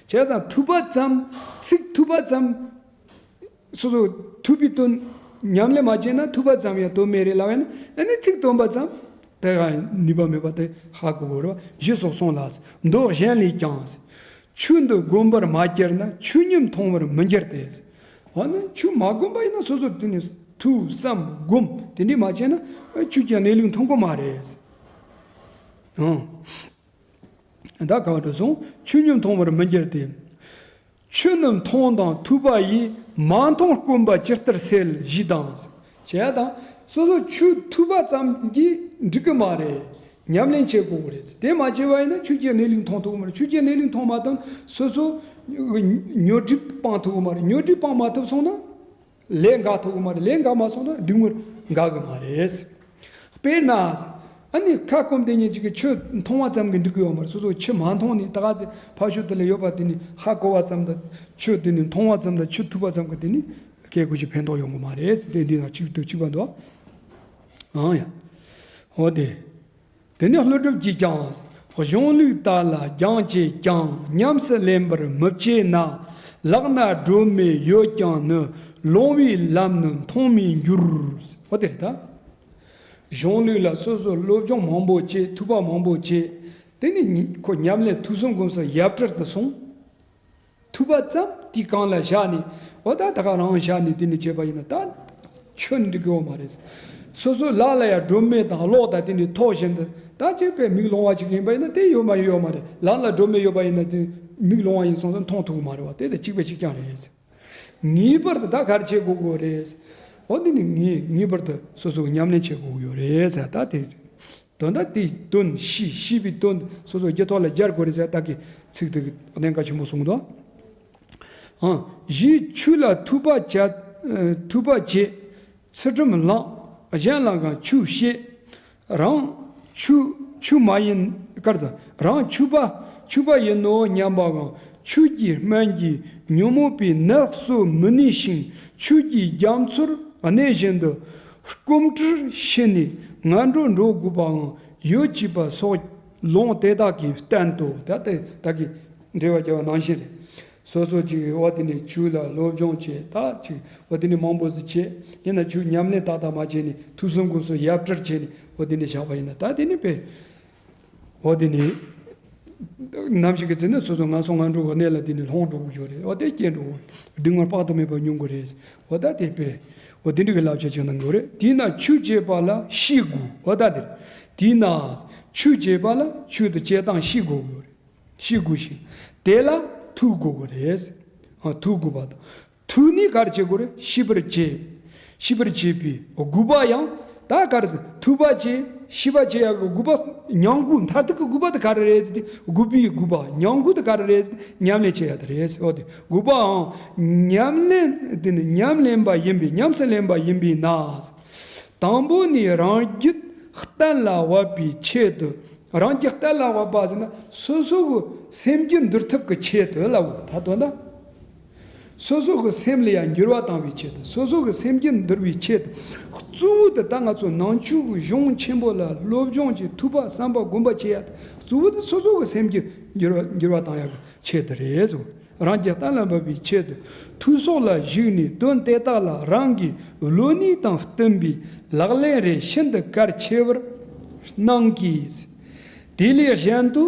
བྱས་ཙང་ཐུབ་པ་ཙམ། ཚིག་ཐུབ་པ་ཙམ། སོ་སོ་ཐུབ་པའི་དོན་ཉམས་ལེན་མ་བྱས་ན་ཐུབ་པ་ཙམ་ཡང་དོན་མེད་རེད་ལབ་ཡ་ན་ཨ་ནི་ཚིག་སྟོན་པ་ཙམ་དེ་ག་ནུས་པ་མེད་པ་དེ་ཧ་གོ་དགོས་རེད་བ། ཞེས་སོགས་གསུངས་ལ། མདོ་གཞན་ལས་ཀྱང་། ཆོས་འདི་བསྒོམ་པར་མ་གྱུར་ན་ཆོས་ཉིད་མཐོང་བར་མི་འགྱུར་ཏེ། འོ་ན་ཆོས་མ་བསྒོམ་པ་ཡིན་ན་སོ་སོ་དེ་ནི་ཐོས་བསམ་སྒོམ་དེ་འདྲས་མ་བྱས་ན་ཆོས་ཀྱི་གནས་ལུགས་མཐོང་གི་མ་རེད། ཨང་། ད་གང་དུ་སོང་ཆོས་ཉིད་མཐོང་བར་མི་འགྱུར་ཏེ། ཆོས་ནི་མཐོང་དང་ཐོས་པ་ཡིས། མ་མཐོང་བསྒོམ་པ་ཇི་ལྟར་གསལ་ཞེས་དང་། བྱས་དང་སོ་སོ་ཆོས་ཐོས་པ་ཙམ་གྱིས་འགྲིག་གི་མ་རེད། ཉམས་ལེན་བྱེད་དགོས་རེད། དེ་མ་བྱས་པ་ཡིན་ན་ཆོས་ཀྱི་གནས་ལུགས་མཐོང་ཐུབ་ཀྱི་མ་རེད། ཆོས་ཀྱི་གནས་ལུགས་མཐོང་མ་ཐུབ་སོ་སོ་ཉོན་སྒྲིབ་སྤང་ཐུབ་ཀྱི་མ་རེད། ཉོན་སྒྲིབ་སྤང་མ་ཐུབ་སོང་ན། ལས་འགག་ཐུབ་ཀྱི་མ་རེད། ལས་འགག་མ་སོང་ན་སྡིགས་དམོད་འགག་གི་མ་རེད། དཔེར་ན། ཨ་ནི་ཁ་སྐོམ་དེ་ཉིད་ཅིག་གིས་ཆུ་འཐུང་བ་ཙམ་གྱིས་འགྲིག་གི་ཡོད་མ་རེད། སོ་སོ་ཆུ་མ་འཐུང་ནས་ད་ག་ཚོད་ཕ་ཤུལ་དེ་ལ་ཡོད་པ་དེ་ནི་ཧ་གོ་བ་ཙམ་དང་ཆུ་དེ་ནི་འཐུང་བ་ཙམ་དང་ཆུ་ཐུབ་པ་ཙམ་གྱིས་དེ་ནི་སྐད་དགུ་ཅིག་ཕན་ཐོགས་ཡོང་གི་མ་རེད། དེ་འདི་དང་གཅིག་ཏུ་གཅིག་པ་འདུག་ཨང་ཡ། འོ་དེ། དེ་ནས་ཀླུ་སྒྲུབ་ཀྱིས་ཀྱང་། གཞུང་ལུགས་དག་ལ་སྦྱང་བྱས་ཀྱང་ཉམས་སུ་ལེན་པར་མི་བྱེད་ན། ལག་ན་སྒྲོན་མེ་ཡོད་ཀྱང་ནི། ལོང་བའི་ལམ་ནི་མཐོང་མི་འགྱུར། འོ་དེ་རེད་ད། གཞུང་ལུགས་ལ་སོ་སོ་སློབ་སྦྱོང་མང་པོ་བྱེད། ཐོས་པ་མང་པོ་བྱེད། དེ་ནས་ཁོ་ཉམས་ལེན་ཐོས་བསམ་སྒོམ་གསུམ་ཡར་བཀྲར་དུ་སོང་། ཐོས་པ་ཙམ་དེའི་སྒང་ལ་བཞག་ནས་འོ་ད་ད་ག་རང་བཞག་ནས་དེ་ནས་བྱས་པ་ཡིན་ན་ད་ཆོས་འགྲིག་གི་ཡོད་མ་རེད། སོ་སོའི་ལག་ལ་ཡང་སྒྲོན་མེ་དང་གློག་དང་དེ་འདྲ་ཐོགས་བཞིན་དུ་ད་ཅིག་པའི་མིག་ལོང་བ་ཅིག་ཡིན་པ་ཡིན་ན་དེ་ཡོད་མ་ཡིན་ཡོད་མ་རེད། ལག་ལ་སྒྲོན་མེ་ཡོད་པ་ཡིན་ན་དེ་མིག་ལོང་བ་ཡིན་སོང་ཙང་མཐོང་ཐུབ་ཀྱི་མ་རེད་བ། དེ་དང་གཅིག་པ་གཅིག་རྐྱང་རེད། ངེས་པར་དུ་ད་ག་རེ་བྱེད་དགོས་ཀྱི་རེད། འོ་འདི་ནི་ངེས་ངེས་པར་དུ་སོ་སོ་ཉམས་ལེན་བྱེད་དགོས་ཀྱི་ཡོད་རེད་ཟེར། ད་དེ། དོན་དག་དེའི་དོན་ཤེས་ཤེས་པའི་དོན་སོ་སོ་རྒྱུད་ཐོག་ལ་སྦྱར་དགོས་རེད་ཟེར། བདག་གིས་ཚིག་དེ་གནད་འགག་ཆེན་པོ་གསུངས་འདུག་ཨང་། གཞི་ཆོས་ལ་ཐོས་པ་བྱ། ཐོས་པ་བྱེད། ཚུལ་ཁྲིམས་བླངས། གཞན་ལའང་ཆོས་བཤད། རང་ཆོས་ཆོས་མ་ཡིན་ཀར་དང་རང་ཆོས་པ་ཆོས་པ་ཡིན་ནོ་སྙམ་པའང་ཆོས་ཀྱི་སྨན་གྱིས་ཉོན་མོངས་པའི་ནད་གསོ་མི་ནུས་ཤིང་ཆོས་ཀྱི་རྒྱ་མཚོར་གནས་བཞིན་དུ། སྐོམ་དྲི་ཞི་ནས་ངན་འགྲོར་འགྲོ་དགོས་པའང་ཡོད་ཅེས་པ་སོགས་ལུང་དེ་དག་གིས་བསྟན་ཏོ། ད་ལྟ་ད་གིན་འགྲེལ་བ་རྒྱབ་པ་ནང་བཞིན་རེད། སོ་སོ་ཅིག་འོ་དེ་ནས་ཆོས་ལ་སློབ་སྦྱོང་བྱེད། ད་ཅིག་འོ་དེ་ནས་མང་པོ་ཟིག་བྱེད། ཡིན་ན་ཆོས་ཉམས་ལེན་ཏག་ཏག་མ་བྱས་ནས་ཐོས་བསམ་སྒོམ་གསུམ་ཡར་བཀྲར་བྱས་ནས་འོ་དེ་ནས་བཞག་པ་ཡིན་ན་ད་དེ་ནས་དཔེ། འོ་དེ་ནི། ནམ་ཞིག་གི་ཚེ་ནི་སོ་སོ་ངན་སོང་ངན་འགྲོ་གི་གནས་ལ་དེ་ནི་ལྷུང་འགྲོ་གི་ཡོད་རེད། འོ་དེ་སྐྱེ་འགྲོ་གི་རེད། སྡུག་བསྔལ་དཔག་ཏུ་མེད་པ་མྱོང་གི་རེད། འོ་ད་དེ་དཔེ། འོ་དེ་འདྲ་གི་བསླབ་བྱ་ཅིག་གནང་གི་རེད། དེས་ན་ཆོས་བྱེད་པ་ལ་ཤེས་དགོས། འོ་ད་དེ་རེད། དེས་ན་ཆོས་བྱེད་པ་ལ་ཆོས་དེ་བྱེད་སྟངས་ཤེས་དགོས་ཀྱི་ཡོད་རེད། ཤེས་དགོས་ཤིང་། དེ་ལ་ཐོས་དགོས་ཀྱི་རེད། ཨ་ཐོས་དགོས་པ་དང་། ཐོས་ནས་ག་རེ་བྱེད་དགོས་རེད། ཤེས་པར་བྱེད། ཤེས་པར་བྱེད་པའི་དགོས་པ་ཡང་ད་ག་རེ་ཟེར། ཐོས་པ་བྱེད། ཤེས་པ་བྱེད་ཡག་གི་དགོས་པ། ཉམས་དགོས། མཐར་ཐུག་གི་དགོས་པ་དེ་ག་རེ་རེད་ཟེར་ཏེ། དགོས་པའི་དགོས་པ། ཉམས་དགོས་དེ་ག་རེ་རེད་ཟེར་ཏེ། ཉམས་ལེན་བྱེད་ཡག་དེ་རེད་ཟེར། འོ་དེ་དགོས་པའང་ཉམས་ལེན་དེ་ནི་ཉམས་ལེན་པ་ཡིན་པས། ཉམས་སུ་ལེན་པ་ཡིན་པས་ན། དང་པོ་ནི་རང་རྒྱུད་གཏན་ལ་དབབ་པའི་ཆེད་དུ། རང་རྒྱུད་གཏན་ལ་དབབ་པ་ཟེར་ན་སོ་སོ་གི་སེམས་རྒྱུད་འདུལ་ཐབས་ཀྱི་ཆེད་དུ་ལབ་འོ་ད་དོན་དག་སོ་སོ་གི་སེམས་ལ་ཡང་འགྱུར་བ་བཏང་བའི་ཆེད་དུ། སོ་སོ་གི་སེམས་རྒྱུད་འདུལ་བའི་ཆེད་དུ། གཙོ་བོ་དེ་ད་ང་ཚོ་ནང་ཆོས་ཀྱི་གཞུང་ཆེན་པོ་ལ་སློབ་སྦྱོང་གི་ཐོས་པ་བསམ་པ་སྒོམ་པ་བྱེད་ཡ་དེ་གཙོ་བོ་དེ་སོ་སོ་གི་སེམས་རྒྱུད་འགྱུར་བ་འགྱུར་བ་བཏང་ཡ་གི་ཆེད་དུ་རེད་ཟེར། རང་རྒྱུད་གཏན་ལ་འབེབས་པའི་ཆེད་དུ། ཐོས་བསམ་ལ་གཞིགས་ནས་དོན་དེ་དག་ལ་རང་གི་བློ་ནུས་དང་བསྟུན་པའི་ལག་ལེན་རེ་ཤིན་ཏུ་གལ་ཆེ་བར་སྣང་གི། དེ་ལས་གཞན་དུ།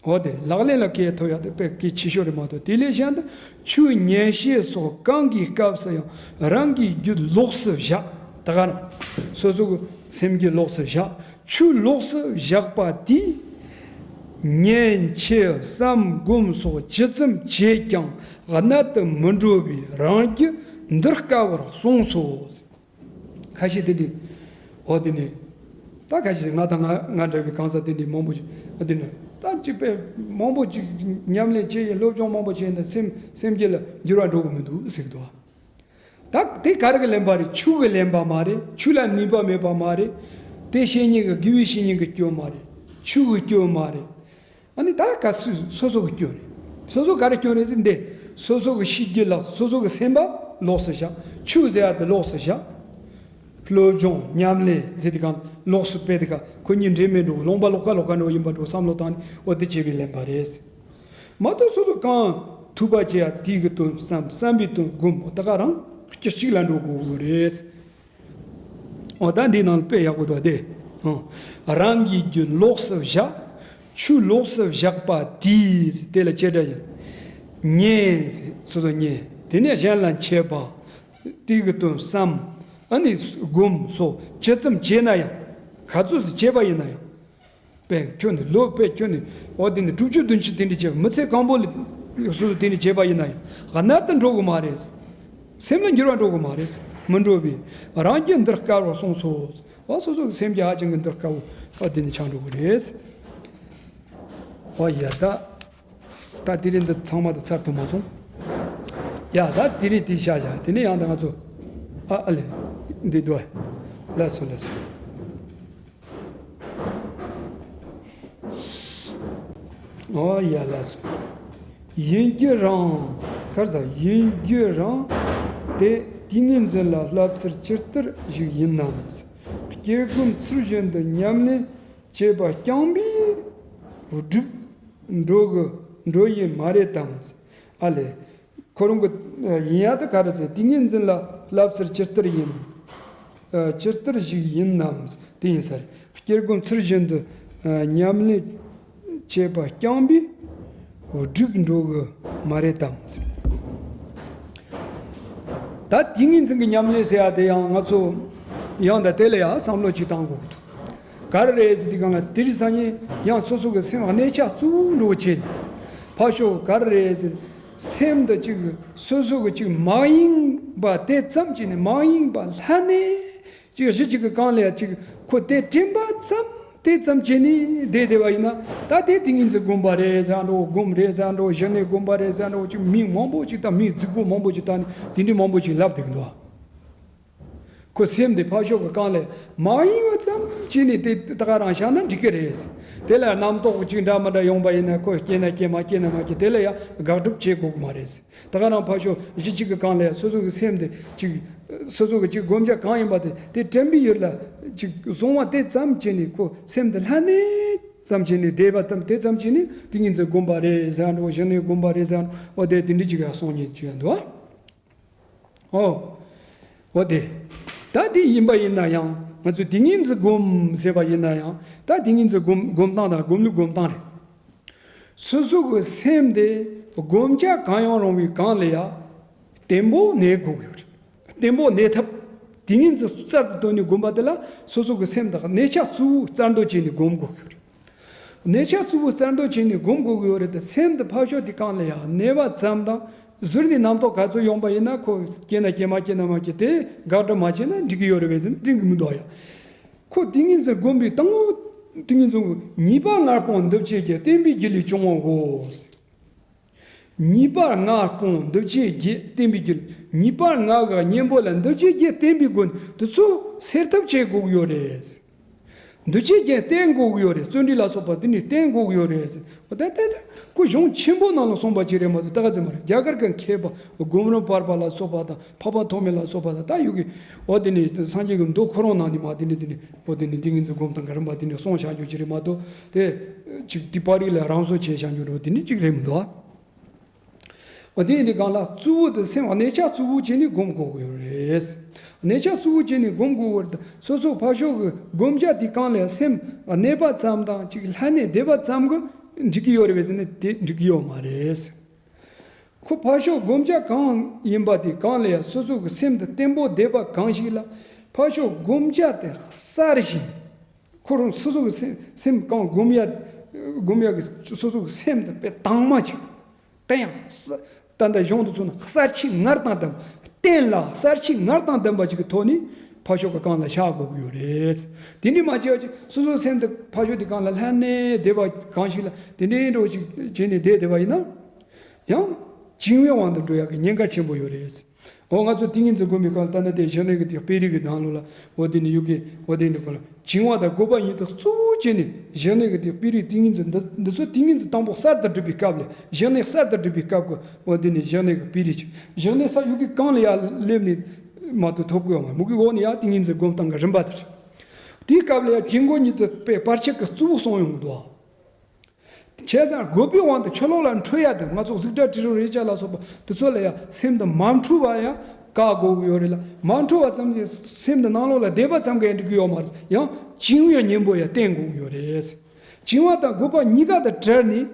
འོ་དེ་ལག་ལེན་ལ་གལ་ཐོབ་ཡ་དེ་དཔེ་གལ་ཆེ་ཤོས་རེད་མ་གཏོགས། དེ་ལས་གཞན་དུ་ཆོས་ཉན་བཤད་སོགས་གང་གི་སྐབས་སུ་ཡང་རང་གི་རྒྱུད་ལོགས་སུ་བཞག་ད་ག་རང་སོ་སོ་གི་སེམས་རྒྱུད་ལོགས་སུ་བཞག་ཆོས་ལོགས་སུ་བཞག་པ་དེས། ཉན་འཆད་བསམ་སྒོམ་སོགས་ཇི་ཙམ་བྱས་ཀྱང་གནད་དུ་མི་འགྲོ་བའི་རང་རྒྱུད་འདུལ་དཀའ་བར་གསུངས་སོ། ཁ་ཤས་དེ་འདྲའི། འོ་དེ་ནས། ད་ཁ་ཤས་ང་དང་ང་ང་འདྲ་བའི་གང་ཟག་དེ་འདྲའི་མང་པོ་ཞིག་འོ་དེ་ནས། ད་ཅིག་པས་མང་པོ་ཅིག་ཉམས་ལེན་བྱས་ཡིན་སློབ་སྦྱོང་མང་པོ་བྱས་ཡིན་ན་སེམས་སེམས་རྒྱུད་ལ་འགྱུར་བ་འགྲོ་གི་མི་འདུག་ཟེར་གི་འདུག་བ། ད་དེ་ག་རེ་གི་ལན་པ་རེད། ཆོས་གི་ལན་པ་མ་རེད། ཆོས་ལ་ནུས་པ་མེད་པ་མ་རེད། དེ་བཤེས་གཉེན་གི་དགེ་བའི་བཤེས་གཉེན་གི་སྐྱོན་མ་རེད། ཆོས་གི་སྐྱོན་མ་རེད། ཨ་ནི་ད་ག་སུ་སོ་སོ་གི་སྐྱོན་རེད། སོ་སོ་ག་རེ་སྐྱོན་རེད་ཟེར་འདི། སོ་སོ་གི་ཤེས་རྒྱུད་ལ་སོ་སོ་གི་སེམས་པ་ལོགས་སུ་བཞག་ཆོས་ཟེར་ཡ་དེ་ལོགས་སུ་བཞག་སློབ་སྦྱོང་ཉམས་ལེན་ཟེར་དེ་གང་ལོགས་སུ་སྤེལ་དེ་ག་ཁོ་གཉིས་འདྲེས་མེད་འགྲོ་གི་ལོང་པ་ལོག་ཀ་ལོག་ཀ་འགྲོ་ཡིན་པ་འགྲོ་བསམ་བློ་བཏང་ནས་འོ་དེ་བྱས་པའི་ལན་པ་རེད། མ་གཏོགས་སོ་སོ་གང་ཐུབ་པ་བྱེད་ཡ་དེའི་གི་དོན་བསམ་བསམ་པའི་དོན་སྒོམ་འོ་ད་ག་རང་སྐྱིད་གཅིག་ལ་འགྲོ་དགོས་གི་རེད། འོ་ད་འདི་ནང་དཔེ་ཡག་པོ་འདུག་སྟེ། རང་གི་རྒྱུད་ལོགས་སུ་བཞག་ཆོས་ལོགས་སུ་བཞག་པ་དེས་དེ་ལ་ཅི་འདྲ་ཡིན། ཉན། སོ་སོ་ཉན། དེ་ནས་གཞན་ལ་འཆད་པ། དེ་གི་དོན་བསམ། ཨ་ནི་སྒོམ་སོགས་ཇི་ཙམ་བྱས་ན་ཡང་། ག་ཚོད་ཙམ་བྱས་པ་ཡིན་ན་ཡང་། དཔེ་ཁྱོན་ནས་ལོ་དཔེ་ཁྱོན་ནས་འོ་དེ་ནས་དྲུག་ཅུ་བདུན་ཅུ་དེ་འདྲ་བྱས་མི་ཚེ་གང་པོ་ལ་སོ་སོ་དེ་འདྲ་བྱས་པ་ཡིན་ན་ཡང་གནད་དུ་འགྲོ་གི་མ་རེད། སེམས་ལ་འགྱུར་བ་འགྲོ་གི་མ་རེད། མི་འགྲོ་བས་རང་རྒྱུད་འདུལ་དཀའ་བར་གསུངས་སོ། འོ་སོ་སོ་གི་སེམས་རྒྱུད་ཧ་ཅང་གི་འདུལ་དཀའ་བོ་འོ་དེ་ནས་ཆགས་འགྲོ་གི་རེད། འོ་ཡ་ད། ད་དེ་རིང་འདི་ཚང་མ་དེ་ཚར་ཐུབ་མ་སོང་། ཡ་ད་དེ་རིང་དེ་བཞག་བཞག་དེ་ནས་ཡང་ད་ང་ཚོ་ཨ་ཨ་ལེ། འདི་འདུག་ལགས་སོ་ལགས་སོ། ཨོ་ཡ་ལགས་སོ། ཡིན་རྒྱུ་རང་། གར་ཟ་ཡིན་རྒྱུ་རང་། དེ་ཏིང་ངེ་འཛིན་ལ་བསླབ་ཚུལ་ཇི་ལྟར་ཞིག་ཡིན་ནམ། སྐྱེ་སྒོམ་ཚུལ་བཞིན་དུ་ཉམས་ལེན་བྱེད་པ་རྐྱང་པས་སྒྲིབ་འགྲོ་གི་འགྲོ་ཡི་མ་རེད་དམ། ཨ་ལས། ཁོ་རང་གི་ཡིན་ཡ་དེ་ག་རེ་ཟེར། ཏིང་ངེ་འཛིན་ལ་བསླབ་ཚུལ་ཇི་ལྟར་ཡིན། ཇི་ལྟར་ཞིག་ཡིན་ནམ། དེ་ཡིན་ས་རེད། སྐྱེ་སྒོམ་ཚུལ་བཞིན་དུ་ཉམས་ལེན་བྱེད་པ་རྐྱང་པས་སྒྲིབ་འགྲོ་གི་མ་རེད་དམ། ད་ཏིང་ངེ་འཛིན་གྱི་ཉམས་ལེན་ཟེར་ཡ་དེ་ཡང་ང་ཚོ་ཡང་ད་དེ་ལ་ཡང་བསམ་བློ་ཅིག་བཏང་དགོས་ཀྱི་འདུག་ག་རེ་རེད་ཟེར་དུས་སྒང་ལ་དེ་རིང་སང་ཉིན་ཡང་སོ་སོ་གི་སེམས་གནས་ཆ་གཙོ་བོ་འགྲོ་བྱས་ནས་ཕར་ཞོག་ག་རེ་རེད་ཟེར། སེམས་འདི་གཅིག་སོ་སོ་གི་གཅིག་མ་ཡེངས་པ་དེ་ཙམ་གྱིས་ནི་མ་ཡེངས་པ་ལྷན་ནེ་གཅིག་གཞི་གཅིག་གི་སྒང་ལ་ཡ་གཅིག་ཁོ་དེ་དྲན་པ་ཙམ་དེ་ཙམ་གྱིས་ནི་བསྡད་བསྡད་པ་ཡིན་ན་ད་དེ་ཏིང་ངེ་འཛིན་སྒོམ་པ་རེད་ཟེར་འགྲོ། སྒོམ་རེད་ཟེར་འགྲོ། ཞི་གནས་སྒོམ་པ་རེད་ཟེར་འགྲོ། གཅིག་མིང་མང་པོ་ཅིག་ད་མིང་རྫིག་པོ་མང་པོ་ཅིག་ད་ནི་དེ་འདྲའི་མང་པོ་ཅིག་ལབ་བསྡད་ཀྱི་འདུག་ཁོ་སེམས་དེ་ཕར་ཕྱོགས་ཀྱི་སྒང་ལ་མ་ཡེངས་པ་ཙམ་བྱས་ནས་དེ་ད་ག་རང་བཞག་ན་འགྲིག་གི་རེད། དེ་ལ་རྣམ་རྟོག་གཅིག་འདྲ་མི་འདྲ་ཡོང་པ་ཡིན་ན་ཁོ་སྐྱེ་ན་སྐྱེ་མ་སྐྱེ་ན་མ་སྐྱེ་དེ་ལ་ཡང་དགག་སྒྲུབ་བྱེད་དགོས་ཀྱི་མ་རེད། ད་ག་རང་ཕར་ཕྱོགས་གཞི་གཅིག་གི་སྒང་ལ་སོ་སོ་གི་སེམས་དེ་གཅིག་སོ་སོ་གི་གཅིག་བསྒོམ་བྱ་གང་ཡིན་པ་དེ་དེ་དྲན་པའི་ཡུལ་ལ་གཅིག་བཟུང་བ་དེ་ཙམ་བྱས་ནས་ཁོ་སེམས་དེ་ལྷན་ནེ་ཙམ་བྱས་ནས་བསྡད་པ་ཙམ་དེ་ཙམ་བྱས་ནས་ཏིང་ངེ་འཛིན་སྒོམ་པ་རེད་ཟེར་འགྲོ། ཞི་གནས་སྒོམ་པ་རེད་ཟེར་འགྲོ། འོ་དེ་དེ་འདྲ་ཅིག་ཡང་གསུང་ཉན་བྱས་འདུག་ཨོ། འོ་དེ། ད་དེ་ཡིན་པ་ཡིན་ན་ཡང་ང་ཚོས་ཏིང་ངེ་འཛིན་སྒོམ་ཟེར་བ་ཡིན་ན་ཡང་ད་ཏིང་ངེ་འཛིན་སྒོམ་སྒོམ་སྟངས་དང་སྒོམ་ལུགས་སྒོམ་སྟངས་རེད། སོ་སོ་གི་སེམས་དེ་སྒོམ་བྱ་གང་ཡང་རུང་བའི་སྒང་ལ་ཡ་བརྟན་པོ་གནས་དགོས་ཀྱི་ཡོད་རེད། བརྟན་པོ་གནས་ཐབས་ཏིང་ངེ་འཛིན་རྩལ་དུ་བཏོན་ནས་སྒོམ་པ་དེ་ལ་སོ་སོ་གི་སེམས་དང་གནས་ཆ་གཙོ་བོ་རྩལ་འདོན་བྱས་ནས་སྒོམ་དགོས་ཀྱི་ཡོད་རེད། གནས་ཆ་གཙོ་བོ་རྩལ་འདོན་བྱས་ནས་སྒོམ་དགོས་ཀྱི་ཡོད་རེད་དེ། སེམས་དེ་ཕར་ཕྱོགས་དེ་སྒང་ལ་ཡང་གནས་པ་ཙམ་དང་ཟུར་ནས་རྣམ་རྟོག་ག་ཚོད་ཡོང་པ་ཡིན་ན་ཁོ་སྐྱེ་ན་སྐྱེ་མ་སྐྱེ་ན་མ་སྐྱེ་དེ་དགག་སྒྲུབ་མ་བྱས་ན་འགྲིག་གི་ཡོད་རེད་པས་ཟེར་ན་འགྲིག་གི་མི་འདུག་ཡ། ཁོ་ཏིང་ངེ་འཛིན་སྒོམ་པའི་སྟངས་འོ། ཏིང་ངེ་འཛིན་ཉེས་པ་ལྔ་སྤོང་འདུ་བྱེད་བརྒྱད་བསྟན་པའི་རྒྱུད་ལས་བྱུང་བའོ། ཉེས་པ་ལྔ་སྤོང་འདུ་བྱེད་བརྒྱད་བསྟན་པའི་རྒྱུད། ཉེས་པ་ལྔ་གི་གཉེན་པོ་ལ་འདུ་བྱེད་བརྒྱད་བསྟན་པའི་སྒོ་ནས་དེ་ཚོ་སེལ་ཐབས་བྱེད་དགོས་ཀྱི་ཡོད་རེད། འདུ་བྱེད་ཀྱང་བསྟེན་དགོས་ཀྱི་ཡོད་རེད། བརྩོན་འགྲུས་ལ་སོགས་པ་དེ་ནི་བསྟེན་དགོས་ཀྱི་ཡོད་རེད། འོ་ད་ད་ད་ཁོ་གཞུང་ཆེན་པོ་ནང་ལ་གསུངས་པ་ཅིག་རེད་མ་གཏོགས་ད་ག་ཚོད་མ་རེད། རྒྱ་གར་གྱི་མཁས་པ་སྒོམ་རིམ་བར་པ་ལ་སོགས་པ་དང་འཕགས་པ་ཐོགས་མེད་ལ་སོགས་པ་དང་ད་ཡོད་ཀྱི། འོ་དེ་ནི་སངས་རྒྱས་ཀྱི་མདོ་ཁོ་རང་ནང་ནས་མ་དེ་ནི་དེ་ནི་འོ་དེ་ནི་ཏིང་ངེ་འཛིན་སྒོམ་སྟངས་ཀྱི་རིམ་པ་དེ་ནི་གསུངས་བཞག་རྒྱུ་ཅིག་རེད་མ་གཏོགས་དེ་ཅིག་དེ་པར་རིས་ལ་རང་བཟོ་བྱས་བཞག་རྒྱུ་རེད། དེ་ནི་ཅིག་རེད་མི་འདུག་ཨ། འོ་དེ་ཡིན་དུས་གང་ལ་གཙོ་བོ་དེ་སེམས་གནས་ཆ་གཙོ་བོ་བྱས་ནས་སྒོམ་དགོས་ཀྱི་ཡོད་རེད། གནས་ཆ་གཙོ་བོ་བྱས་ནས་སྒོམ་དགོས་ཀྱི་ཡོད་རེད། སོ་སོ་ཕར་ཕྱོགས་ཀྱི་བསྒོམ་བྱ་དེ་གང་ལ་ཡང་སེམས་གནས་པ་ཙམ་དང་ཅིག་ལྷན་ནེ་བསྡད་པ་ཙམ་གྱིས་འགྲིག་གི་ཡོད་རེད་པས་ཟེར་ན་དེ་འགྲིག་གི་ཡོད་མ་རེད། ཁོ་ཕར་ཕྱོགས་བསྒོམ་བྱ་གང་ཡིན་པ་དེ་གང་ལ་ཡང་སོ་སོ་གི་སེམས་དེ་བརྟན་པོ་བསྡད་པ་གང་ཞིག་ལ་ཕར་ཕྱོགས་བསྒོམ་བྱ་དེ་གསར་ཞིང་། ཁོ་རང་སོ་སོ་གི་སེམས་སེམས་གང་སྒོམ་ཡ་སྒོམ་ཡ་གི་སོ་སོ་གི་སེམས་དེ་དཔེ་དྭངས་མ་ཅིག་བརྟན་ཡང་ས་ད་ལྟ་གཞུང་དུ་མཚོན་ན་གསར་ཆེན་ངར་དང་ལྡན་པ། བརྟན་ལ་གསར་ཆེན་ངར་དང་ལྡན་པ་ཅིག་གི་ཐོག་ནས་ཕར་ཕྱོགས་ཀྱི་གང་ལ་བཞག་དགོས་ཀྱི་ཡོད་རེད། དེ་འདྲ་མ་བྱས་པ་ཅིག་སོ་སོའི་སེམས་དེ་ཕར་ཕྱོགས་དེ་གང་ལ་ལྷན་ནེ་བསྡད་པ་གང་ཞིག་ལ་དེ་འདྲའི་འགྲོ་ཅིག་བྱས་ནས་བསྡད་བསྡད་པ་ཡིན་ན། ཡང་བཅིང་བའི་དབང་དུ་འགྲོ་ཡག་གི་ཉེན་ཁ་ཆེན་པོ་ཡོད་རེད། འོ་ང་ཚོ་ཏིང་ངེ་འཛིན་སྒོམ་པའི་སྐབས་ལ་ད་ལྟ་དེ་བཞག་གནས་ཀྱི་དེ་དཔེ་རིས་ཀྱི་ནང་ལོགས་ལ་འོ་དེ་ནི་ཡོད་ཀི་འོ་དེ་འདི་གོ་ལ་བཅིང་བ་དང་བསྒོམ་པ་གཉིས་དེ་གཙོ་བོ་བྱས་ནས་བཞག་གནས་ཀྱི་དེ་དཔེ་རིས་ཏིང་ངེ་འཛིན་འདི་འདི་ཚོ་ཏིང་ངེ་འཛིན་དང་པོ་གསར་དུ་སྒྲུབ་པའི་སྐབས་ལ་བཞག་གནས་གསར་དུ་སྒྲུབ་པའི་སྐབས་ཀྱི་འོ་དེ་ནི་བཞག་གནས་ཀྱི་དཔེ་རིས་ཅིག་བཞག་གནས་ས་ཡོད་ཀི་གང་ལ་ཡར་སླེབས་ནས་མ་གཏོགས་ཐོབ་ཀྱི་ཡོད་མ་རེད། མུ་གེ་འོག་ནས་ཡར་ཏིང་ངེ་འཛིན་སྒོམ་སྟངས་ཀྱི་རིམ་པ་དེ་རེད། དེའི་སྐབས་ལ་ཡང་བཅིང་བསྒོམ་གཉིས་དེ་དཔེ་བར་ཆད་ཀྱི་གཙོ་བོ་གསུངས་ཡོང་གི་འདུག་བྱས་ཙང་སྒོམ་པའི་དབང་དུ་ཕྱི་ལོགས་ལ་འཕྲོད་ཡ་དེ་ང་ཚོ་གཟུགས་སྒྲ་དྲི་རོ་རེག་བྱ་ལ་སོགས་པ་དེ་ཚོ་ལ་ཡང་སེམས་དེ་མ་འཁྲུལ་བ་ཡང་བཀག་དགོས་ཀྱི་ཡོད་རེད་ལ། མ་འཁྲུལ་བ་ཙམ་གྱིས་སེམས་དེ་ནང་ལོགས་ལ་བསྡད་པ་ཙམ་གྱིས་འགྲིག་གི་ཡོད་མ་རེད། ཡང་བཅིང་བའི་གཉེན་པོ་ཡང་བསྟེན་དགོས་ཀྱི་ཡོད་རེད། བཅིང་བ་དང་བསྒོམ་པ་གཉིས་ཀ་དང་བྲལ་ནས་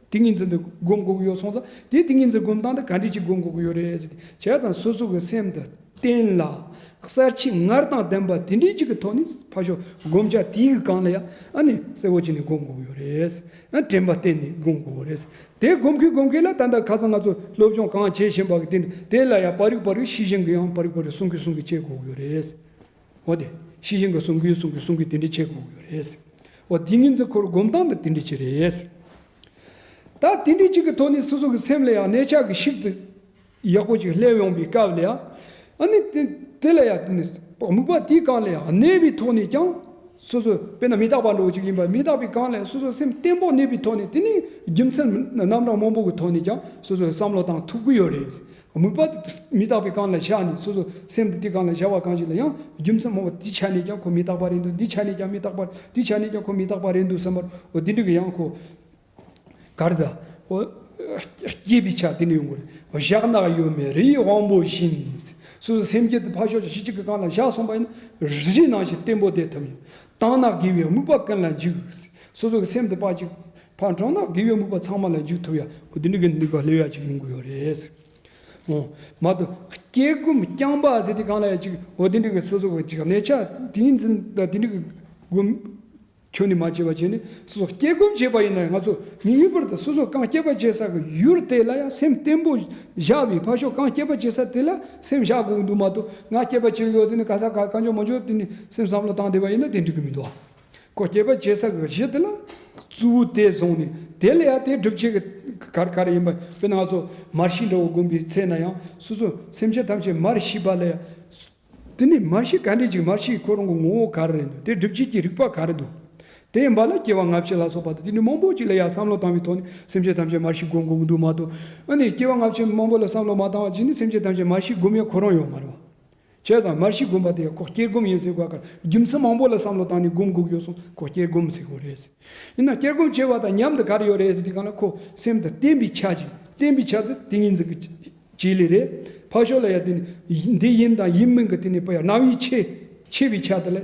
ཏིང་ངེ་འཛིན་དེ་སྒོམ་དགོས་ཀྱི་ཡོད་སོང་ཙང་དེ་ཏིང་ངེ་འཛིན་སྒོམ་སྟངས་དེ་ག་འདྲ་ཅིག་སྒོམ་དགོས་ཀྱི་ཡོད་རེད་ཟེར་ཏེ། བྱས་ཙང་སོ་སོ་གི་སེམས་དེ་བརྟན་ལ་གསར་ཆེན་ངར་དང་ལྡན་པ་དེ་འདྲའི་ཅིག་གི་ཐོག་ནས་ཕར་ཕྱོགས་བསྒོམ་བྱ་དེའི་སྒང་ལ་ཡང་ཨ་ནི་གསལ་བོ་བྱས་ནས་སྒོམ་དགོས་ཀྱི་ཡོད་རེད། ཨ་དྲན་པ་བསྟེན་ནས་སྒོམ་དགོས་ཀྱི་རེད། དེ་སྒོམ་གི་སྒོམ་གི་ལ་ད་ལྟ་ཁ་སང་ང་ཚོ་སློབ་སྦྱོང་གང་བྱས་བཞིན་པ་གི་དེ་དེ་ལ་ཡང་པ་རིག་པ་རིག་ཤེས་བཞིན་གི་ཡང་པ་རིག་པ་རིག་གསུང་གི་གསུང་གི་བྱེད་དགོས་ཀྱི་ཡོད་རེད། འོ་དེ་ཤེས་བཞིན་གི་གསུང་གི་གསུང་གི་གསུང་གི་དེ་འདྲ་བྱེད་དགོས་ཀྱི་ཡོད་རེད། འོ་དེ་ངེད་ཚོ་ཁོར་སྒོམ་སྟངས་དེ་དེ་འདྲ་ཅིག་རེད། ད་དེ་འདྲའི་ཅིག་གི་ཐོག་ནས་སོ་སོ་གི་སེམས་ལ་ཡང་གནས་ཆགས་ཀྱི་ཤུགས་དེ་ཡག་པོ་ཅིག་སླེབས་ཡོང་པའི་སྐབས་ལ་ཡང་། ཨ་ནི་དེ་དེ་ལ་ཡང་དམིགས་པ་དེའི་སྒང་ལ་ཡང་གནས་པའི་ཐོག་ནས་ཀྱང་སོ་སོ་དཔེར་ན་མི་རྟག་པ་འདྲ་བོ་ཅིག་ཡིན་པ། མི་རྟག་པའི་སྒང་ལ་ཡང་སོ་སོ་སེམས་བརྟན་པོ་གནས་པའི་ཐོག་ནས་དེ་ནི་རྒྱུ་མཚན་རྣམ་གྲངས་མང་པོ་གི་ཐོག་ནས་ཀྱང་སོ་སོས་བསམ་བློ་བཏང་ཐུབ་ཀྱི་ཡོད་རེད། དམིགས་པ་དེ་མི་རྟག་པའི་སྒང་ལ་བཞག་ནས་སོ་སོ་སེམས་དེ་དེའི་སྒང་ལ་བཞག་པ་གང་ཞིག་ལ་ཡང་རྒྱུ་མཚན་མང་པོ་འདི་ཆ་ནས་ཀྱང་ཁོ་མི་རྟག་པ་རེད་འདུག་འདི་ཆ་ནས་ཀྱང་མི་རྟག་པ་འདི་ཆ་ནས་ཀྱང་ཁོ་མི་རྟག་པ་རེད་འདུག་བསམ་པར་འོ་དེ་འདྲ་གི་ཡང་ཁོ། གར་ཟ། འོ། སྐྱེས་པའི་ཆ་དེ་ནས་ཡོང་གི་རེད། བཞག་ནག་ཡོད་མེད་རི་ཡི་དབང་པོ་བཞིན། སོ་སོ་སེམས་རྒྱུད་དེ་ཕར་ཕྱོགས་ཀྱི་གཞི་གཅིག་གི་སྒང་ལ་བཞག་སོང་བ་ཡིན་ན་རི་ནང་བཞིན་བརྟན་པོ་བསྡད་ཐུབ་ཡོད། དྭངས་ནག་དགེ་བའི་དམིགས་པ་ཀུན་ལ་འཇུག་སོ་སོ་གི་སེམས་དེ་ཕར་ཅིག་ཕར་དྲངས་ན་དགེ་བའི་དམིགས་པ་ཚང་མ་ལ་འཇུག་ཐུབ་ཡ། འོ་དེ་འདྲ་གི་ནུས་པ་སླེབས་ཡ་ཅིག་ཡོང་གི་ཡོད་རེད། འོ། མ་གཏོགས་སྐྱེ་སྒོམ་རྐྱང་པ་ཟེར་དེ་གང་ལ་ཡ་ཅིག་འོ་དེ་འདྲ་གི་སོ་སོ་གི་ཅིག་གནས་ཆ་དེ་ཡིན་ཟིན་ད་དེ་འདྲ་གི་སྒོམ། ཁྱོན་ནས་མ་བྱས་པ་བྱས་ནས་སོ་སོ་སྐྱེ་སྒོམ་བྱས་པ་ཡིན་ན་ང་ཚོ་ངེས་ངེས་པར་དུ་སོ་སོ་གང་སྐྱེས་པ་བྱས་ས་གི་ཡུལ་དེ་ལ་ཡང་སེམས་བརྟན་པོ་བཞག་པའི་ཕར་ཕྱོགས་གང་སྐྱེས་པ་བྱས་ས་དེ་ལ་སེམས་བཞག་དགོས་ཀྱི་འདུག་མ་གཏོགས་ང་སྐྱེས་པ་བྱས་ཡོད་ཟེར་ནས་ག་ས་ག་གང་བྱུང་མང་བྱུང་དེ་ནས་སེམས་བསམ་བློ་བཏང་བསྡད་པ་ཡིན་ན་དེ་འགྲིག་གི་མི་འདུག་ཁོ་སྐྱེས་པ་བྱས་ས་གི་གཞི་དེ་ལ་གཙོ་བོ་དེ་བཟུང་ནས་དེ་ལ་ཡང་དེ་སྒྲུབ་བྱེད་ཀྱི་ག་རེ་ག་རེ་ཡིན་པ། དཔེར་ན་ང་ཚོ་མར་ཤེས་འདྲ་བོ་བསྒོམ་པའི་ཚེ་ན་ཡང་སོ་སོ་སེམས་ཅན་ཐམས་ཅད་མར་ཤེས་པ་ལ་ཡང་། དེ་ནི་མར་ཤེས་ག་འདྲ་ཅིག་མར་ཤེས་ཁོ་རང་གི་ངོ་བོ་ག་རེ་རེད་འདུག་དེ་སྒྲུབ་བྱེད་ཀྱི་རིགས་པ་ག་རེ་འདུག་དེ་ཡིན་པ་ལ་སྐྱེ་བ་སྔ་ཕྱི་ལ་སོགས་པ་དང་དེ་ནི་མང་པོ་ཅིག་ལ་ཡང་བསམ་བློ་བཏང་བའི་ཐོག་ནས་སེམས་ཅན་ཐམས་ཅད་མར་ཤེས་སྒོམ་དགོས་ཀྱི་འདུག་མ་གཏོགས་ཨ་ནི་སྐྱེ་བ་སྔ་ཕྱི་མང་པོ་ལ་བསམ་བློ་མ་བཏང་བ་ཅིག་ནི་སེམས་ཅན་ཐམས་ཅད་མར་ཤེས་སྒོམ་ཡ་ཁོ་རང་ཡོད་མ་རེད་བ། བྱས་ཙང་མར་ཤེས་སྒོམ་པ་དེ་ཡང་ཁོ་སྐྱེ་སྒོམ་ཡིན་ཟེར་དགོས་ཀ་རྒྱུ་མཚན་མང་པོ་ལ་བསམ་བློ་བཏང་ནས་སྒོམ་དགོས་ཀྱི་ཡོད་སོང་ཁོ་སྐྱེ་སྒོམ་ཟེར་དགོས་རེད། ཡིན་ན་སྐྱེ་སྒོམ་བྱས་པ་དང་མཉམ་དུ་ག་རེ་ཡོད་རེད་ཟེར་དུས་གང་ལ་ཁོ་སེམས་དེ་བརྟན་པའི་ཆ་ཅིག་བརྟན་པའི་ཆ་དེ་ཏིང་ངེ་འཛིན་གྱི་བྱེད་ལས་རེད། ཕར་ཕྱོགས་ལ་ཡ་དེ་ནི་འདི་ཡིན་དང་ཡིན་མིན་གྱི་དེ་ནི་པ་ཡ་རྣ་བའི་ཆེ་ཆེ་བའི་ཆ་དེ་ལ་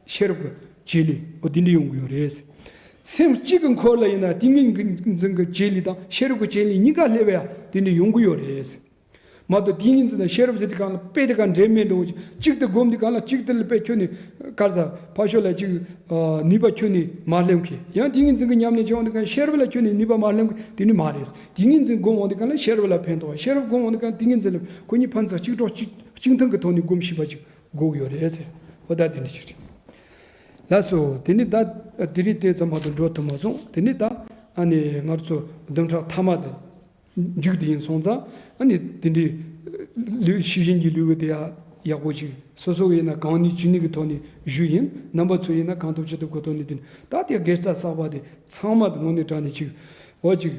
ཤེས་རབ་ཀྱི་བྱེད་ལས་འོ་དེ་འདྲ་ཡོང་གི་ཡོད་རེད། སེམས་གཅིག་གི་འཁོར་ལ་ཡིན་ན་ཏིང་ངེ་འཛིན་གྱི་བྱེད་ལས་དང་ཤེས་རབ་ཀྱི་བྱེད་ལས་གཉིས་ཀ་སླེབས་པ་ཡ་དེ་འདྲ་ཡོང་གི་ཡོད་རེད། མ་གཏོགས་ཏིང་ངེ་འཛིན་དང་ཤེས་རབ་ཟེར་དུས་གང་ལ་དཔེ་དེ་ག་འབྲེལ་མེད་འགྲོ་གཅིག་ཏུ་སྒོམ་དུས་གང་ལ་གཅིག་ཏུ་ལ་དཔེ་ཁྱོད་ནི་གར་ས་ཕར་ཕྱོགས་ལ་གཅིག་ནུས་པ་ཁྱོད་ནི་མ་སླེབས་མཁན། ཡང་ཏིང་ངེ་འཛིན་གྱི་ཉམས་ལེན་བྱེད་འོང་དུས་གང་ཤེས་རབ་ལ་ཁྱོད་ནི་ནུས་པ་མ་སླེབས་མཁན་དེ་ནི་མ་རེད། ཏིང་ངེ་འཛིན་སྒོམ་འོང་དུས་གང་ལ་ཤེས་རབ་ལ་ཕན་ཐོགས། ཤེས་རབ་སྒོམ་འོང་དུས་གང་ཏིང་ངེ་འཛིན་ལ་ཁོ་གཉིས་ཕན་ཚུན་གཅིག་གྲོགས་གཅིག་གཅིག་མཐུན་གྱི་ཐོག་ནས་སྒོམ་ཤེས་པ་ཅིག་དགོས་ཀྱི་ཡོད་རེད་ཟེར། འོ་ད་དེ་འདྲ་ཞིག་རེད། ལགས་སོ། དེ་ནི་ད་དེ་རིང་དེ་ཙམ་མ་གཏོགས་འགྲོ་ཐུབ་མ་སོང་། དེ་ནི་ད་ཨ་ནི་ང་ཚོ་བདུན་ཕྲག་མཐའ་མ་དེ་མཇུག་དེ་ཡིན་སོང་ཙང་ཨ་ནི་དེ་འདྲའི་ལུས་ཤེས་བཞིན་གྱི་ལུས་དེ་ཡ་ ཡག་པོ་ཅིག་སོ་སོ་ཡིན་ན་གང་ནུས་ཅི་ནུས་ཀྱི་ཐོག་ནས་ཞུས་ཡིན། རྣམ་པ་ཚོ་ཡིན་ན་གང་ཐུབ་ཅི་ཐུབ་ཀྱི་ཐོག་ནས་དེ་ནི་ད་དེ་དགེ་རྩ་བསགས་པ་དེ་ཚང་མ་དངོས་གནས་དྲང་ནས་ཅིག་འོ་ཅིག་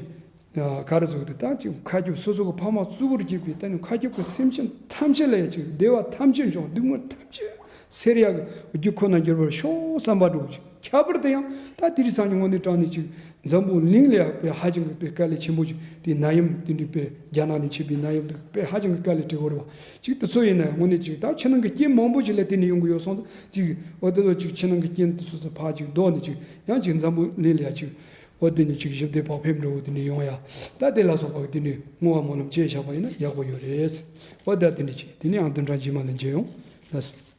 ག་རེ་ཟེར་དགོས་རེད། ད་ཅིག་མཁའ་ཁྱབ་སོ་སོ་གི་ཕ་མ་གཙོ་བོར་གྱུར་པའི་ད་ནི་མཁའ་ཁྱབ་ཀྱི་སེམས་ཅན་ཐམས་ཅད་ལ་ཡ་ཅིག་བདེ་བ་ཐམས་ཅད་འབྱུང་། སྡུག་བསྔལ་ཐམས་ཅད་སེལ་ཡག་གི་རྒྱུ་ཁོ་ན་འགྱུར་བར་ཤོག་བསམ་པ་འདྲ་བོ་ཅིག་ཁྱད་པར་དུ་ཡང་ད་དེ་རིང་སང་ཉིན་དངོས་གནས་དྲང་ནས་ཅིག་འཛམ་བུ་གླིང་ལ་ཡང་དཔེ་ཧ་ཅང་གི་དཔེ་དཀའ་ལས་ཆེན་པོ་ཅིག་དེ་ནད་ཡམས་དེ་འདྲའི་དཔེ་རྒྱ་ནག་ནས་མཆེད་པའི་ནད་ཡམས་དེ་དཔེ་ཧ་ཅང་གི་དཀའ་ལས་འཕྲད་ཡོད་རེད་བ། ཅིག་དེ་ཚོ་ཡིན་ན་ཡང་དངོས་གནས་ཅིག་ད་ཕྱི་ནང་གི་རྐྱེན་མང་པོ་ཅིག་ལ་བརྟེན་ནས་ཡོང་གི་ཡོད་སོང་ཙང་ཅིག་འོ་དེ་ཚོ་ཅིག་ཕྱི་ནང་གི་རྐྱེན་དེ་ཚོ་ཚོ་ཕར་ཅིག་བཟློག་ནས་ཅིག་ཡང་ཅིག་འཛམ་བུ་གླིང་ལ་ཡང་ཅིག་འོ་དེ་ནས་ཅིག་ཞི་བདེ་བག་ཕེབས་འདྲ་བོ་དེ་ནས་ཡོང་ཡ། ད་དེ་ལ་སོགས་པ་གི་དེ་ནས་བསྔོ་བ་སྨོན་ལམ་བཅས་བཞག་པ་ཡིན་ན་ཡག་པོ་ཡོད་རེད། འོ་ད་དེ་ནས་ཅིག་དེ་ནས་ཡང་བདུན་ཕྲག་རྗེས་མ་ལ་མཇལ་ཡོང་། ལགས་སོ།